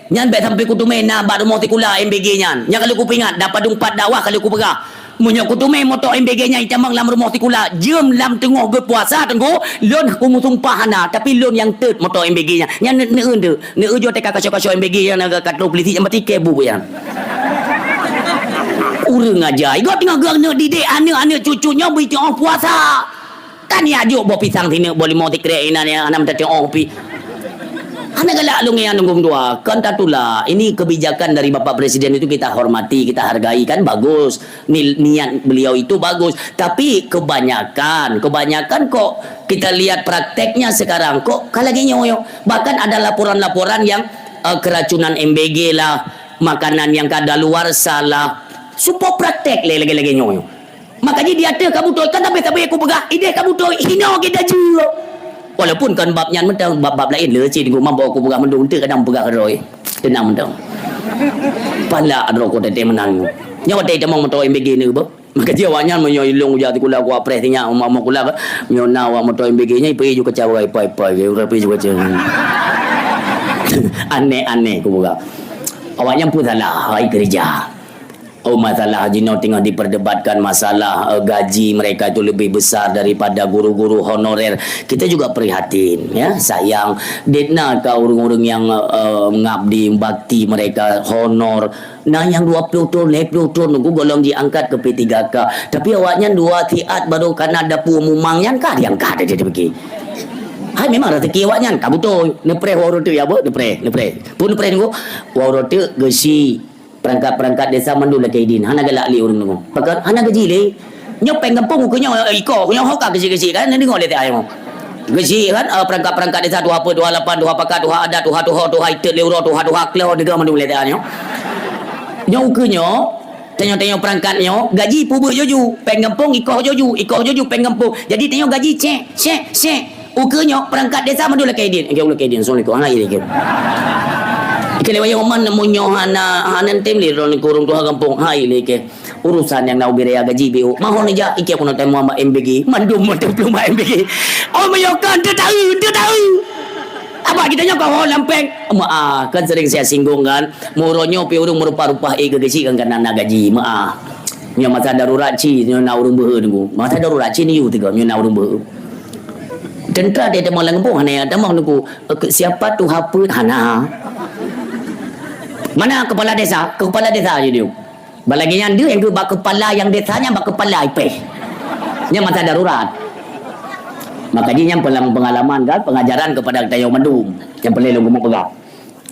Nyan bèk sampai kuteumé na bak rumoh sikula M B G nyan. Nyan kalau kupeuingat, dapat dumpat dakwah kalau kupeugah. Meunyoe kuteumé moto M B G nyan itamong lam rumoh sikula, jeuem lam teungoh geupuasa, Teungku, lôn kumeusumpah hana, tapi lôn nyang teut moto M B G nyan. Nyan ne-, neueu deuh, neueu jeuet teuka kaco-kaco M B G nyan, ka, ka trok polisi nyang mati keu bu nyan. Ureueng aja, igoe teungoh geuneuk didik aneuk-aneuk cucu nyoe beuteungoh puasa. Kan ya juk boh pisang sineuk, boh limau sikrek inan ya, hana meutateu'oh pi. Hana galak lôn ngian lôn dua. Kan tatula. Ini kebijakan dari Bapak Presiden itu kita hormati, kita hargai, kan bagus. Ni-, niat beliau itu bagus. Tapi kebanyakan, kebanyakan kok kita lihat prakteknya sekarang, kok ka lagèe nyoe. Bahkan ada laporan-laporan yang, eh, keracunan M B G lah, makanan yang kadaluarsa lah. Supo praktek lé lagèe-lagèe nyoe. Makajih di ateueh ka beutôi, kan sampai-sampai aku peugah, ideh ka beutôi, hino kita jeuet. Walaupun kan bab nyan mantong, bab-bab laén le cit, guma bawa aku peugah mandum, ente kadang peugah roh. Tenang mantong. Palak droe ko teuntèe meunan. Nyoe watèe tamong moto M B G ni beuh. Maka jih awaknyan meunyoe ilong uja sikula ku apreh sinyak umat-umat kula kan. Meunyoe na awak moto M B G nyan ipeu ju kaca bagai pai-pai, ureueng pi ju kaca. Aneh-aneh ku buka. Awaknyan pun salah, hai kerja. Oh, masalah jinoe tengah diperdebatkan masalah, eh, gaji mereka itu lebih besar daripada guru-guru honorer. Kita juga prihatin, ya, sayang. Detna ka ureueng-ureueng nyang, eh, ngabdi bakti mereka honor. Na nyang dua ploh thon, lhèe ploh thon, nunggu golom jiangkat ke P tiga K. Tapi awaknyan dua siat baru kana dapu mumang nyan ka diangkat aja dibagi. Hai memang rezeki awaknyan, ka beutôi. Neupreh wang rot teuk ya, Bu, neupreh, neupreh. Pun neupreh nunggu, wang rot teuk geusi. Perangkat-perangkat desa mandum lakèe idin, hana galak lé ureueng deungoe. Pakon? Hana gaji lé. Nyoe péng gampông ukeue nyoe, eh, iko, nyoe ho ka geuchik-geuchik kan, neudeungoe lé teuh nyoe. Geuchik kan, eh, perangkat-perangkat desa, tuha peuet, tuha lapan, tuha pakat, tuha adat, tuha tuho, tuha itot lé uroe, tuha tuha klo, deungoe mandum lé teuh nyoe. Nyoe ukeue nyoe, tanyoe-tanyoe perangkat nyoe, gaji peubuet joju, péng gampông iko joju, iko joju péng gampông. Jadi tanyoe gaji cek, cek, cek. Ukeue nyoe perangkat desa mandum lakèe idin. Oke, lakèe idin. Assalamualaikum. Hana ilèe ke. Ike lewat yang oman nemu nyoe hana, hana tem lé droe niko ureueng tuha gampông. Hai lé ke. Urusan nyang na ubé raya gaji B O. Mahon ija ike aku nak temu mak M B G. Mandum mandum belum mak M B G. Oh, meunyoe kan teu tahu, teu tahu. Abah kita nyoe kau ho lampeng. Maaf, kan sering saya singgung kan. Meuronyoe pi ureueng meurupa-rupa eh ke gaji kan kana na gaji. Maaf. Nyoe masa darurat ci, nyoe na ureueng beuhe nunggu. Masa darurat ci ni yu tiga, nyoe na ureueng beuhe. Teuntara dia tamong lam gampông hana tamong nunggu. Eh, siapa tu haput hana. Mana kepala desa? Kepala desa je dia. Balagi nyan dia yang bak kepala yang desa nyan bak kepala ipeh. Nyan masa darurat. Maka jih nyan pelang pengalaman kan, pengajaran kepada kita yang mandum. Yang perlu ilong gemuk pegang.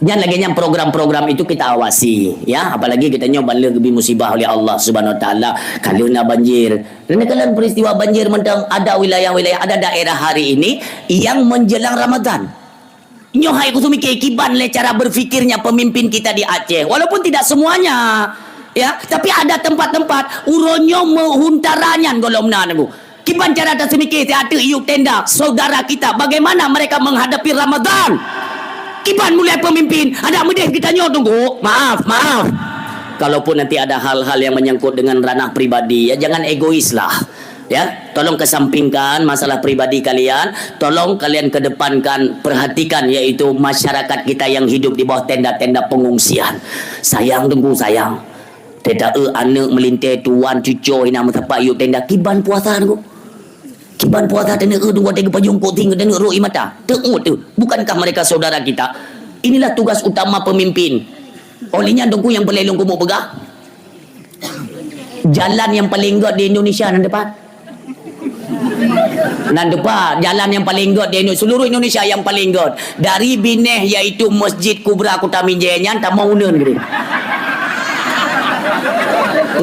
Nyan lagèe nyan program-program itu kita awasi, ya. Apalagi kita nyoe ban lheueh geubri musibah oleh Allah Subhanahu Wa Taala, ka lheueh na banjir. Dan dalam peristiwa banjir mantong ada wilayah-wilayah, ada daerah hari ini yang menjelang Ramadan. Nyoe hai kuseumiké kiban lé cara berfikirnya pemimpin kita di Aceh. Walaupun tidak semuanya, ya, tapi ada tempat-tempat uroe nyoe meuhuntara nyan gohlom na nunggu. Kiban cara taseumiké siat teuk yub tenda saudara kita, bagaimana mereka menghadapi Ramadan? Kiban mulai pemimpin, adak meudeh geutanyoe tunggu. Maaf, maaf. Kalaupun nanti ada hal-hal yang menyangkut dengan ranah pribadi, ya jangan egois lah. Ya, tolong kesampingkan masalah pribadi kalian, tolong kalian kedepankan, perhatikan yaitu masyarakat kita yang hidup di bawah tenda-tenda pengungsian. Sayang tunggu, sayang. Teuta eu aneuk meulintèe tuan cucoe hina meusapat yub tenda kiban puasa nunggu. Kiban puasa teuneu eu dua tiga pajong koting teuneu roi mata. Teuôt teuh, bukankah mereka saudara kita? Inilah tugas utama pemimpin. Oleh nyan tunggu yang perlu ilong kumuk peugah. Jalan yang paling gèt di Indonesia nan tepat. Nan tepat, jalan yang paling gèt di Indo-, seluruh Indonesia yang paling gèt. Dari Binèh iaitu Masjid Kubra Kuta Minjai nyan tamong uneun geude.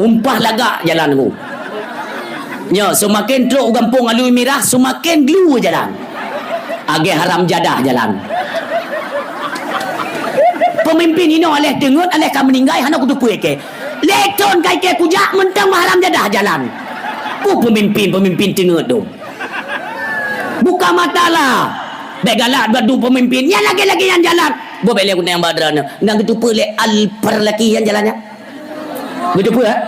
Umpah lagak jalan tu. Nyo, seumaken trok u gampông Alui Mirah, seumaken glu jalan. Agèh haram jadah jalan. Pemimpin inoe aléh teungeut, aléh ka meuninggai, hana kuteupeu ikèe. Lhèe thon ka ikèe kujak, mantong meuharam jadah jalan. Peue pemimpin-pemimpin teungeut tu. Buka mata lah. Bèk galak bak du pemimpin. Nyan lagèe-lagèe nyan jalan. Boh bèk lé kuneuk bak droeneuh. Nyan geuteupeu lé Alper laki nyan jalan nyan. Geuteupeu, eh?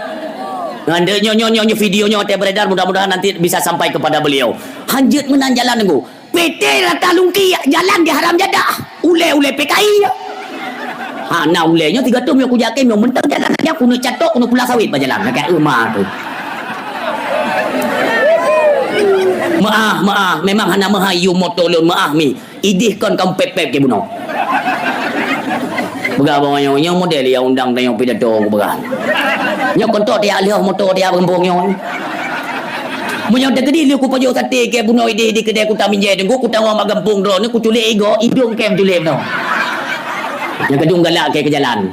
Nyan deuh nyoe, nyoe, nyoe, nyoe video nyoe watèe beredar, mudah-mudahan nanti bisa sampai kepada beliau. Hanjeuet meunan jalan nunggu. P T Rata Lungki jalan di haram jadah. Ulèe-ulèe P K I. Ha, na ulèe nyoe tiga tu meuh kujak kèe meuh mentang jalan nyan keuneuk catok keuneuk pula sawit bak jalan. Lagèe euma tu. Meu'ah, meu'ah. Memang hana meuhai yum moto lôn meu'ah mi. Idéh kon ka pèp-pèp kèe bunoe. Peugah bak nyoe, nyoe model nyang undang tanyoe pidato kupeugah. Nyoe kontok tiak lheueh moto tiak gampông nyoe. Meunyoe teukeudi lheueh kupajoh saté kèe bunoe idéh di keudè Kuta Minjai teungku, kutangong bak gampông droeneuh, kuculek igoe, idong kèe culik bunoe. Nyang keudong galak kèe keu jalan.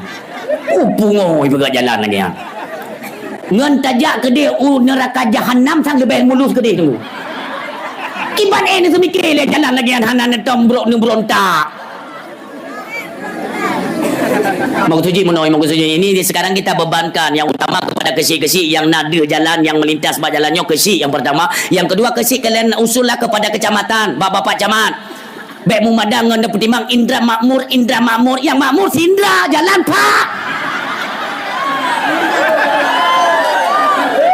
Ku pungo ipeugah jalan lagèe nyan. Ngon tajak keudéh u neuraka jahanam sang leubeh mulus keudéh teungku. Kiban eh neuseumiké lé jalan lagèe nyan hana neutom brok neubrontak. Maksud jih meunoe, maksud jih ini sekarang kita bebankan yang utama kepada keuchik-keuchik yang na deuh jalan yang melintas bak jalan nyoe keuchik yang pertama, yang kedua keuchik kalian usullah kepada kecamatan, bak bapak camat. Bék meumadang ngon peutimang indra makmur, indra makmur. Nyang makmur si indra, jalan pak.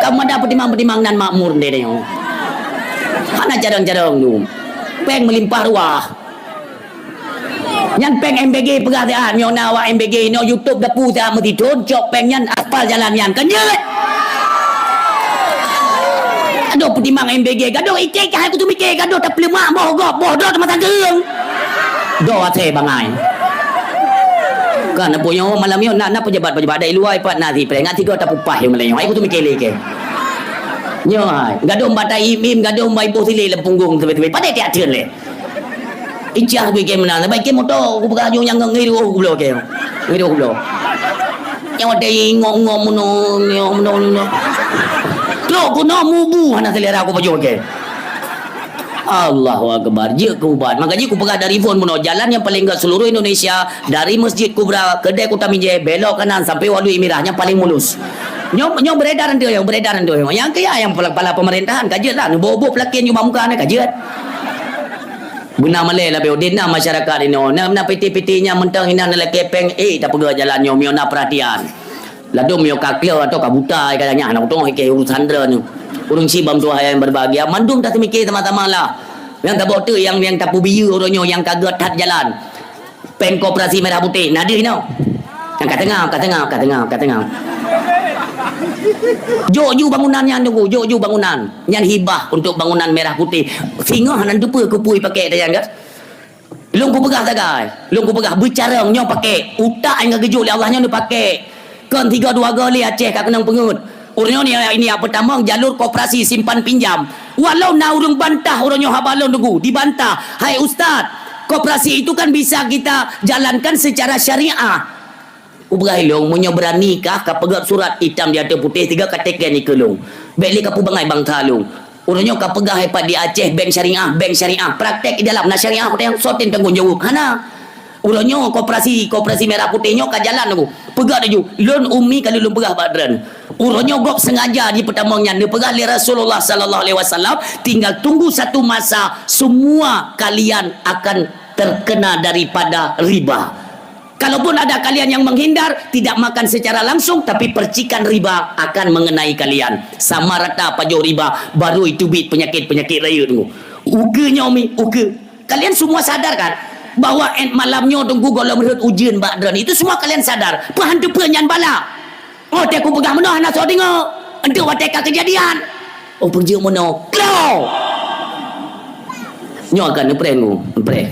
Ka meumadang peutimang-peutimang nan makmur deh nyoe. Hana carông-carông tu. Péng meulimpah ruah. Nyan péng M B G peugah siat, nyoe na awak M B G, nyoe YouTube dapu siat meusithon, cok péng nyan aspal jalan nyan. Kan jeuet? Adoh peutimang M B G, gadoh iték ka hai kutu miké, gadoh tapeulemak boh gob, boh droe teuma tageueng. Doh asai bangai. Kan apa nyoe malam nyoe na, na pejabat-pejabat dari luar ipat na si preh, ngat tiga tapupah nyoe malam nyoe. Hai kutu miké lé ke. Nyoe hai, gadoh batai im-im, gadoh bai boh silé lam punggong teubi-teubi. Padé tiak teun lé. Icah bagi meunan, bagi moto ku peugah nyang ngiru ku bloe ke. Ngiru ku bloe. Nyang watèe ingok-ingok meunoe, meunoe, meunoe. Trok keunoe mubu hana selera ku pajoh ke. Allahu Akbar. Jeuet keu ubat. Maka jih ku peugah dari phon bunoe, jalan nyang paling gèt seluruh Indonesia, dari Masjid Kubra, Kedai Kuta Mijé, belok kanan sampai Waduk Mirah, nyang paling mulus. Nyoe, nyoe beredar enteuk, nyoe beredar enteuk. Nyang keu ya, nyang kepala, kepala pemerintahan, ka jeuet lah. Neuboh-boh peulakèe nyoe bak muka, ka jeuet. Beuna malèe lah, beu. Di na masyarakat inoe. Na, na piti-piti nyang mantong inan lakèe péng, eh, tapeugah jalan nyoe, meunyoe na peurhatian. Ladôm meunyoe ka klo atau ka buta, ka nyan, hana utông, ikei urusan droeneuh. Ureueng sibam tuha nyang berbahagia, mandum taseumike sama-sama lah. Nyang tabok teuk nyang, nyang tapeubiyeue uroe nyoe nyang ka gèt that jalan. Péng koperasi merah putih, na deuh inoe. Nyang ka teungoh, ka teungoh, ka teungoh, ka teungoh. Jok ju bangunan nyan, Teungku, jok ju bangunan. Nyan hibah untuk bangunan merah putih. Singoh hana teupeue keupeue pakèk tanyang, kan? Lôn kupeugah sagai, lôn kupeugah beucarông nyoe pakèk. Utak nyang ka geujok lé Allah nyoe neupakèk. Kon tiga dua go lé Aceh ka keunong peungeuet. Uroe nyoe ni, ini nyang peutamong jalur koperasi simpan pinjam. Walau na ureueng bantah uroe nyoe haba lôn, Teungku, dibantah, "Hai Ustaz, koperasi itu kan bisa kita jalankan secara syariah." Kupeugah ilôn, meunyoe beurani kah, ka peugöt surat itam di ateueh putéh, tiga ka teken ikeue lôn. Bèk lé ka peubangai bansa lôn. Uroe nyoe ka peugah ipat di Aceh, bank syariah, bank syariah. Praktek di dalam na syariah, soe nyang tanggong jaweueb? Hana. Uroe nyoe koperasi, koperasi merah putéh nyoe ka jalan, Teungku. Peugah laju, lôn Umi ka lôn peugah bak droen. Uroe nyoe gob sengaja jipeutamong nyan, neupeugah lé Rasulullah sallallahu alaihi wasallam, "Tinggal tunggu satu masa, semua kalian akan terkena daripada riba." Kalaupun ada kalian yang menghindar, tidak makan secara langsung, tapi percikan riba akan mengenai kalian. Sama rata pajoh riba, baru itu bit penyakit-penyakit rayeuk, Teungku. Ukeue nyoe, Umi, ukeue. Kalian semua sadar kan? Bahwa en-, malam nyoe, Teungku, gohlom rhot ujeuen bak droen. Itu semua kalian sadar. Peuhan teupeue nyan bala. Oh, watèe kupeugah meunoe hana soe deungö. Enteuk watèe ka keujadian. Oh, peujeuet meunoe. Klo! Nyoe akan neupreh, Teungku. Neupreh.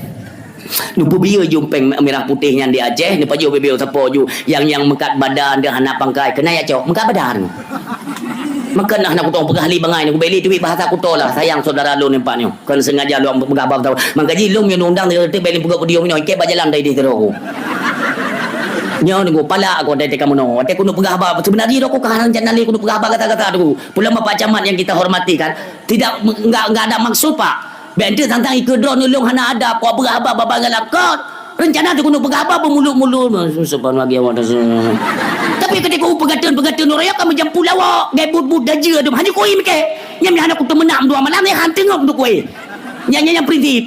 Neupeubiyeu ju péng merah putéh nyan di Aceh, neupajoh bibeu sapo ju. Nyang, nyang meukat badan, deuh hana pangkai. Keunan jak cok, meukat badan. Maka nah, hana kutong peugah lé bangai, neubèk lé teubiet bahasa kuto lah. Sayang saudara lôn nyoe pat nyoe. Kon sengaja lôn peugah bak tau. Maka jih lôn meunyoe undang, teubiet lé peugah video nyoe, ikèt bak jalan dari di Tiro. Nyoe Teungku, palak aku dari kamoe nyoe. Watèe keuneuk peugah haba, sebenarnya aku ka hana rencana lé keuneuk peugah haba gata-gata tu. Pulang Bapak Camat yang kita hormati kan, tidak, enggak, enggak ada maksud, Pak. Bèk enteuk tantang ikeue droeneuh lôn hana adab, kok peugah haba babah galak kon. Rencana tu keuneuk peugah haba beumulut-mulut. Subhanallah, ya Allah. Tapi ketika peugateun-peugateun ureueng ka meujampu lawak, gai but-but dajeue tu, hana kui mikir. Nyang hana kuteumeunak dua malam, nyang han teungoh tu kui. Nyang, nyang, nyang prinsip.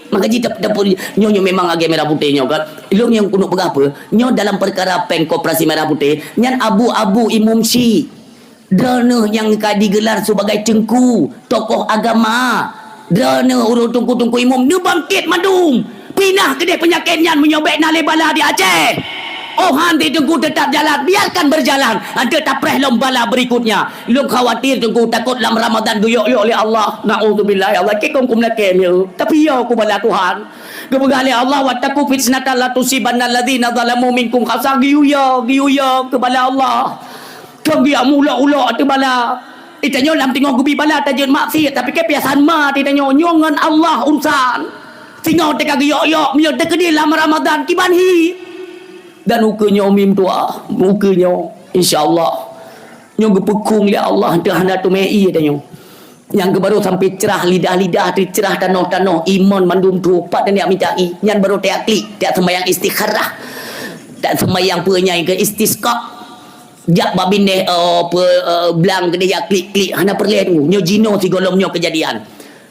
Maka jih dap-, dapur nyoe, nyoe memang lagèe merah putéh nyoe kan. Lôn nyang keuneuk peugah peue? Nyoe dalam perkara péng koperasi merah putéh, nyan abu-abu imum syiek. Droeneuh nyang ka digelar sebagai teungku, tokoh agama. Droeneuh ureueng teungku-teungku imum neubangkét mandum. Pinah keudeh peunyakét nyan meunyoe bèk na lé bala di Aceh. Oh, han di Teungku tetap jalan, biarkan berjalan. Enteuk tapreh lom bala berikutnya. Lôn khawatir Teungku takot lam Ramadan geuyok-yok lé Allah. Naudzubillah ya Allah. Kikong kum lakèe mieu. Tapi yo ku bala Tuhan. Geupeugah lé Allah, "Wattaqu fitnatan la tusibanna alladzina zalamu minkum khassah." Geuyok, geuyok keu bala Allah. Kong geuyok meuulok-ulok ateueh bala. Di tanyoe lam teungoh geubi bala tajeuet maksiet, tapi keu piasan ma di tanyoe nyoe ngon Allah urusan. Singoh teuka geuyok-yok, meunyoe teukeudi lam Ramadan kiban hi. Dan ukeue nyoe mim tuah, ukeue nyoe, insya Allah. Nyoe geupeukhong lé Allah, teuh hana teumé ie tanyoe. Nyang geubaru sampai cerah lidah-lidah, teucerah tanoh-tanoh, iman mandum tupat dan jak mita ie. Nyan baru tajak klik, tajak sembahyang istikharah. Tajak sembahyang peue nyan keu istisqa. Jak babindeh, eh, pe, eh, blang keudeh jak klik-klik, hana peureulèe tu. Nyoe jinoe sigohlom nyoe keujadian.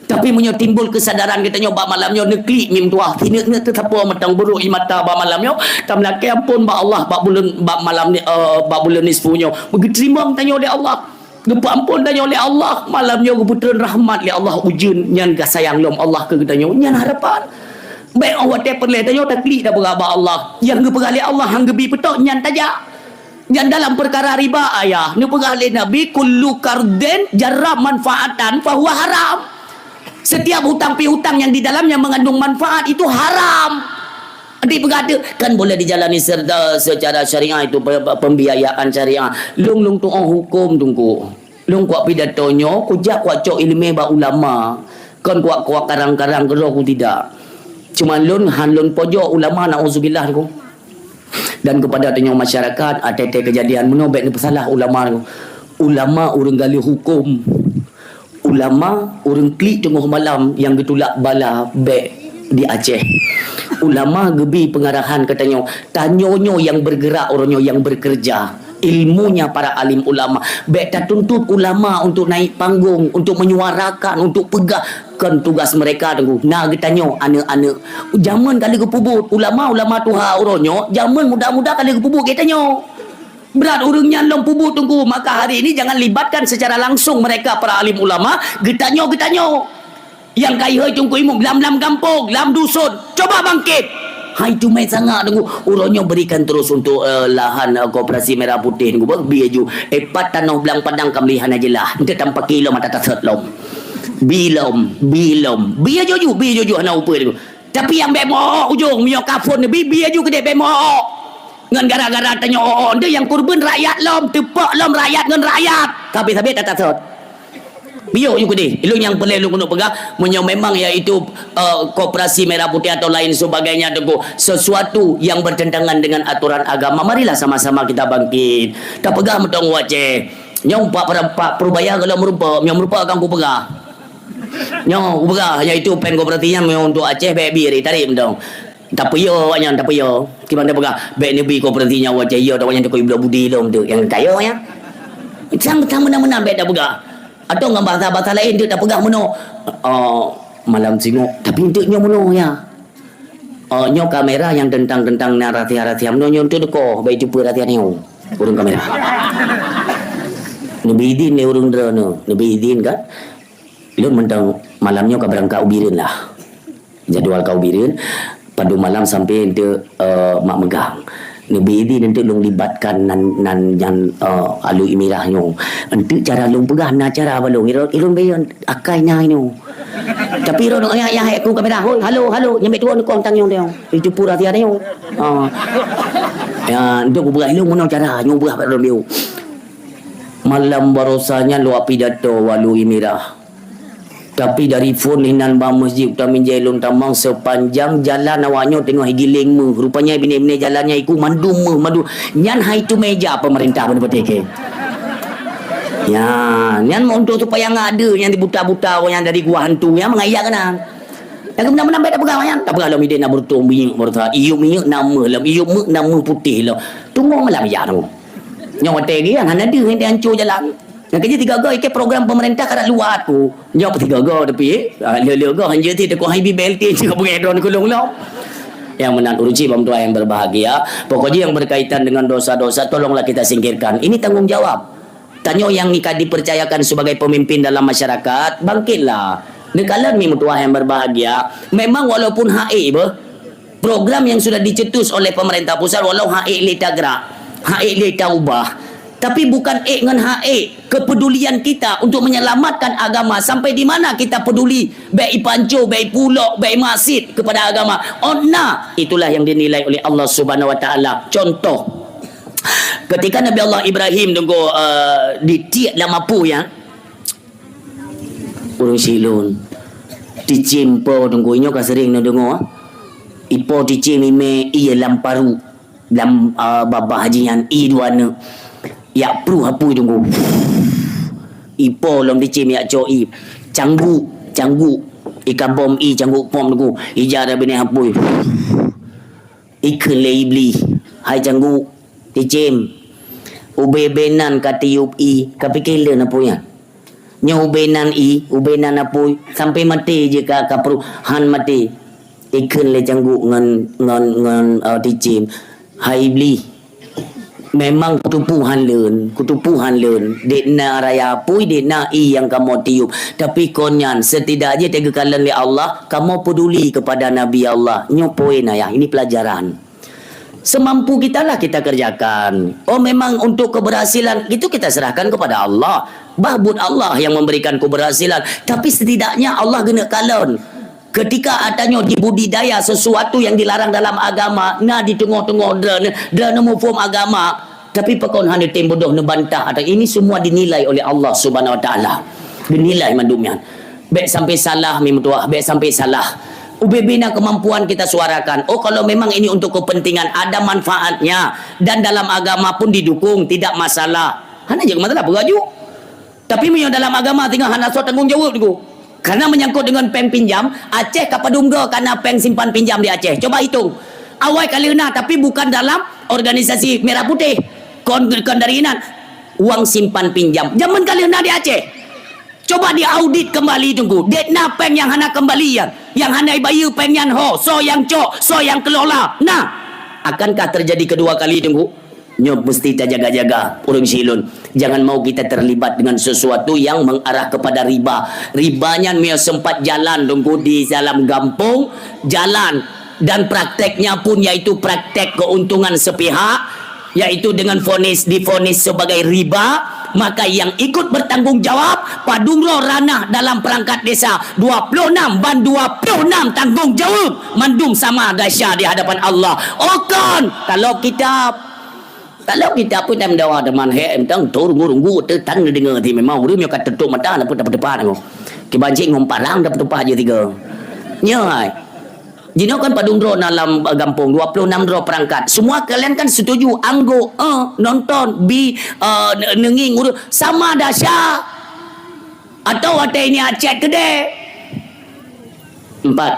Tapi meunyoe timbul keusadaran geutanyoe bak malam nyoe, neuklik mim tuah, sineuk-neuk teusapoe mantong, beurôk ie mata bak malam nyoe, tameulakée amphon bak Allah bak buleuen, bak malam ni, eh, bak buleuen nisfu nyoe. Beugeuteurimong tanyoe lé Allah. Geupeuamphon tanyoe lé Allah. Malam nyoe geupeutreun rahmat lé Allah, ujeuen nyan ka sayang lom Allah keu geutanyoe. Nyan harapan. Bék 'oh watée peureulée tanyoe taklik tapeugah bak Allah. Nyang geupeugah lé Allah han geubi peutok nyan tajak. Dan dalam perkara riba, ayah, neupeugah lé Nabi, "Kullu qardin jarra manfaatan fahuwa haram." Setiap hutang piutang yang di dalamnya mengandung manfaat itu haram. Dipeugah tu kan boleh dijalani serta secara syariah itu pe-, pe-, pembiayaan syariah. Lôn, lôn tu'oh huköm teungku. Lôn kuak pidato nyoe, kujak kuak cok ileumé bak ulama. Kon kuak, kuak karang-karang keudroe ku tidak. Cuma lôn han lôn pojok ulama, nauzubillah teungku. Dan kepada tanyoe masyarakat, até-até kejadian meunoe bék neupeusalah ulama. Ulama ureuëng galeh huköm. Ulama ureuëng klik teungoh malam nyang geutulak bala bék di Aceh. Ulama geubi pengarahan keu tanyoe. Tanyoe nyoe yang bergerak, uroe nyoe yang bekerja. Ilmunya para alim ulama. Bék tatuntut ulama untuk naik panggung, untuk menyuarakan, untuk peugah. Kon tugas mereka teungku. Na geutanyoe aneuk-aneuk. Jameun ka lheueh geupeubuet. Ulama-ulama tuha uroe nyoe, jameun muda-muda ka lheueh geupeubuet geutanyoe. Brat ureuëng nyan lom peubuet teungku. Maka hari ini jangan libatkan secara langsung mereka para alim ulama. Geutanyoe, geutanyoe. Yang kai hoi teungku imum lam-lam gampông, lam dusun. Coba bangkit. Hai teumé sangat teungku. Uroe nyoe berikan terus untuk, eh, lahan, eh, koperasi merah putih teungku. Beuh, bi aju. Eh, pat tanoh blang padang ka meulihan aja lah. Ente tampaki lom mata tasot lom. Bi lom, bi lom. Bi aju-aju, bi aju-aju hana upeue teungku. Tapi nyang bék meu-ok ujong, meunyoe ka phon neubi, bi aju keudeh bék meu-ok. Ngon gara-gara tanyoe ok-ok, ente nyang kurban rakyat lom, teupok lom rakyat ngon rakyat. Sabe-sabe tatasot. Biyok ju keudeh, ilôn nyang peureulée lôn keuneuk peugah, meunyoe memang iaitu, eh, koperasi merah putih atau lain sebagainya teungku, sesuatu yang bertentangan dengan aturan agama, marilah sama-sama kita bangkit. Tapeugah mantong u Aceh. Nyoe pak, pak Purbaya golom meurumpok, nyoe meurumpok akan kupeugah. Nyoe kupeugah, iaitu péng koperasi nyan meunyoe untuk Aceh, bék bi, tarék mantong. Tapeuyô awaknyan, tapeuyô. Kiban tapeugah, bék neubi koperasi nyan watée yô, awaknyan takot bloe budi lom tu nyang kayô nyan. Sang, sang meunan-meunan bék tapeugah. Atau ngon bahasa-bahasa laén tu tapeugah meunoe, "Oh, malam singoh, tapi eunteuk nyoe meunoe ya. Oh, nyoe kamera nyang teuntang-teuntang na rahsia-rahsia meunoe nyoe eunteuk teuko, bék teupeue rahsia nyoe." Ureuëng kamera. Neubi idin lé ureuëng droeneuh, neubi idin kan? Lôn mantong malam nyoe ka beurangkat u Bireuen lah. Jadwal ka u Bireuen, padum malam sampai eunteuk, eh, mak meugang. Neubi idin eunteuk lôn libatkan nan, nan nyan, eh, Alui Mirah nyoe. Eunteuk cara lôn peugah na cara bak lôn. Ilôn, ilôn bayeue akai na nyoe. Tapi ilôn, ya, ya, aku kamera. Hoi, halo, halo. Nyampe tuan kong tang nyoe, nyoe. Itu pura tiada nyoe. Ah. Ya, eunteuk kupeugah ilôn meunoe cara. Nyoe peugah bak lôn biu. Malam barosa nyan lôn pidato Alui Mirah. Tapi dari phon inan bak masjid Utaminjai lôn tamong sepanjang jalan awak nyoe teungoh giléng méuh. Rupanya binéh-binéh jalan nyan iku mandum méuh, mandum. Nyan hai tu meja pemerintah beuna patéh keu. Ya, nyan untuk supaya nggak ada yang dibuta-buta orang yang dari gua hantu yang mengayakkan. Yang kena menambah tak pegang nyan, tak pegang lom idéh na bertong minyeuk berta. Iyup minyeuk na méuh lom, iyup méuh na méuh putéh lom. Tunggu malam ya tu. Nyoe watée geuh hana deuh yang dihancur jalan. Nyang keujeuet tiga go ikei program pemerintah ka luat tu. Nyoe tiga go tapi, eh, le-le go hanjeuet ti teukoh hai B L T juga bungéh drone kulong lom. Yang meunan uruci bang tuan yang berbahagia. Pokoknya yang berkaitan dengan dosa-dosa tolonglah kita singkirkan. Ini tanggung jawab. Tanyoe yang ka dipercayakan sebagai pemimpin dalam masyarakat, bangkitlah. Neukalon mi meutuah yang berbahagia. Memang walaupun hak ék beuh, program yang sudah dicetus oleh pemerintah pusat walau hak ék lé tagrak, hak ék lé taubah, tapi bukan ék ngon hak ék kepedulian kita untuk menyelamatkan agama sampai di mana kita peduli, baik ipanco, baik pulok, baik masit kepada agama. Oh, nah, itulah yang dinilai oleh Allah Subhanahu Wa Taala. Contoh, ketika Nabi Allah Ibrahim teungku, eh, ditiek lam apui ya, ureuëng silôn. Ticém po teungku, inyoe ka sering neudeungoe. Ipo ticém imé ié lam paru, lam, ah, babah haji nyan, ié dua aneuk. Yak pruh apui teungku. Ipo lom ticém yak cok i. Cangguk, cangguk. Ika bom i cangguk pom teungku. Ija ada binéh apui. Ikheun lé Iblih, "Hai cangguk, ticém, ubé-bé nan ka tiup i, ka pike lé na punya." Nyoe ubé nan ié, ubé nan apui, sampai maté jih ka, ka pruh han maté. Ikheun lé cangguek ngon, ngon, ngon, eh, cicém. Hai Iblih, memang kuteupeu han lôn, kuteupeu han lôn. Dek na raya apui, dek na ié nyang kamoe tiup. Tapi kon nyan, setidak jih teuka kalon lé Allah, kamoe peduli kepada Nabi Allah. Nyoe poin ayah, ini pelajaran. Semampu kitalah kita kerjakan. Oh, memang untuk keberhasilan, itu kita serahkan kepada Allah. Bah buet Allah yang memberikan keberhasilan. Tapi setidaknya Allah geuneuk kalon. Ketika atanyoe dibudidaya sesuatu yang dilarang dalam agama, na di teungoh-teungoh droeneuh, droeneuh muphom agama, tapi pakon hana tem bodoh neubantah atau ini semua dinilai oleh Allah Subhanahu Wa Taala. Dinilai mandum nyan. Bék sampai salah, mi meutuah, bék sampai salah. Ubé-bé na kemampuan kita suarakan. Oh, kalau memang ini untuk kepentingan, ada manfaatnya. Dan dalam agama pun didukung, tidak masalah. Hana jeuet masalah, peugah ju. Tapi meunyoe dalam agama tinggal hana soe tanggung jaweueb tu. Karena menyangkut dengan péng pinjam, Aceh ka padum droe kana péng simpan pinjam di Aceh. Coba hitung. Awai ka lheueh na, tapi bukan dalam organisasi Merah Putih. Kon, kon dari inan. Uang simpan pinjam. Jameun ka lheueh na di Aceh. Coba diaudit kembali, Teungku. Dek na péng nyang hana kembali nyan, nyang hana ibayeue péng nyan ho, soe nyang cok, soe nyang kelola. Nah, akankah terjadi kedua kali, Teungku? Nyoe mesti tajaga-jaga, ureueng silôn. Jangan mau kita terlibat dengan sesuatu yang mengarah kepada riba. Riba nyan meunyoe sempat jalan, Teungku, di dalam gampông, jalan. Dan prakteknya pun yaitu praktek keuntungan sepihak, yaitu dengan vonis, divonis sebagai riba, maka yang ikut bertanggung jawab padum droe ranah dalam perangkat desa, dua puluh enam ban dua puluh enam tanggung jawab, mandum sama dahsyat di hadapan Allah. Oh kon, kalau kita, kalau kita pun dah mendawa teman, hek, entang tu runggu-runggu, tu tan deungoe ti memang ureueng nyang ka tutup mata, nak pun dapat depan aku. Kiban cik ngon parang dapat tumpah je tiga. Nyoe hai. Jinoe kan padum droe na lam, eh, gampông, dua puluh enam droe perangkat. Semua kalian kan setuju, anggô, eh, nonton, bi, eh, ne-, neungieng ureueng sama dahsyat. Atau watèe ini Aceh keudeh. Empat,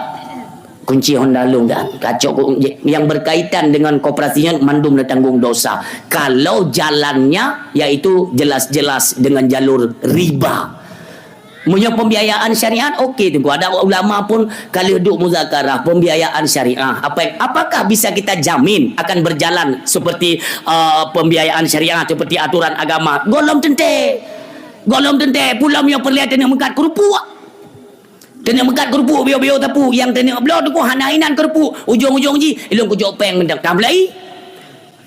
kunci Honda Lung kan. Kacok ku-, yang berkaitan dengan koperasi nyan mandum na tanggung dosa. Kalau jalannya, yaitu jelas-jelas dengan jalur riba. Meunyoe pembiayaan syariat, okey, Teungku. Ada ulama pun ka lheueh duek muzakarah pembiayaan syariah. Apa, apakah bisa kita jamin akan berjalan seperti, eh, pembiayaan syariah, seperti aturan agama? Gohlom teuntèe. Gohlom teuntèe. Pulom nyang peureulèe teuneuk meukat keurupuk. Teuneuk meukat keurupuk, bio-bio tapu. Nyang teuneuk bloe, Teungku, hana inan keurupuk. Ujong-ujong jih, ilôn kujok péng mantong. Ka mulai.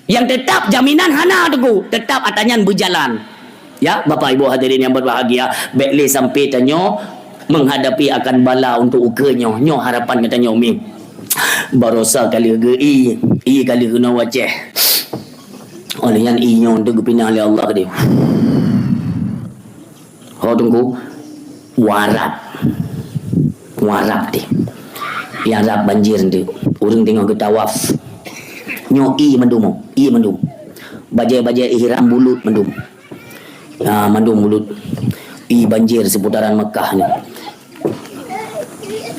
Yang tetap jaminan hana, Teungku. Tetap atra nyan berjalan. Ya, Bapak Ibu hadirin yang berbahagia, bèk lé sampai tanyoe menghadapi akan bala untuk ukeue nyoe. Nyoe harapan geutanyoe mi. Barosa ka lheueh geu-, i, i ka lheueh keunoe u Aceh. Oleh nyan i nyoe untuk geupinah lé Allah keudeh. Ho Teungku, u Arab. U Arab deh. Di Arab banjir nteuk. Ureueng teungoh geutawaf. Nyoe ie mandum, ie mandum. Bajèe-bajèe ihram bulut mandum. Ha, mandum bulut. Ie banjir seputaran Mekah nyoe.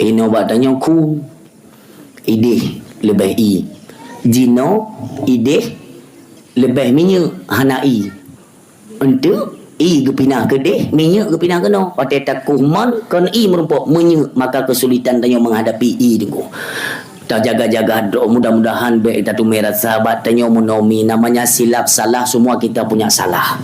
Inoe bak tanyoe khu. Ideh leubeh ie. Jinoe ideh leubeh minyeuk hana ie. Enteuk ie geupinah keudeh, minyeuk geupinah keunoe. Watèe takuh mon kon ie meurumpok minyeuk, maka keusulitan tanyoe menghadapi ie Teungku. Tajaga-jaga droe, mudah-mudahan bèk tateumé rasa bak tanyoe meunoe mi. Namanya silap salah, semua kita punya salah.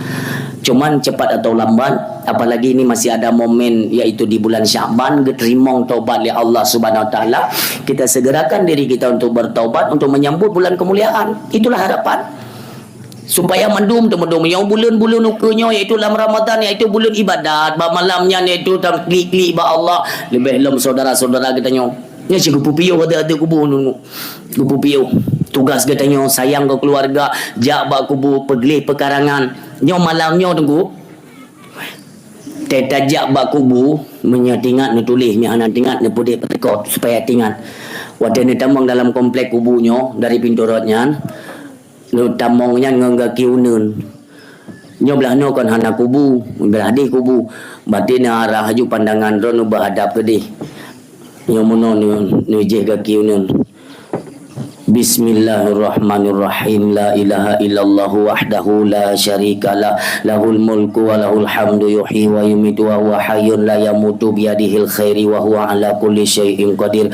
Cuman cepat atau lambat, apalagi ini masih ada momen, yaitu di bulan Sya'ban, geuteurimong taubat lé Allah Subhanahu Wa Taala, kita segerakan diri kita untuk bertaubat, untuk menyambut bulan kemuliaan. Itulah harapan. Supaya mandum teumandum nyang buleuen-buleuen ukeue nyoe, yaitu lam Ramadan, yaitu buleuen ibadat, bak malam nyan, yaitu tam klik-klik bak Allah, leubeh lom syedara-syedara geutanyoe. Nyan cit geupeupiôh ateueh-ateueh kubu nyoe. Geupeupiôh. Tugas geutanyoe sayang keu keuluwarga, jak bak kubu, peugleh peukarangan. Nyoe malam nyoe, Teungku, teuka jak bak kubu, meunyoe teuingat neutuléh, meunyoe hana teuingat neupeudeh peuteukot supaya teuingat. Watèe neutamong dalam komplek kubu nyoe, dari pintoe rot nyan, neutamong nyan ngon gaki uneuen. Nyoe blah noe kon hana kubu, blah deh kubu. Batin neuarah laju pandangan droe neuba hadap keudeh. Nyoe meunoe neu-, neujih gaki uneuen. Bismillahirrahmanirrahim. La ilaha illallah wahdahu la syarika lah. Lahul mulku wa lahul hamdu yuhyi wa yumitu wa huwa hayyun la yamutu biyadihil khairu wa huwa ala kulli syai'in qadir.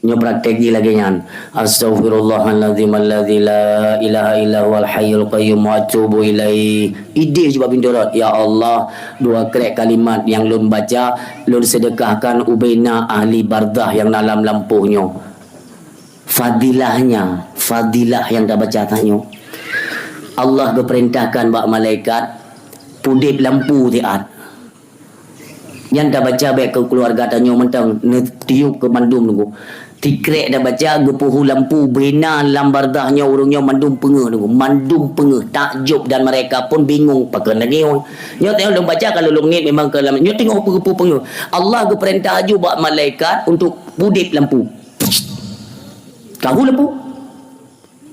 Nyoe praktek jih lagée nyan. Astaghfirullahalazim alladzi la ilaha illa huwal hayyul qayyum wa atubu ilaih. Idéh jih bak pintoe rot, "Ya Allah, dua krek kalimat nyang lôn baca, lôn seudeukahkan ubena ahli barzakh nyang na lam lampôh nyoe." Fadilahnya, fadilah nyang tabaca tanyoe. Allah geupeurintahkan bak malaikat, pudeb lampu siat. Nyan tabaca bék keu keuluwarga tanyoe mantong, neutiup keu mandum nunggu. Tikrek tabaca geupuhu lampu bena lam barzakh nyoe ureuëng nyoe mandum peungeuh nunggu, mandum peungeuh, takjub dan mereka pun bingung pakon lagée nyoe. Nyoe teuh lôn baca kalau lôn ngieng memang keu lam nyoe teungoh peungeuh-peungeuh. Allah geupeurintah aju bak malaikat untuk pudeb lampu. Kahu lampu.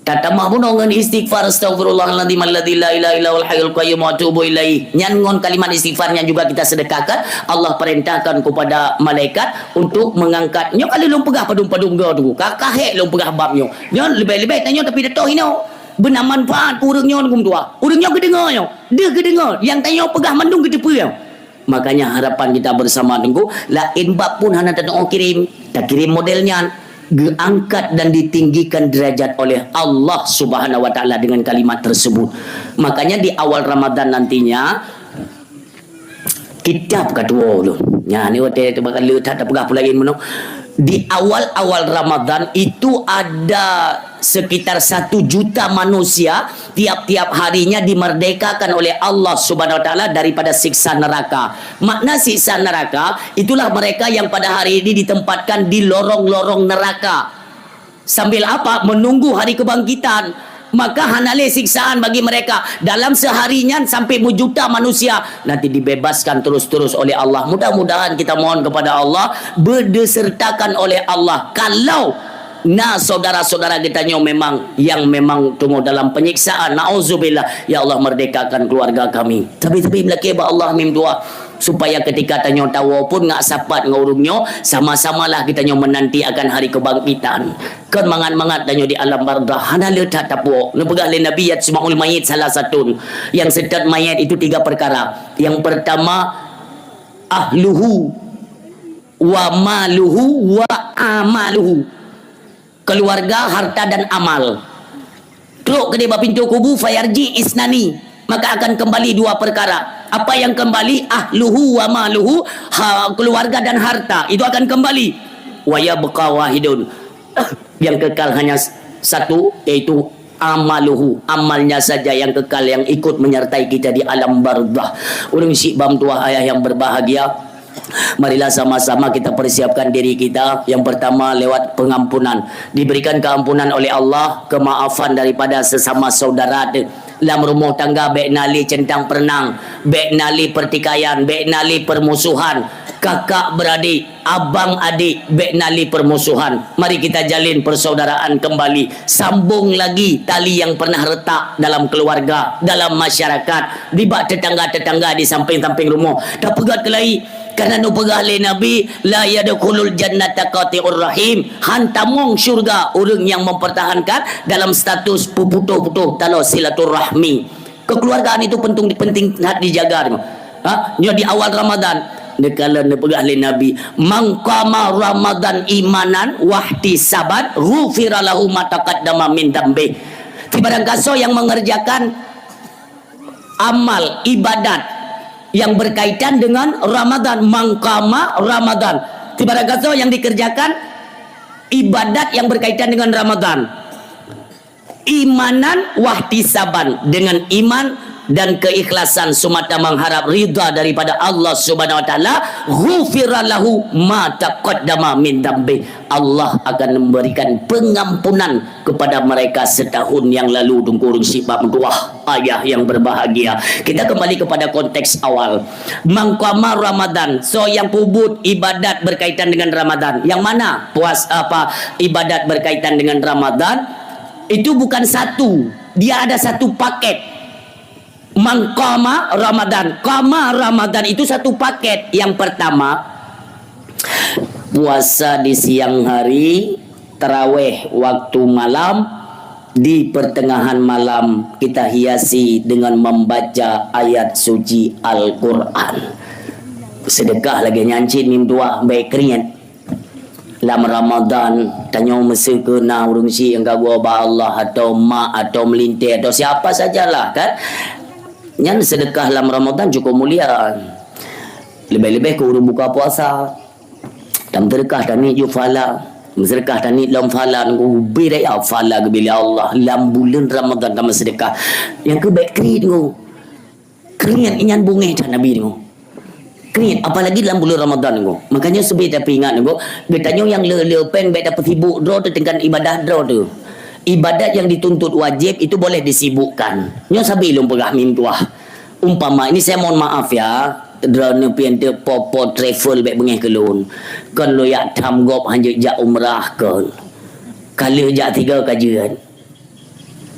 Tatamah bunoe ngon istighfar, "Astaghfirullahaladzim alladzi la ilaha illa huwal hayyul qayyum wa atubu ilaih." Nyan ngon kalimat istighfar nyan juga kita sedekahkan. Allah perintahkan kepada malaikat untuk mengangkat. Nyoe kali lôn peugah padum-padum goe tu. Ka, ka hék lôn peugah bab nyoe. Nyoe leubeh-leubeh tanyoe tapi tatoh inoe. Beuna manfaat keu ureuëng nyoe nunggu tuha. Ureuëng nyoe geudeungoe nyoe. Deuh geudeungoe. Nyang tanyoe peugah mandum geuteupeue nyoe. Makanya harapan kita bersama nunggu, laén bab pun hana tatuoh kirim, takirim model nyan, geuangkat dan ditinggikan derajat oleh Allah Subhanahu wa Taala dengan kalimat tersebut. Makanya di awal Ramadan nantinya, kitab ka tuwoe ulôn. Nyan, ni watée teuka le that tapeugah peulaén meunoe. Di awal-awal Ramadan itu ada sekitar satu juta manusia tiap-tiap harinya dimerdekakan oleh Allah Subhanahu wa Taala daripada siksa neraka. Makna siksa neraka, itulah mereka yang pada hari ini ditempatkan di lorong-lorong neraka. Sambil apa? Menunggu hari kebangkitan. Maka hana lé siksaan bagi mereka. Dalam sehari nyan sampai meujuta manusia nanti dibebaskan terus-terus oleh Allah. Mudah-mudahan kita mohon kepada Allah, berdesertakan oleh Allah. Kalau na saudara-saudara kita nyoe memang, yang memang teungoh dalam penyiksaan, naudzubillah, ya Allah, merdekakan keluarga kami. Tapi-tapi meulakée bak Allah mim doa, supaya ketika tanyoe tawoe pun ngak sapat ngon ureuëng nyoe, sama-samalah kita nyoe menanti akan hari kebangkitan. Kon mangat-mangat tanyoe di alam barzakh, hana le that tapuwoe. Neupeugah lé Nabi, "Yajma'ul mayyit salasatun." Yang seutôt mayat itu tiga perkara. Yang pertama, ahluhu, wa maluhu, wa amaluhu. Keluarga, harta, dan amal. Trok keudeh bak pintoe kubu, fayarji isnani, maka akan kembali dua perkara. Apa yang kembali? Ahluhu wa maluhu, ha, keluarga dan harta. Itu akan kembali. Wa yabqa wahidun. Yang kekal hanya s-, satu, yaitu amaluhu, amalnya saja yang kekal, yang ikut menyertai kita di alam barzakh. Ureuëng syiek bam tuah ayah yang berbahagia, marilah sama-sama kita persiapkan diri kita. Yang pertama, lewat pengampunan. Diberikan keampunan oleh Allah, kemaafan daripada sesama saudara. Lam rumoh tangga bék na lé centang perenang, bék na lé pertikaian, bék na lé permusuhan. Kakak beradik, abang adik, bék na lé permusuhan. Mari kita jalin persaudaraan kembali. Sambung lagi tali yang pernah retak dalam keluarga, dalam masyarakat, di bak tetangga-tetangga di samping-samping rumoh. Tapeugah keulai, karena neupeugah lé Nabi, "La yadkhulul jannata qati'ur rahim." Han tamong syurga ureuëng yang mempertahankan dalam status peuputoh-putoh taloe silaturahmi. Kekeluargaan itu penting, penting that dijaga. Ha? Nyoe di awal Ramadan. Neukalon neupeugah lé Nabi, "Man qama Ramadan imanan wahtisaban, ghufira lahu ma taqaddama min dambih." Sibarang gasoe yang mengerjakan amal ibadat yang berkaitan dengan Ramadan, man qama Ramadan. Sibarang gasoe yang dikerjakan ibadat yang berkaitan dengan Ramadan. Imanan wahtisaban, dengan iman dan keikhlasan semata mengharap ridha daripada Allah Subhanahu wa Taala, ghufira lahu ma taqaddama min dambih. Allah akan memberikan pengampunan kepada mereka setahun yang lalu, Teungku ureuëng syiek bam tuah ayah yang berbahagia. Kita kembali kepada konteks awal. Man qama Ramadan, soe nyang peubuet ibadat berkaitan dengan Ramadan. Yang mana? Puas-, apa, ibadat berkaitan dengan Ramadan. Itu bukan satu, dia ada satu paket. Man qama Ramadan. Qama Ramadan itu satu paket. Yang pertama, Puasa di siang hari, taraweh waktu malam, di pertengahan malam kita hiasi dengan membaca ayat suci Al-Quran. Sedekah lagèe nyan cit mim tuah, bèk kriet. Lam Ramadan, tanyoe meuseukeuna ureueng syik nyang ka geuba Allah atau mak atau meulintèe atau siapa sajalah, kan? Nyan sedekah lam Ramadan cukup mulia. Leubeh-leubeh keu ureueng buka puasa. Tam seudeukah taniet ju phala. Seudeukah taniet lom phala, nunggu ubé daya phala geubri lé Allah. Lam buleuen Ramadan tam seudeukah. Nyang keu bèk kriet nunggu. Kriet nyan bungéh that Nabi nunggu. Kriet, apalagi lam buleuen Ramadan nunggu. Makanya seubé tapeuingat nunggu. Geutanyoe nyang le-le péng bèk tapeusibuk droe teuh deungon ibadah droe teuh. Ibadat yang dituntut wajib itu boleh disibukkan. Nyoe sabe lôn peugah mim tuah. Umpama, ini saya mohon maaf ya, droeneuh pih enteuk po-po travel bèk beungéh keu lôn. Kon lôn jak tham gob hanjeuet jak umrah kon. Ka lheueh jak tiga ka jeuet.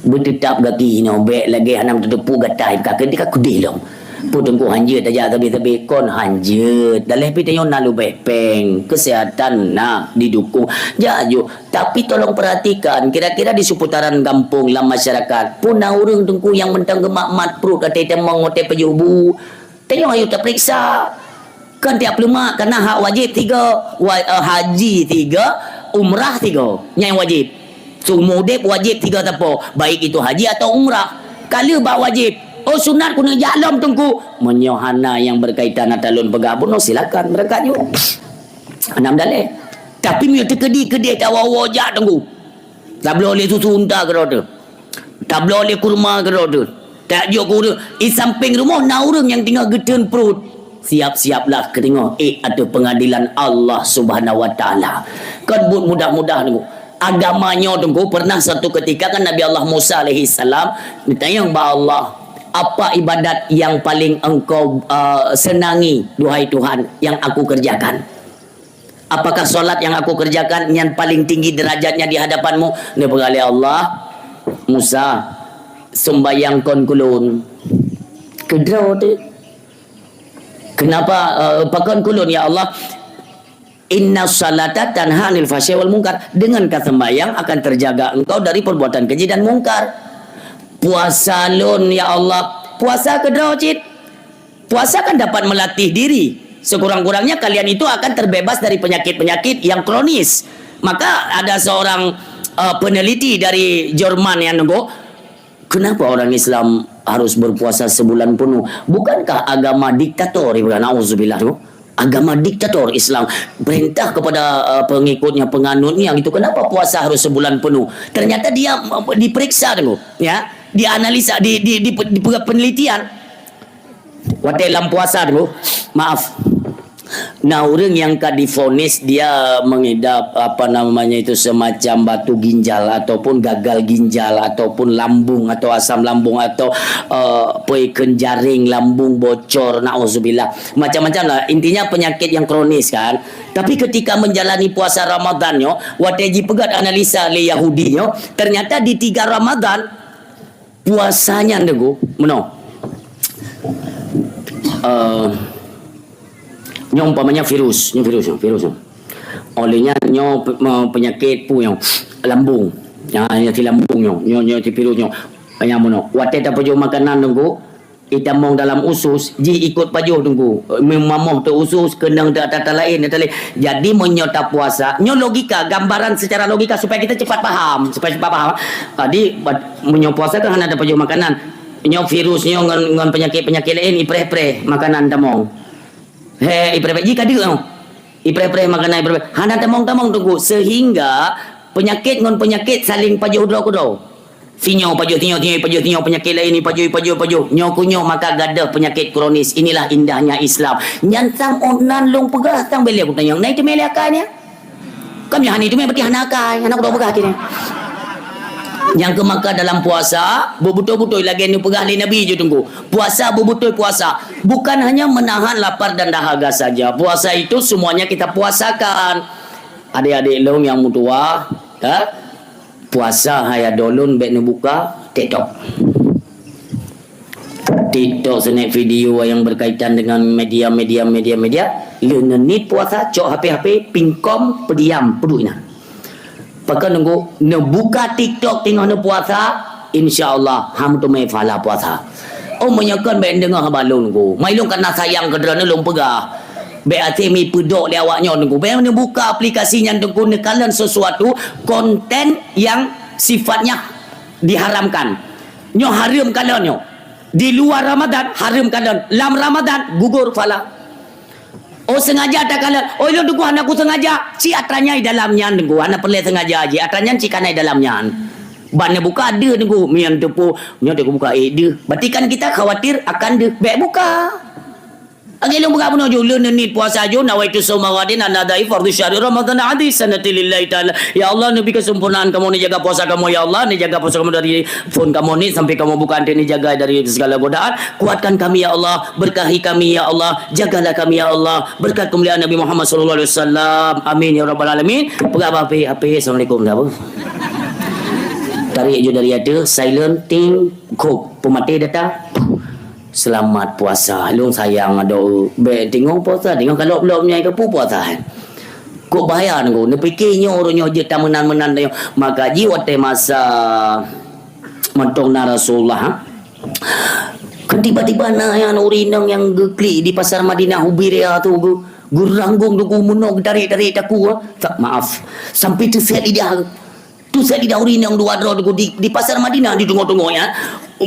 Beuteutab gaki inoe bèk lagèe hana meuteupeue gatai ka keudeh ka keudeh lom. Peue teungku hanjeuet tajak sabe-sabe kon hanjeuet. Daleh pih tanyoe na leubeh péng. Kesehatan na didukung. Jak ju. Tapi tolong perhatikan, kira-kira di seputaran gampông lam masyarakat, peue na ureueng teungku nyang mantong geumat-mat pruet watèe tamong watèe pajoh bu? Tanyoe ayo taperiksa. Kan tiep leumah kana hak wajib tiga, wa-, eh, haji tiga, umrah tiga. Nyang wajib. Seumur udép wajib tiga sapo, baik itu haji atau umrah. Ka lheueh bak wajib. Oh, sunat keuneuk jak lom teungku. Meunyoe hana nyang berkaitan ata lôn peugah bunoe, silakan berangkat ju. Hana meudaleh. Tapi meunyoe teukeudi keudeh tawoe-woe jak teungku. Tabloe lé susu unta keudroe teuh. Tabloe lé kurma keudroe teuh. Tajok keu ureueng, di sampéng rumoh na ureueng nyang teungoh geuteun pruet. Siap-siaplah keu teungoh ék ateueh peungadilan Allah Subhanahu wa Taala. Kon buet mudah-mudah teungku. Agama nyoe teungku, pernah satu ketika kan Nabi Allah Musa alaihi salam geutanyong bak Allah, "Apa ibadat yang paling Engkau, eh, senangi, duhai Tuhan, yang aku kerjakan?" Apakah salat yang aku kerjakan nyan paling tinggi derajatnya di hadapan-Mu? Neupeugah lé Allah, "Musa, seumbahyang kon keu lôn." Keudroe teuh. Kenapa, eh, pakon keu lôn, ya Allah? "Inna salata tanha 'anil fahsya'i wal munkar." Dengan ka seumbahyang akan terjaga engkau dari perbuatan keji dan mungkar. Puasa lôn, ya Allah. Puasa keudroe cit. Puasa kan dapat melatih diri. Sekurang-kurangnya kalian itu akan terbebas dari penyakit-penyakit yang kronis. Maka ada seorang, eh, peneliti dari Jerman yang nunggu, "Kenapa orang Islam harus berpuasa sebulan penuh? Bukankah agama diktator?" Dia bilang, "Nauzubillah, tu. Agama diktator Islam. Perintah kepada, eh, pengikutnya, penganutnya gitu. Kenapa puasa harus sebulan penuh?" Ternyata dia, eh, diperiksa dulu, ya. Dianalisa, di, di, di, di penelitian. Watèe lam puasa dulu, maaf. Nah, ureueng nyang ka divonis dia mengidap, apa namanya itu, semacam batu ginjal ataupun gagal ginjal ataupun lambung atau asam lambung atau, eh, peue kheun jaring lambung bocor, nauzubillah. Macam-macam lah. Intinya penyakit yang kronis kan. Tapi ketika menjalani puasa Ramadan nyoe, watèe jipeugöt analisa lé Yahudi nyoe, ternyata di tiga Ramadan, puasa nyan teungku, meunoe. Eh, nyoe umpamanya virus, nyoe virus, nyoe virus. Nyoe. Oleh nyan, nyoe pe-, me-, penyakit peue nyoe, lambung. Ya, nyakét lambung nyoe, nyoe, nyoe si virus nyoe. Nyang meunoe. Watèe tapajoh makanan teungku, itamong dalam usus, jih ikot pajoh teungku. Meumamoh teu usus, keunong teu ata-ata laén, ata laén. Jadi, meunyoe tapuasa, nyoe logika, gambaran secara logika supaya kita cepat paham, supaya cepat paham. Jadi, bat-, meunyoe puasa kan hana tapajoh makanan. Nyoe virus nyoe ngon, ngon penyakit-penyakit laén ipreh-preh makanan tamong. He, ipreh-preh, jih ka deuk nyoe. Ipreh-preh makanan, ipreh-preh. Hana tamong-tamong teungku, sehingga penyakit ngon penyakit saling pajoh droe keudroe. Sinyoe pajoh, sinyoe, sinyoe, pajoh, sinyoe, penyakit laén ni pajoh, pajoh, pajoh. Nyoe keu nyoe maka gadoh penyakit kronis. Inilah indahnya Islam. Nyan sang oh nan lôn peugah sang bèk lé kutanyong. Na itu mele akai nyan. Kan nyan hana itu mele berarti hana akai. Hana kudoh peugah kini. Nyang keu maka dalam puasa, beubeutôi-beutôi lagèe neupeugah lé Nabi ju teungku. Puasa beubeutôi puasa. Bukan hanya menahan lapar dan dahaga saja. Puasa itu semuanya kita puasakan. Adik-adik lôn nyang meutuah, ha? Puasa hai adoe lôn bèk neubuka TikTok. TikTok, snack video yang berkaitan dengan media, media, media, media. Leuneunit puasa, cok H P, H P, pingkom, peudiam, peuduek inan. Pakon nunggu, neubuka TikTok teungoh neupuasa, insya Allah, ham teumé pahala puasa. Oh, meunyoe kon bèk neudeungoe haba lôn nunggu. Mai lôn kana sayang keu droeneuh lôn peugah. Bèk até mi peudok lé awak nyoe nunggu. Bèk neubuka aplikasi nyan nunggu neukalon sesuatu konten yang sifatnya diharamkan. Nyoe hareuem kalon nyoe. Di luar Ramadan, hareuem kalon. Lam Ramadan, gugur pahala. Oh, sengaja takalon. Oh, ilôn teungku hana kusengaja. Ci atra nyan dalam nyan teungku. Hana peureulèe sengaja ji. Atra nyan ci kana dalam nyan. Ban neubuka deuh teungku. Mian teupeu. Nyoe teungku buka ék deuh. Berarti kan kita khawatir akan deuh. Bèk buka. Lagèe lôn buka bunoe ju. Lôn nit puasa ju. Nawaitu shauma ghadin an adai fardhu syahri Ramadan adi sanati lillahi ta'ala. Ya Allah, neubri kesempurnaan kamoe neujaga puasa kamoe, ya Allah, neujaga puasa kamoe dari phon kamoe ni sampai kamoe buka, neujaga dari segala godaan. Kuatkan kami, ya Allah, berkahi kami, ya Allah, jagalah kami, ya Allah, berkat kemuliaan Nabi Muhammad sallallahu alaihi wasallam. Amin ya rabbal alamin. Peugah bah H P, H P, assalamualaikum dah apa? Tarik je dari ada, silent, ting, kop, pematai data. Selamat puasa. Lôn sayang adoe. Bèk teungoh puasa, teungoh kalok-lok meunyan keu peue puasa. Kok bahaya nunggu. Neupike nyoe ureueng nyoe jeuet tameunan-meunan nyoe. Maka ji watèe masa mantong na Rasulullah, ha? Kan tiba-tiba na nyan ureueng inong nyang geuklik di pasar Madinah Hubiria tu geu-, geuranggong teungku meunoe geutarek-tarek takue, ha? Tak, maaf. Sampai teusèt lidah. Tu saya lidah ureueng nyang dua droe teungku di, di pasar Madinah di teungoh-teungoh nyan.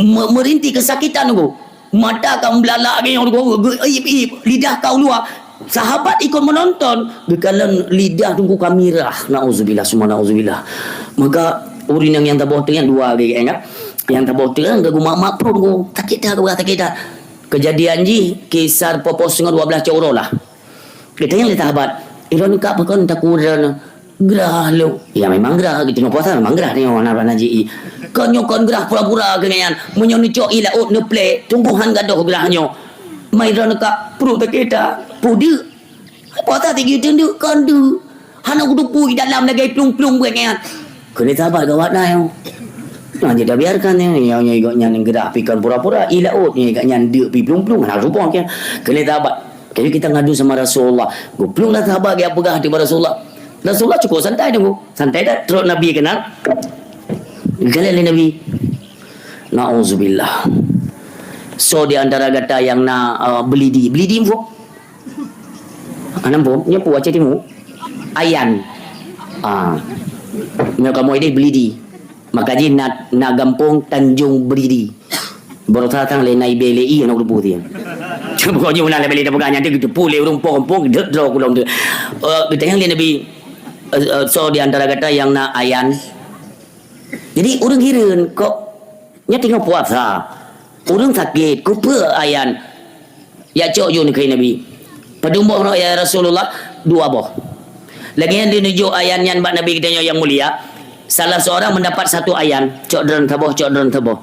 Me-, meurinti keusakitan teungku. Mata ka meulalak lagèe nyoe teungku, geu-, ip-ip, lidah ka uluwa. Sahabat ikut menonton, geukalon lidah teungku ka mirah. Nauzubillah, summa nauzubillah. Maka ureueng nyang, nyang taboh teungoh dua lagèe nyan. Nyang taboh teungoh geugumak-mak pruet teungku. Sakét that, sakét that. Kejadian jih kisar poh-poh singoh dua belas cot uroe lah. Geutanyong lé sahabat, "Ilôn ka pakon takue droeneuh?" "Grah lôn." Ya, memang grah, teungoh puasa memang grah teungoh hana, hana ji-i. "Kon nyoe kon grah pura-pura keu nyan. Meunyoe neucok i laôt neuplè, sunggoh han gadôh grah nyoe." "Mai droeneuh ka pruet sakét that." "Peue deuh?" "Puasa tiga teun deuh, kon deuh. Hana kuteupue i dalam lagèe plueng-plueng buet nyan." Keuneuk sahabat gawat na nyoe. Nah, jadi biarkan nyoe, nyoe, nyoe gobnyan grah pi kon pura-pura, i laôt nyoe gobnyan deuk pi plueng-plueng, hana rupoh kan. Keuneuk sahabat. Jadi kita ngadu sama Rasulullah. Geuplueng lah sahabat geujak peugah di Rasulullah. Rasulullah cukup santai teungku. Santai dah, trok Nabi keunan. Geukheun lé Nabi. Nauzubillah. Soe di antara gata nyang na, uh, beulidi? Beulidi muphom? Hana muphom? Nyoe peue Aceh Timu? Ayan. Ah. Nyoe kamoe idéh beulidi. Maka jih na, na gampông Tanjong Beridi. Baroesa sang lé na ibée lé ié na geuteupeue tieng. Pokoknya meunan lé bèk lé tapeugah nyan, teupeue lé ureueng pong-pong, deuek droe kulom tu. Eh, geutanyong lé Nabi, eh, eh, "Soe di antara gata nyang na ayan?" Jadi, ureueng hireuen, kok nyoe teungoh puasa? Ureueng sakét, keupeue ayan? Jak cok ju neukheun Nabi. "Padum boh droe, ya Rasulullah?" "Dua boh." Lagèe nyan lheuh neujok ayan nyan bak Nabi geutanyoe nyang mulia, salah seorang mendapat satu ayan, cok droen saboh, cok droen saboh.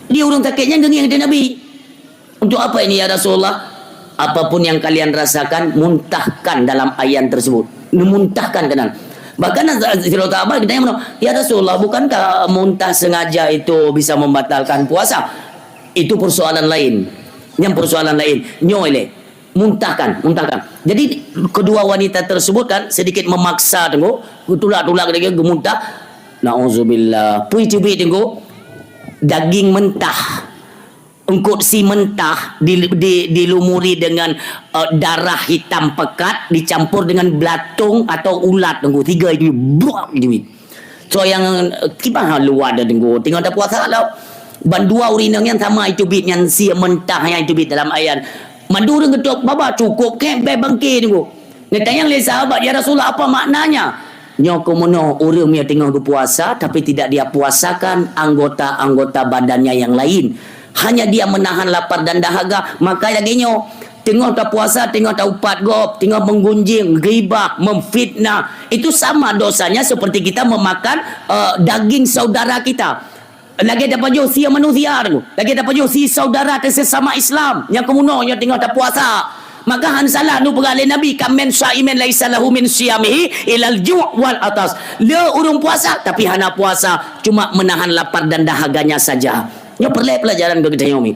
Di ureueng sakét nyan geungieng di Nabi. "Untuk apa ini, ya Rasulullah?" "Apapun yang kalian rasakan, muntahkan dalam ayan tersebut." Neumuntahkan keunan. Bahkan sidroe sahabat geutanyong meunoe, "Ya Rasulullah, bukankah muntah sengaja itu bisa membatalkan puasa?" Itu persoalan lain. Nyan persoalan lain. Nyoe lé. Muntahkan, muntahkan. Jadi, kedua wanita tersebut kan sedikit memaksa teungku, geutulak-tulak lagèe geumuntah. Nauzubillah. Peue teubiet teungku? Daging mentah. Eungkot sie mentah di, di, dilumuri dengan, eh, darah hitam pekat dicampur dengan beulatung atau ulat teungku. Tiga itu, bruak, itu. Soe nyang, eh, kiban luwa dah teungku. Teungoh tapuasa lah. Ban dua ureueng inong nyan sama iteubiet nyan sie mentah nyang iteubiet dalam ayan. Mandum ureueng geutôb, "Baba, cukôp kèe bèe bangke teungku." Geutanyong lé sahabat, "Ya Rasulullah, apa maknanya?" Nyoe keuh meunoe, ureueng meunyoe teungoh geupuasa, tapi tidak dia puasakan anggota-anggota badannya yang lain. Hanya dia menahan lapar dan dahaga, maka lagèe nyoe. Teungoh tapuasa, teungoh taupat gob, teungoh menggunjing, ghibah, memfitnah. Itu sama dosanya seperti kita memakan, eh, daging saudara kita. Lagèe tapajoh sie manusia tu. Lagèe tapajoh sie saudara sesama Islam. Nyang keuh meunoe nyoe teungoh tapuasa. Maka han salah neupeugah lé Nabi, "Kam min shaimin laisa lahu min shiyamihi ilal ju' wal atas." Le ureueng puasa, tapi hana puasa. Cuma menahan lapar dan dahaganya saja. Nyoe peureulèe pelajaran keu geutanyoe mi.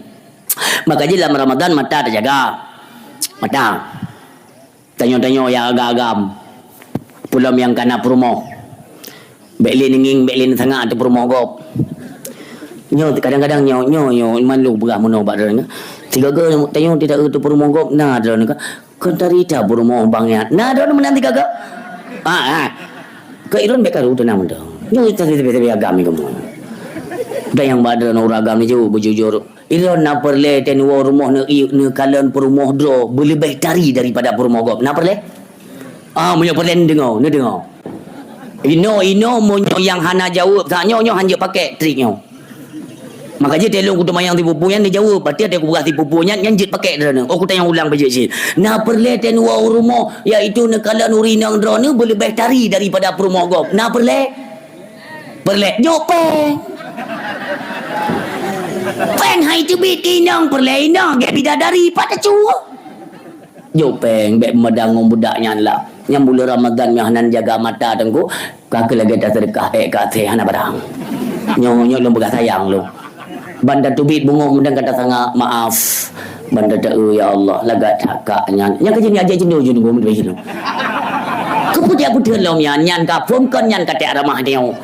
Maka jih lam Ramadan mata tajaga. Mata. Tanyoe-tanyoe nyang agam-agam. Peulom nyang kana peurumoh. Bék lé neungieng, bék lé neusanga ateueh peurumoh gob. Nyoe kadang-kadang nyoe, nyoe, nyoe malu peugah meunoe bak droeneuh. Sigoe-goe tanyoe tidak ateueh peurumoh gob na droeneuh ka. Kon tarita peurumoh bang nyan. Na droeneuh meunan sigoe-goe. Ah, ah. Keu ilôn bék karu teunang meudoe. Nyoe sabe-sabe agam ni kamoe. Dan nyang bak droeneuh ureueng agam ni jeuet beujujur. Ilôn na peureulée teuh neuwoe rumoh neu-, neukalon peurumoh droe beuleubeh tari daripada peurumoh gob. Na peureulée? Ah, meunyoe peureulée neudeungoe, neudeungoe. Inoe, inoe meunyoe nyang hana jaweueb, sa nyoe, nyoe han jeuet pakék trik nyoe. Maka jih teuh lôn kuteumayang sipupu nyan neujaweueb, berarti watée kupeugah sipupu nyan, nyan jeuet pakék droeneuh. Oh, kutanyong ulang beujeuet cit. Na peureulée teuh neuwoe rumoh, yaitu neukalon ureueng inong droeneuh beuleubeh tari daripada peurumoh gob. Na peureulée? Peureulée, jok péng. Péng hai teubiet keu inong, peureulée inong, gét bidadari, pat teucue. Jok péng, bék meudang ngon budak nyan lah. Nyang buleuen Ramadan nyoe hana jaga mata teungku, ka keu lagée taseudeukah ék ka até hana barang. Nyoe, nyoe lôn peugah sayang lôn. Ban tateubiet beungoh meudang ka tasanga maaf. Ban ta-, "Ya Allah, lagak that kak nyan." Nyang keujeut nyan ajak jeuneuh-jeuneuh geumeudeh jeuneuh. Keupeue jak peuteun lom nyan, nyan ka phon kon nyan ka tiak ramah nyoe.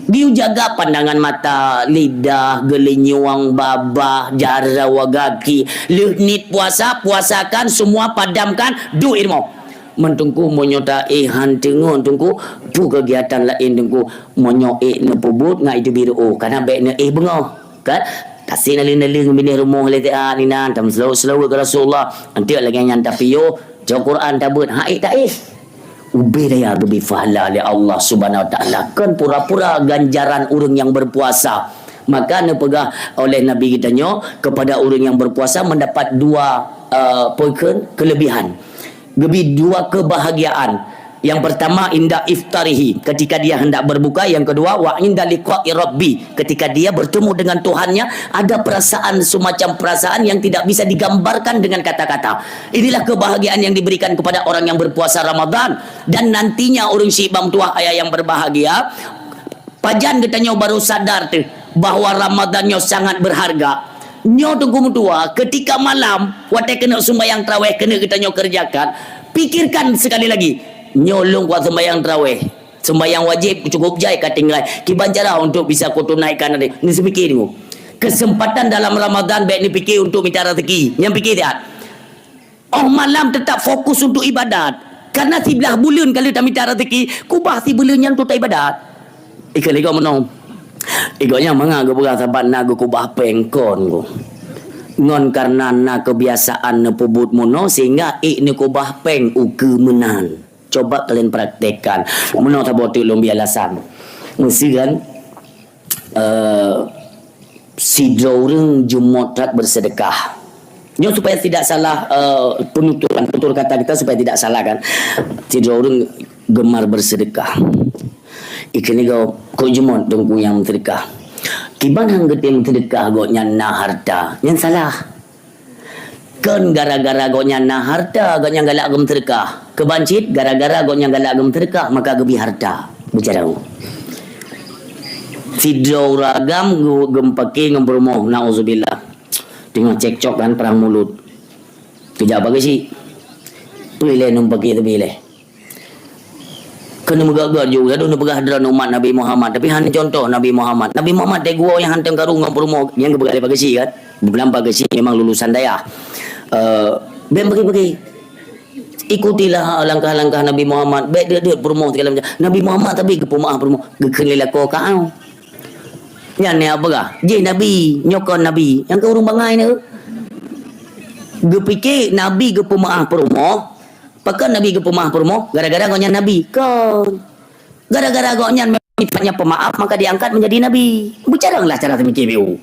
Geuyue jaga pandangan mata, lidah, geulinyueng, babah, jaroe, gaki. Lheueh niet puasa, puasakan, semua padamkan, duek i rumoh. Meuteungku, meunyoe ta éh han teungeut teungku, peue keugiatan laén teungku, meunyoe ék neupeubuet ngon itu biru, oh, kana bék neuéh beungoh. Kan? Taséh naleueng-naleueng binéh rumoh lé ta inan, tameuseulaweuet-seulaweuet keu Rasulullah. Anteuk lagée nyan tapiôh, cok Quran tabeuet, han ék ta éh. Ubé daya geubri pahala lé Allah Subhanahu Wa Taala. Kon pura-pura ganjaran ureueng nyang berpuasa. Maka neupeugah oleh Nabi geutanyoe, kepada ureueng nyang berpuasa mendapat dua, eh, apa kheun, kelebihan. Geubri dua kebahagiaan. Yang pertama, inda iftarihi, ketika dia hendak berbuka. Yang kedua, wa inda liqa'i rabbi, ketika dia bertemu dengan Tuhannya, ada perasaan, semacam perasaan yang tidak bisa digambarkan dengan kata-kata. Inilah kebahagiaan yang diberikan kepada orang yang berpuasa Ramadan. Dan nantinya ureueng syiek bang tuah ayah yang berbahagia, pajan geutanyoe baru sadar teuh bahwa Ramadan nyoe sangat berharga. Nyoe teungku meutuah, ketika malam, watée keuneuk sumbayang tarawih keuneuk geutanyoe kerjakan, pikirkan sekali lagi, "Nyoe lôn kuat sumbayang tarawih, sumbayang wajéb cukup jai ka tinggai, kiban cara untuk bisa kutunaikan tadi." Neuseupike teungku. Kesempatan dalam Ramadan bék neupike untuk mita rezeki. Nyang pike siat. Oh malam tetap fokus untuk ibadat. Karena siblah buleuen ka lheueh tamita rezeki, kubah sibuleuen nyan untuk taibadat. Ikeu lé gob meunoe. Igoe nyan mangat geupeugah saban na geukubah péng kon ku. Ngon karena na kebiasaan neupeubuet meunoe sehingga ék neukubah péng ukeue meunan. Coba kalian praktekkan. Meunoe saboh teuk lôn bri alasan. Meuseu kan, eh, sidroe ureueng jeumot that bersedekah. Nyoe supaya tidak salah, eh, penuturan, tutur kata kita supaya tidak salah kan. Sidroe ureueng gemar bersedekah. Ikeu lé gob, kok jeumot teungku nyang meusedekah. Kiban han geutem meusedekah gobnyan na harta. Nyan salah. Kon gara-gara gobnyan na harta, gobnyan galak geumeuseudeukah. Keuban cit, gara-gara gobnyan galak geumeuseudeukah, maka geubri harta. Bicara. Sidroe ureueng agam geu-, geumeupaké ngon peurumoh, nauzubillah. Teungoh cekcok kan, perang mulut. Keujak bak geuchik. Peue ilée neumeupaké teubiet lé. Keuneuk meugét-gét ju, ladôm neupeugah droe umat Nabi Muhammad, tapi hana contoh Nabi Muhammad. Nabi Muhammad teuk geuwoe nyang hantom karu ngon peurumoh, nyang geupeugah lé Pak Geuchik kan. Bulan Pak Geuchik memang lulusan dayah. Eh, bèk bagi-bagi. Ikutilah langkah-langkah Nabi Muhammad, bèk deuet-deuet peurumoh segala macam. Nabi Muhammad tapi geupeumeu'ah peurumoh, geukheun lé lakoe keu awak. Nyan nyang peugah, jih Nabi, nyoe kon Nabi, nyang keu ureueng bangai nyoe. Geupike Nabi geupeumeu'ah peurumoh, Pakon Nabi geupeumeu'ah peurumoh? Gara-gara gobnyan Nabi? Kon. Gara-gara gobnyan memang sifatnya pemaaf, maka diangkat menjadi Nabi. Beucarông lah cara teumikir beu.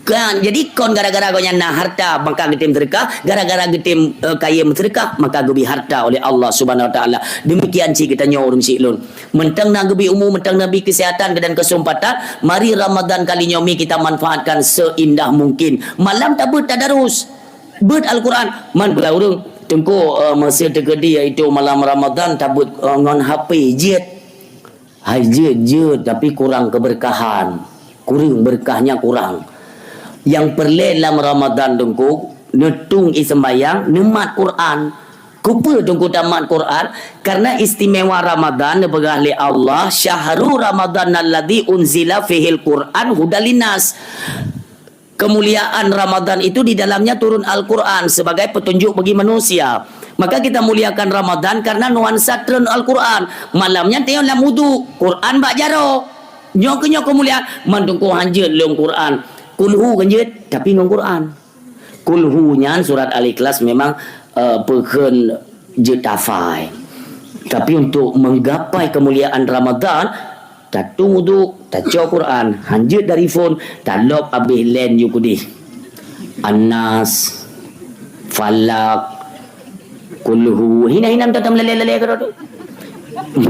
Kan, jadi kon gara-gara gobnyan na harta, maka geutem seudeukah. Gara-gara geutem, eh, kayém seudeukah, maka geubri harta oleh Allah Subhanahu Wa Taala. Demikian cit geutanyoe ureueng syiek lôn. Mantong na geubri umu, mantong na geubri kesehatan dan kesempatan, mari Ramadan kali nyoe mi kita manfaatkan seindah mungkin. Malam tabeuet tadarus. Beuet Al-Quran, man peugah ureueng, Teungku, eh, meuseu teukeudi yaitu malam Ramadan tabeuet, eh, ngon H P jeuet. Hai jeuet, jeuet, tapi kurang keberkahan. Kureueng, berkahnya kurang. Nyang peureulée lam Ramadan Teungku, neutueng ie seumbahyang, neumat Quran. Keupeue Teungku tamat Quran? Karena istimewa Ramadan neupeugah lé Allah, "Syahru Ramadan alladzi unzila fihil Quran hudal linnas." Kemuliaan Ramadan itu di dalamnya turun Al-Quran sebagai petunjuk bagi manusia. Maka kita muliakan Ramadan karena nuansa treun Al-Quran. Malam nyan teuh lam wudu, Quran bak jaroe. Nyoe keuh nyoe keumuliaan, mandum ku hanjeuet lôn Quran. Kulhu kan jeuet, tapi ngon Quran. Kulhu nyan surat Al-Ikhlas memang, eh, peukheun jeuet tafai. Tapi untuk menggapai kemuliaan Ramadan, tatueng wudu, tacok Quran, hanjeuet dari phon, talop abéh len yue keudeh. An-Nas, Falak, Kulhu, hina-hina meutatah meulale-lale keudroe tu.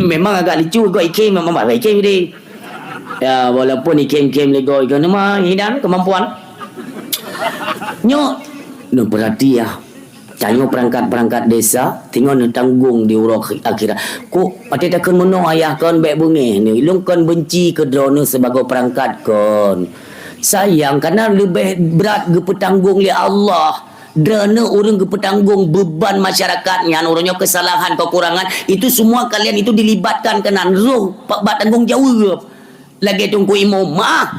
Memang agak lucu, gok ikhém, memang bah ikhém deh. Ya, walaupun ikhém-ikhém lego, ikhém nama, hina kemampuan. Nyoe, nyoe berarti ya. Tanyoe perangkat-perangkat desa, tinggal neutanggong di uroe akhirat. Kok, até takheun meunoe ayah kon bék beungéh ni, lôn kon benci keu droeneuh sibagoe perangkat kon. Sayang, karena leubeh brat geupeutanggong lé Allah. Droeneuh ureuëng geupeutanggong beuban masyarakat nyan, uroe nyoe keusalahan, keukurangan, itu semua kalian itu dilibatkan keunan, rôh pa-, bak tanggong jaweueb. Lagée Teungku Imum, maah,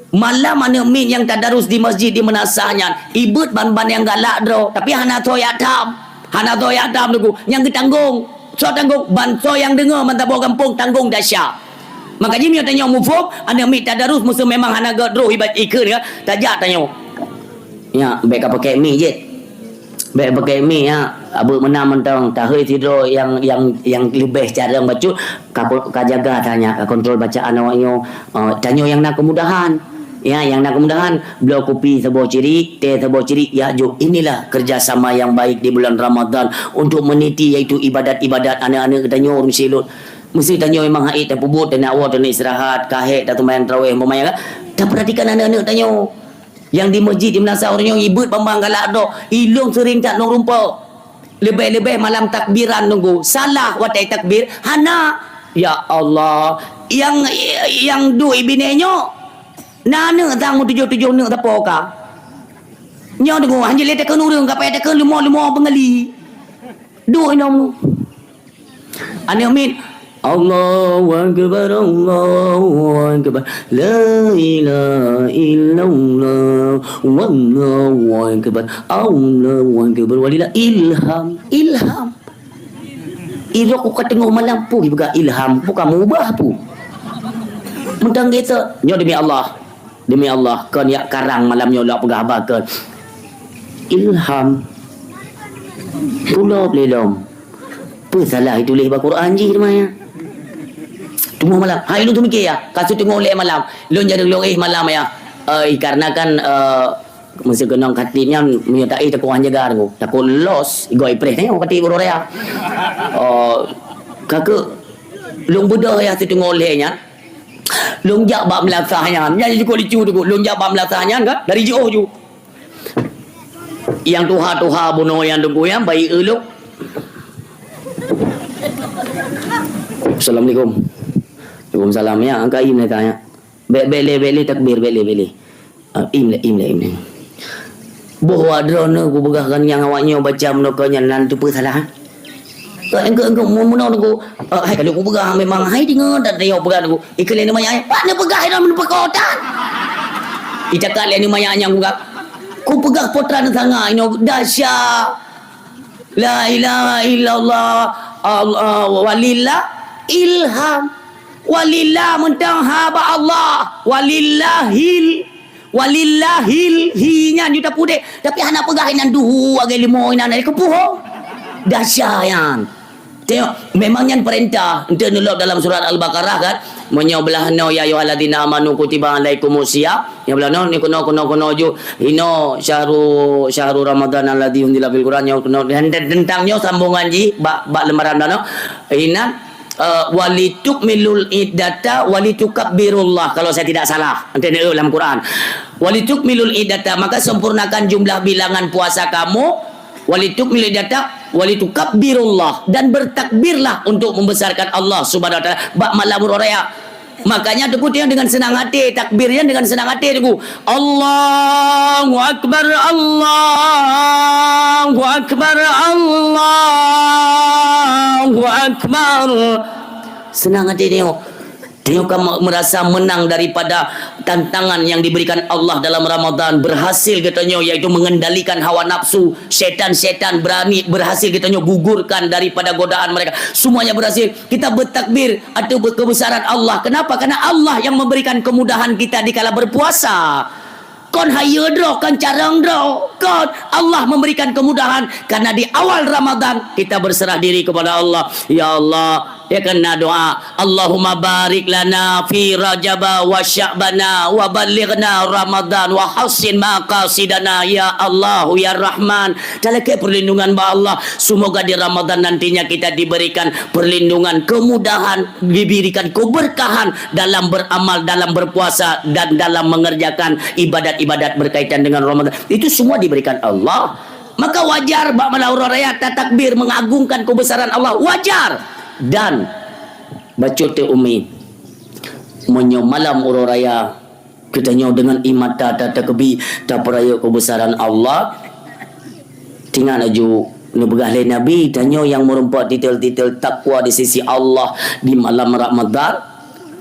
malam aneuëk miet nyang tadarus di masjid di meunasah nyan, ibeuet ban-ban nyang galak droe, tapi hana soe jak tham. Hana soe jak tham, Teungku. Nyang geutanggong, soe tanggong? Bansa nyang deungoe, ban saboh gampông tanggong desya. Maka jih meunyoe tanyoe muphom, aneuëk miet tadarus meuseu memang hana gét droe ibat ikheun ka, tajak tanyoe. Nyak, bék ka pakai mi jeuet. Bék pakai mi, ya. Abeuek meunan mantong, tahôi sidroe nyang, nyang, nyang leubeh carông bacut, ka ko-, ka jaga tanyak, ka kontrol bacaan awak nyoe. Eh, tanyoe nyang na keumudahan. Ya, nyang na keumudahan, bloe kupi saboh cirik, teh saboh cirik, ya, jok. Inilah kerjasama yang baik di bulan Ramadan untuk meniti, yaitu ibadat-ibadat aneuëk-aneuëk geutanyoe ureuëng silot. Meuseu tanyoe memang hait tapeubuet, taneuk woe, taneuk istirahat, ka hék, taseumayang tarawéh, umpamanya kan. Tapeuratikan aneuëk-aneuëk tanyoe. Nyang di masjid, di meunasah ureuëng nyoe ibeuet ban-ban galak droe, ilong seuring that lôn rumpok. Leubeh-leubeh malam takbiran Teungku. Salah watée takbir, hana. Ya Allah, nyang, nyang duek binéh nyoe, na aneuëk sang meutujoh-tujoh neuëk sapo ka. Nyoe Teungku, hanjeuet lé takheun ureuëng, ka payah takheun leumo-leumo beungeuli. Duek inong. Aneuëk miet, "Allahu Akbar, Allahu Akbar, la ilaha illallah, wallahu akbar, Allahu Akbar, walillah." Ilham, ilham. Ilok ku ka teungoh malam pun dipeugah ilham, bukan mubah pun. Mentang gitu, nyoe demi Allah. Demi Allah, kon yak karang malam nyoe lok peugah haba kon. Ilham. Tulop lé lom. Peue salah ituléh bak Quran jih teuma ya? Teungoh malam. Hai lôn teumiké ya, ka siteungoh lhée malam. Lôn jadi lôn éh malam ya. Eh, karena kan, eh, masa keunong khatib nyan, meunyoe taéh takot han jaga Teungku. Takot los, igoe ipreh tanyoe khatib uroe raya. Oh, kakeuh, lôn beudôh ya siteungoh lhée nyan. Lôn jak bak meulasah nyan. Nyan jikuk licu tu, lôn jak bak meulasah nyan kan, dari jiôh ju. Nyang tuha-tuha bunoe nyang Teungku nyan, bayi ulok. Assalamualaikum. Waalaikumsalam. Ya, angka im na tanya. Bék, bék lé, bék lé takbir, bék lé, bék lé. Ah, im lé, im lé, im lé. Boh wa droeneuh kupeugah kan nyang awak nyoe baca meunokon nyan nan teupeue salah. Engkau, engkau, mu-, meunoe Teungku, eh, hai kalau kupeugah memang hai deungoe dan tayok peugah Teungku. Ikeu lé neumanyak, eh, pat neupeugah inoe meuneupeukota. Icakat lé neumanyak nyang kupeugah. Kupeugah putra neusanga inoe dahsyat. La ilaha illallah, Allah, walillah ilham. Walillah meuntang haba Allah. Walillahil Walillahil hi nyan juta pudek. Tapi hana peugah inan duhu agai limo inan agai keupuho. Dahsyat nyan. Tengok, memang nyan perintah. Ente neulok dalam surat Al-Baqarah kan. Meunyoe blah noe, "Ya ayyuhalladzina amanu kutiba alaikumus siyam." Nyang blah noe, ni keunoe, keunoe, keunoe ju. Inoe syahru, syahru Ramadan alladzi unzila fil Quran. Nyoe keunoe. Dan, dan tentang nyoe sambungan jih, bak, bak lembaran blah noe. Inan, eh, "Walitukmilul iddata walitukabbirullaha," kalau saya tidak salah. Nanti ada dalam Quran. "Walitukmilul iddata," maka sempurnakan jumlah bilangan puasa kamu, "walitukmilul iddata walitukabbirullaha," dan bertakbirlah untuk membesarkan Allah Subhanahu wa taala. Bak malam uroe raya. Makanya Teungku tengok dengan senang hati, takbirnya dengan senang hati Teungku. Allahu Akbar, Allahu Akbar, Allahu Akbar. Senang hati tengok. Tengok kamu merasa menang daripada tantangan yang diberikan Allah dalam Ramadan. Berhasil geutanyoe, yaitu mengendalikan hawa nafsu. Syaitan-syaitan berani, berhasil geutanyoe gugurkan daripada godaan mereka. Semuanya berhasil. Kita bertakbir atau ber-, kebesaran Allah. Kenapa? Karena Allah yang memberikan kemudahan kita dikala berpuasa. Kon hayeue droe, kon carông droe, kon Allah memberikan kemudahan karena di awal Ramadan kita berserah diri kepada Allah. Ya Allah, ya kena doa, Allahumma barik lana fi Rajaba wa Sya'bana wa ballighna Ramadan wa hassin maqasidana, ya Allah, ya Rahman. Talakée perlindungan bak Allah. Semoga di Ramadan nantinya kita diberikan perlindungan, kemudahan, diberikan keberkahan dalam beramal, dalam berpuasa, dan dalam mengerjakan ibadat-ibadat berkaitan dengan Ramadan. Itu semua diberikan Allah. Maka wajar bak malam uroe raya tatakbir, mengagungkan kebesaran Allah. Wajar. Dan bacut teuh Umi, meunyoe malam uroe raya geutanyoe deungon ié mata ta-, takeubi, tapeurayeuk keubeusaran Allah. Tingat laju neupeugah lé Nabi, tanyoe nyang meureumpok titel-titel takwa di sisi Allah di malam Ramadan,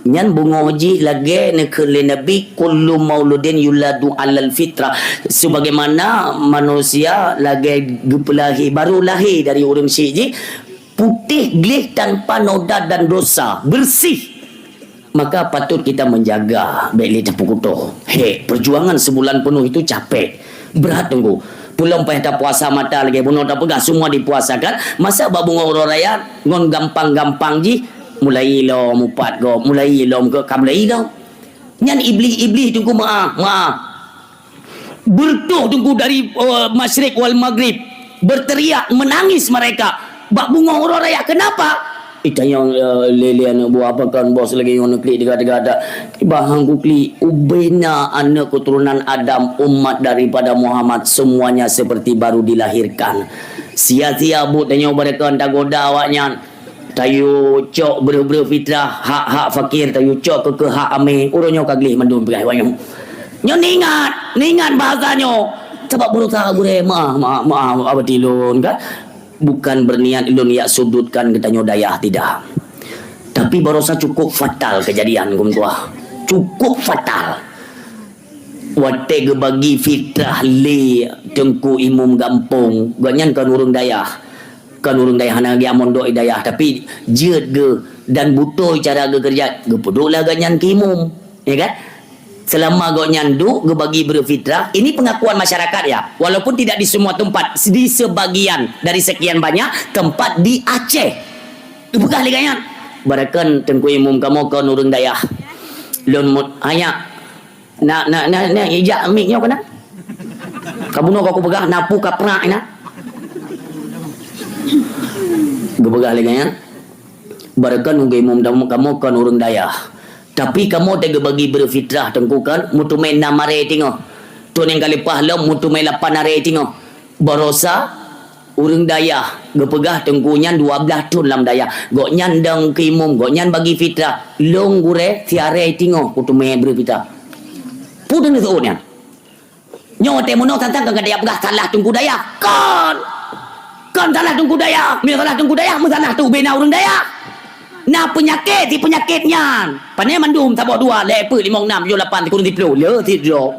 nyan beungoh jih lagée neukheun lé Nabi, "Kullu mauludin yuladu alal fitrah." Sebagaimana manusia lagée geupeulahé, baru lahé dari ureuëng syik jih, putéh gleh tanpa noda dan dosa, bersih. Maka patut kita menjaga, bék lé tapeukutoh. Hek, perjuangan sebulan penuh itu capek. Berat, Teungku. Pulom payah tapuasa mata lagée bunoe tapeugah semua dipuasakan. Masa bak beungoh uroe raya ngon gampang-gampang jih, mulai lom upat gob, mulai lom ke, ka mulai lom. Nyan iblih-iblih, Teungku, meu'ah, meu'ah. Bertuh Teungku dari, eh, masyrik wal maghrib. Berteriak, menangis mereka. Bak beungoh uroe raya. Kenapa? Itanyong, eh, lé-lé aneuk buah, apa kan bos lagée nyoe neuklik teuga-teuga dak. Bah hang kuklik, ubena aneuk keturunan Adam, umat daripada Muhammad, semuanya seperti baru dilahirkan. Sia-sia buet tanyoe beureukon tagoda awaknyan. Tayue cok breueh-breueh fitrah, hak-hak fakir, tayue cok keu, keu hak amé. Uroe nyoe ka gleh mandum peugah awaknyan. Nyoe ningat, ningat bahasa nyoe. Sabab berusaha gurée, maaf, maaf, maaf, abati lôn, kan? Bukan berniat lôn yak sudutkan geutanyoe dayah, tidak. Tapi barosa cukup fatal kejadian, Gum Tuah. Cukup fatal. Watée geubagi fitrah lé Teungku Imum gampông, gobnyan kon ureuëng dayah. Kon ureuëng dayah hana geujak mondok di dayah, tapi jeuet geuh dan beutôi cara geukeureuja, geupeuduek lah gobnyan keu imum, ya kan? Selama gobnyan duek geubagi breueh fitrah, ini pengakuan masyarakat ya, walaupun tidak di semua tempat, di sebagian dari sekian banyak tempat di Aceh. Geupeugah lé gobnyan, "Barakan Teungku Imum kamoe kon ureuëng dayah. Lôn mut-, hanya Na, na, na, na, ijak mic nyoe keunan. Ka bunoe ka kupeugah, na pu ka prak na." Geupeugah lé nyan, "Barakan Teungku Imum, kamoe kon ureuëng dayah. Tapi kamoe teugeubagi breueh fitrah Teungku kan, meuteumé nam aré teungoh. Thon nyang ka leupah lom meuteumé lapan aré teungoh. Barosa ureuëng dayah geupeugah Teungku nyan dua blaih thon lam dayah. Gobnyan dong keu imum, gobnyan bagi fitrah. Lôn gurée siarée teungoh kuteumé breueh fitrah." Peue deungon seuôt nyan? Nyoe watée meunoe tantang ka gata peugah salah Teungku dayah. Kon! Kon salah Teungku dayah. Meunyoe salah Teungku dayah, meusalah teuh ubena ureuëng dayah. Na peunyakét, si peunyakét nyan. Pane mandum saboh dua, lhée peuet, limong, nam, tujoh, lapan, sikureueng siplôh. Le sidroe.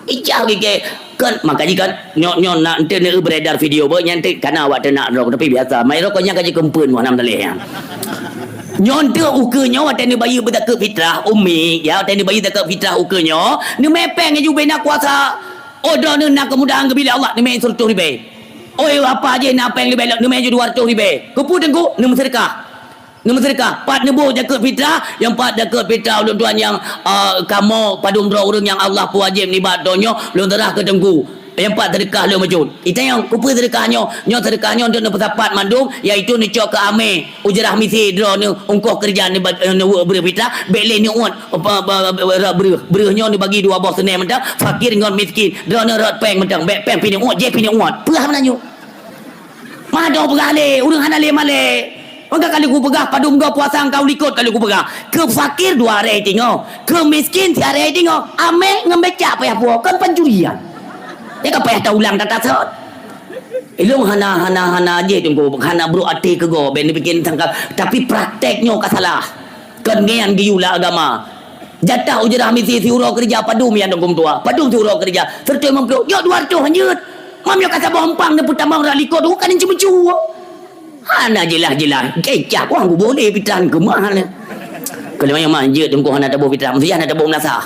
Ijak gigée. Kan, maka jih kan, nyoe, nyoe nak enteuk neueu beredar video beuh, nyan enteuk kana awak teunak droe, tapi biasa. Mai rokok nyan ka jikeumpun, wah, nam daleh nyan. Nyoe enteuk ukeue nyoe, watée neubayeue beuzakeuet fitrah, umi, ya, watée neubayeue zakeuet fitrah ukeue nyoe, neumé péng laju bena kuasa. Oh, droeneuh na keumudahan geubri lé Allah, neumé seureutôh ribée. Oi, apa jih na péng leubeh lom, neumé ju dua reutôh ribée. Keupeue Teungku? Neumeuseudeukah. Neumeuseudeukah. Pat neuboh jakeuet fitrah, nyang pat jakeuet fitrah ulôn tuan nyang, ah, kamoe padum droe ureuëng nyang Allah peuwajéb nibak donya, lôn seurah keu Teungku. Nyang pat seudeukah lôn bacut. Itanyong, keupeue seudeukah nyoe? Nyoe seudeukah nyoe untuk neupeusapat mandum, yaitu neucok keu amé, ujrah misi droeneuh, ongkoh keureuja neuba-, neuweuek breueh fitrah, bék lé neuôt, apa, ba-, ba-, ba-, breueh. Breueh nyoe neubagi dua boh seuneh mantong, fakir ngon miskin. Droeneuh rot péng mantong, bék péng pih neuôt, jéh pih neuôt. Peugah meunan nyoe. Mado peugah lé, ureuëng hana lé malée. Maka kali kupeugah, padum goe puasa engkau likot kali kupeugah. Keu fakir dua hari tingoh, keu miskin siharé tingoh. Amé ngon becak payah puwoe, kon pancurian. Nyan ka payah taulang tatasot. Ilong hana, hana, hana jih Teungku, hana brok até keu gob, bèk neupiké sangka. Tapi praktek nyoe ka salah. Kon ngian geuyue lam agama. Jatah ujrah misi siuroe keureuja padum nyan Teungku meutuah. Padum siuroe keureuja. Seratus lima puluh. Jok dua ratus hanjeuet. Mam nyoe ka saboh empang neupeutamong rot likot, kan ceumeue-ceumeue. Hana jeulaih-jeulaih. Kecah, wah, geuboh lé pitrah keumah nyan. Keu lheueh nyan mah jeuet Teungku hana taboh pitrah, meusiah hana taboh meulasah.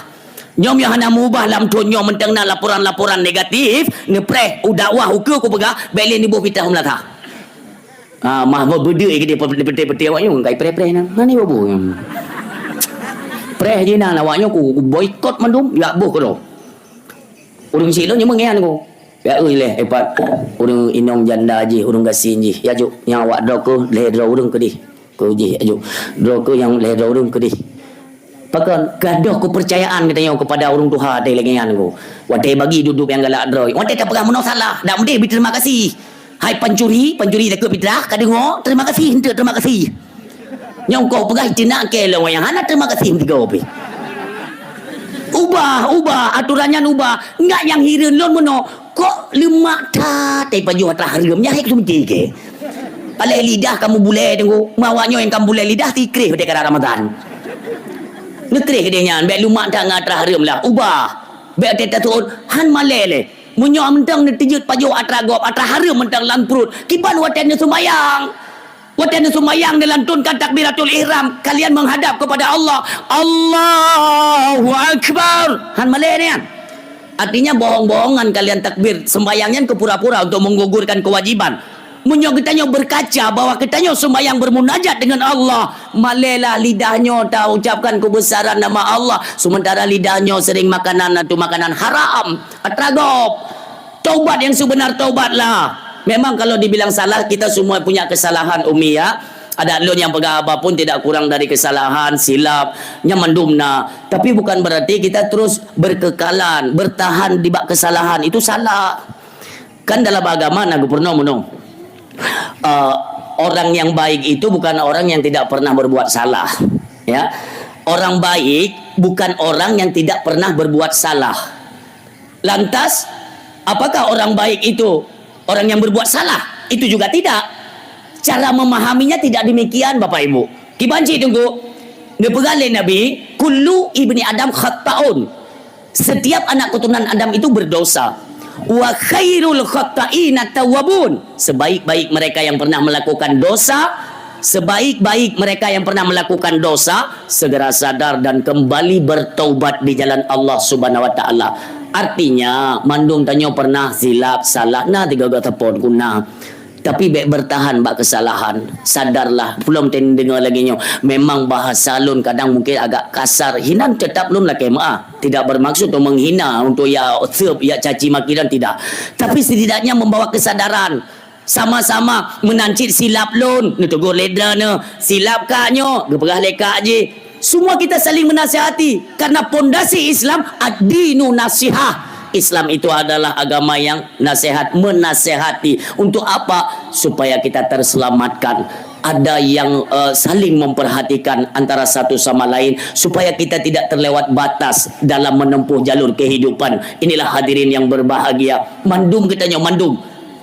Nyoe meunyoe hana meubah lam thon nyoe mantong na laporan-laporan negatif, neupreh u dakwah ukeue kupeugah, bèk lé neuboh pitrah meulasah. Ah, mah beudeuk keudéh peuté-peuté awak nyoe, kai preh-preh nyan. Hana boh-boh nyan. Preh jih nan awak nyoe ku, ku boikot mandum, jak boh keudroe. Ureueng sinoe nyoe meungian ku. Ya, ui leh, eh, pat. Ureueng inong janda jih, ureueng gasien jih. Ya, juk, nyang awak droe keuh, lhèe droe ureueng keudéh. Keu jih, ya, juk. Droe keuh nyang lhèe droe ureueng keudéh. Pakon, gadôh keupeurcayaan geutanyoe keupada ureueng tuha teuh lagèe nyan ku. Watèe bagi dudoe nyang galak droe. Watèe tapeugah meunoe salah, dak meudeh bri terima kasih. Hai pancuri, pancuri takot pitrah, ka deungoe, terima kasih, enteuk terima kasih. Nyang kau peugah teunak keu lôn nyang hana terima kasih meusigoe pih. Ubah, ubah, aturan nyan ubah. Ngat nyang hireuen lôn meunoe, kok leumak that, eh, pajoh atra hareuem, nyan hai keu seumiké keu. Paléh lidah kamoe bulèe Teungku, mawak nyoe nyang kamoe bulèe lidah, sikreh watèe ka Ramadan. Neukreh keudéh nyan, bèk leumak that ngon atra hareuem lah, ubah. Bèk watèe taseuôt, han malèe lé. Meunyoe mantong neuteujeut pajoh atra gob, atra hareuem mantong lam pruet, kiban watèe neuseumayang. Watèe neuseumayang, neulantunkan takbiratul ihram, kalian menghadap kepada Allah. Allahu Akbar. Han malèe nyan. Artinya, bohong-bohongan kalian takbir. Sembahyang nyan keu pura-pura untuk menggugurkan kewajiban. Meunyoe geutanyoe berkaca bahwa geutanyoe sembahyang bermunajat dengan Allah, malèelah lidah nyoe taucapkan kebesaran nama Allah, sementara lidah nyoe sering makanan atau makanan haram, atra gob. Taubat yang sebenar, taubatlah. Memang kalau dibilang salah, kita semua punya kesalahan, Umi, ya. Adak lôn nyang peugah haba pun tidak kurang dari kesalahan, silap, nyan mandum na. Tapi bukan berarti kita terus berkekalan, bertahan di bak kesalahan. Itu salah. Kan dalam agama na geupeurunoe meunoe. Eh, orang yang baik itu bukan orang yang tidak pernah berbuat salah. Ya. Orang baik bukan orang yang tidak pernah berbuat salah. Lantas, apakah orang baik itu orang yang berbuat salah? Itu juga tidak. Cara memahaminya tidak demikian, Bapak Ibu. Kiban cit Teungku, neupeugah lé Nabi, "Kullu ibni Adam khatta'un." Setiap anak keturunan Adam itu berdosa. "Wa khairul khatta'ina tawwabun." Sebaik-baik mereka yang pernah melakukan dosa, sebaik-baik mereka yang pernah melakukan dosa, segera sadar dan kembali bertaubat di jalan Allah Subhanahu wa Taala. Artinya, mandum tanyoe pernah silap, salah, na tiga-tiga teupon guna. Tapi bèk bertahan bak kesalahan. Sadarlah, peulom teudeungoe lagèe nyoe. Memang bahasa lôn kadang mungkin agak kasar. Hinan tetap lôn lakèe meu'ah. Tidak bermaksud untuk menghina, untuk ya seup, ya caci maki dan tidak. Tapi setidaknya membawa kesadaran. Sama-sama meunan cit silap lôn, neutegur lé droeneuh, silap kak nyoe, geupeugah lé kak jih. Semua kita saling menasihati, karena pondasi Islam ad-dinu nasihah. Islam itu adalah agama yang nasihat, menasihati. Untuk apa? Supaya kita terselamatkan. Ada yang, eh, saling memperhatikan antara satu sama lain, supaya kita tidak terlewat batas dalam menempuh jalur kehidupan. Inilah hadirin yang berbahagia. Mandum geutanyoe, mandum.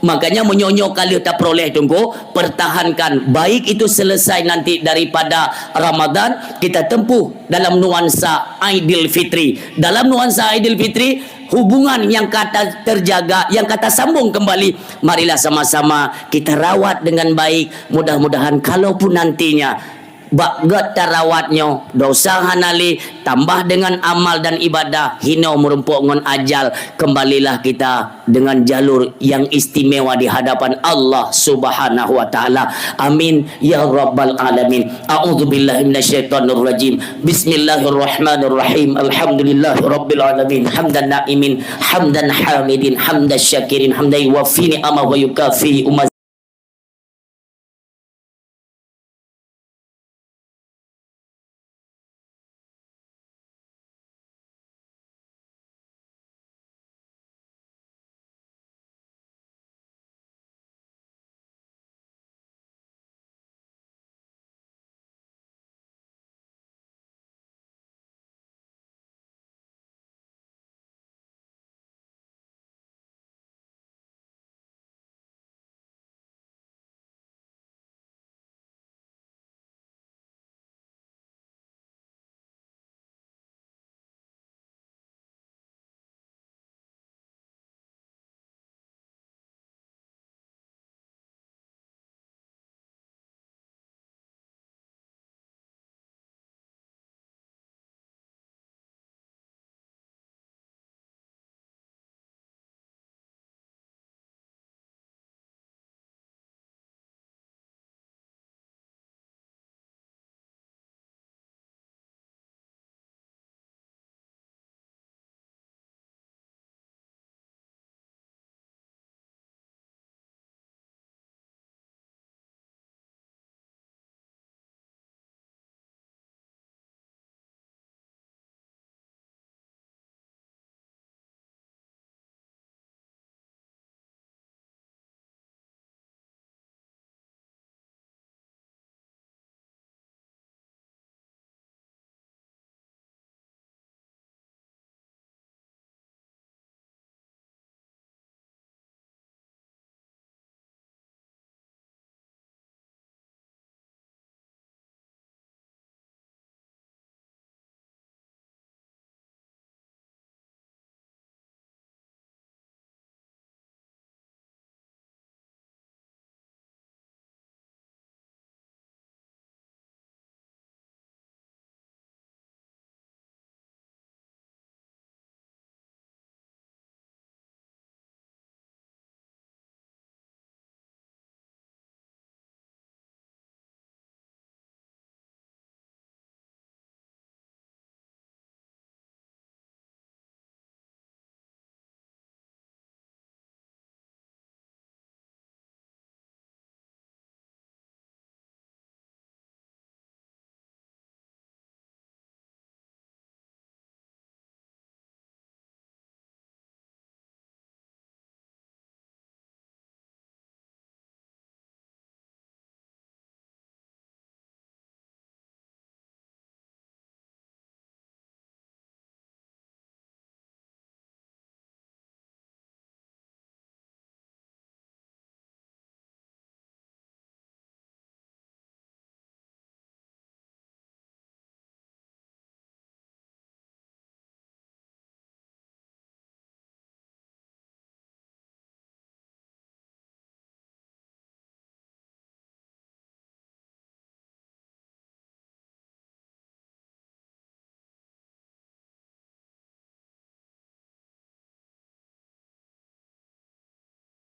Makanya, meunyoe-nyoe ka lheueh tapeuroleh Teungku, pertahankan. Baik itu selesai nanti daripada Ramadan, kita tempuh dalam nuansa Aidilfitri. Dalam nuansa Aidilfitri, hubungan yang ka ta-, terjaga, yang ka tasambung kembali, marilah sama-sama kita rawat dengan baik. Mudah-mudahan kalaupun nantinya bak gét tarawat nyoe, dosa hana lé, tambah dengan amal dan ibadah, hinoe meurumpok ngon ajal, kembalilah kita dengan jalur yang istimewa di hadapan Allah Subhanahu wa Taala. Amin ya rabbal alamin. A'udzubillahi minasyaitonirrajim. Bismillahirrahmanirrahim. Alhamdulillahirabbil alamin. Hamdan na'imin, hamdan hamidin, hamdan syakirin, hamdan yuwafi ni'amahu wa yukafi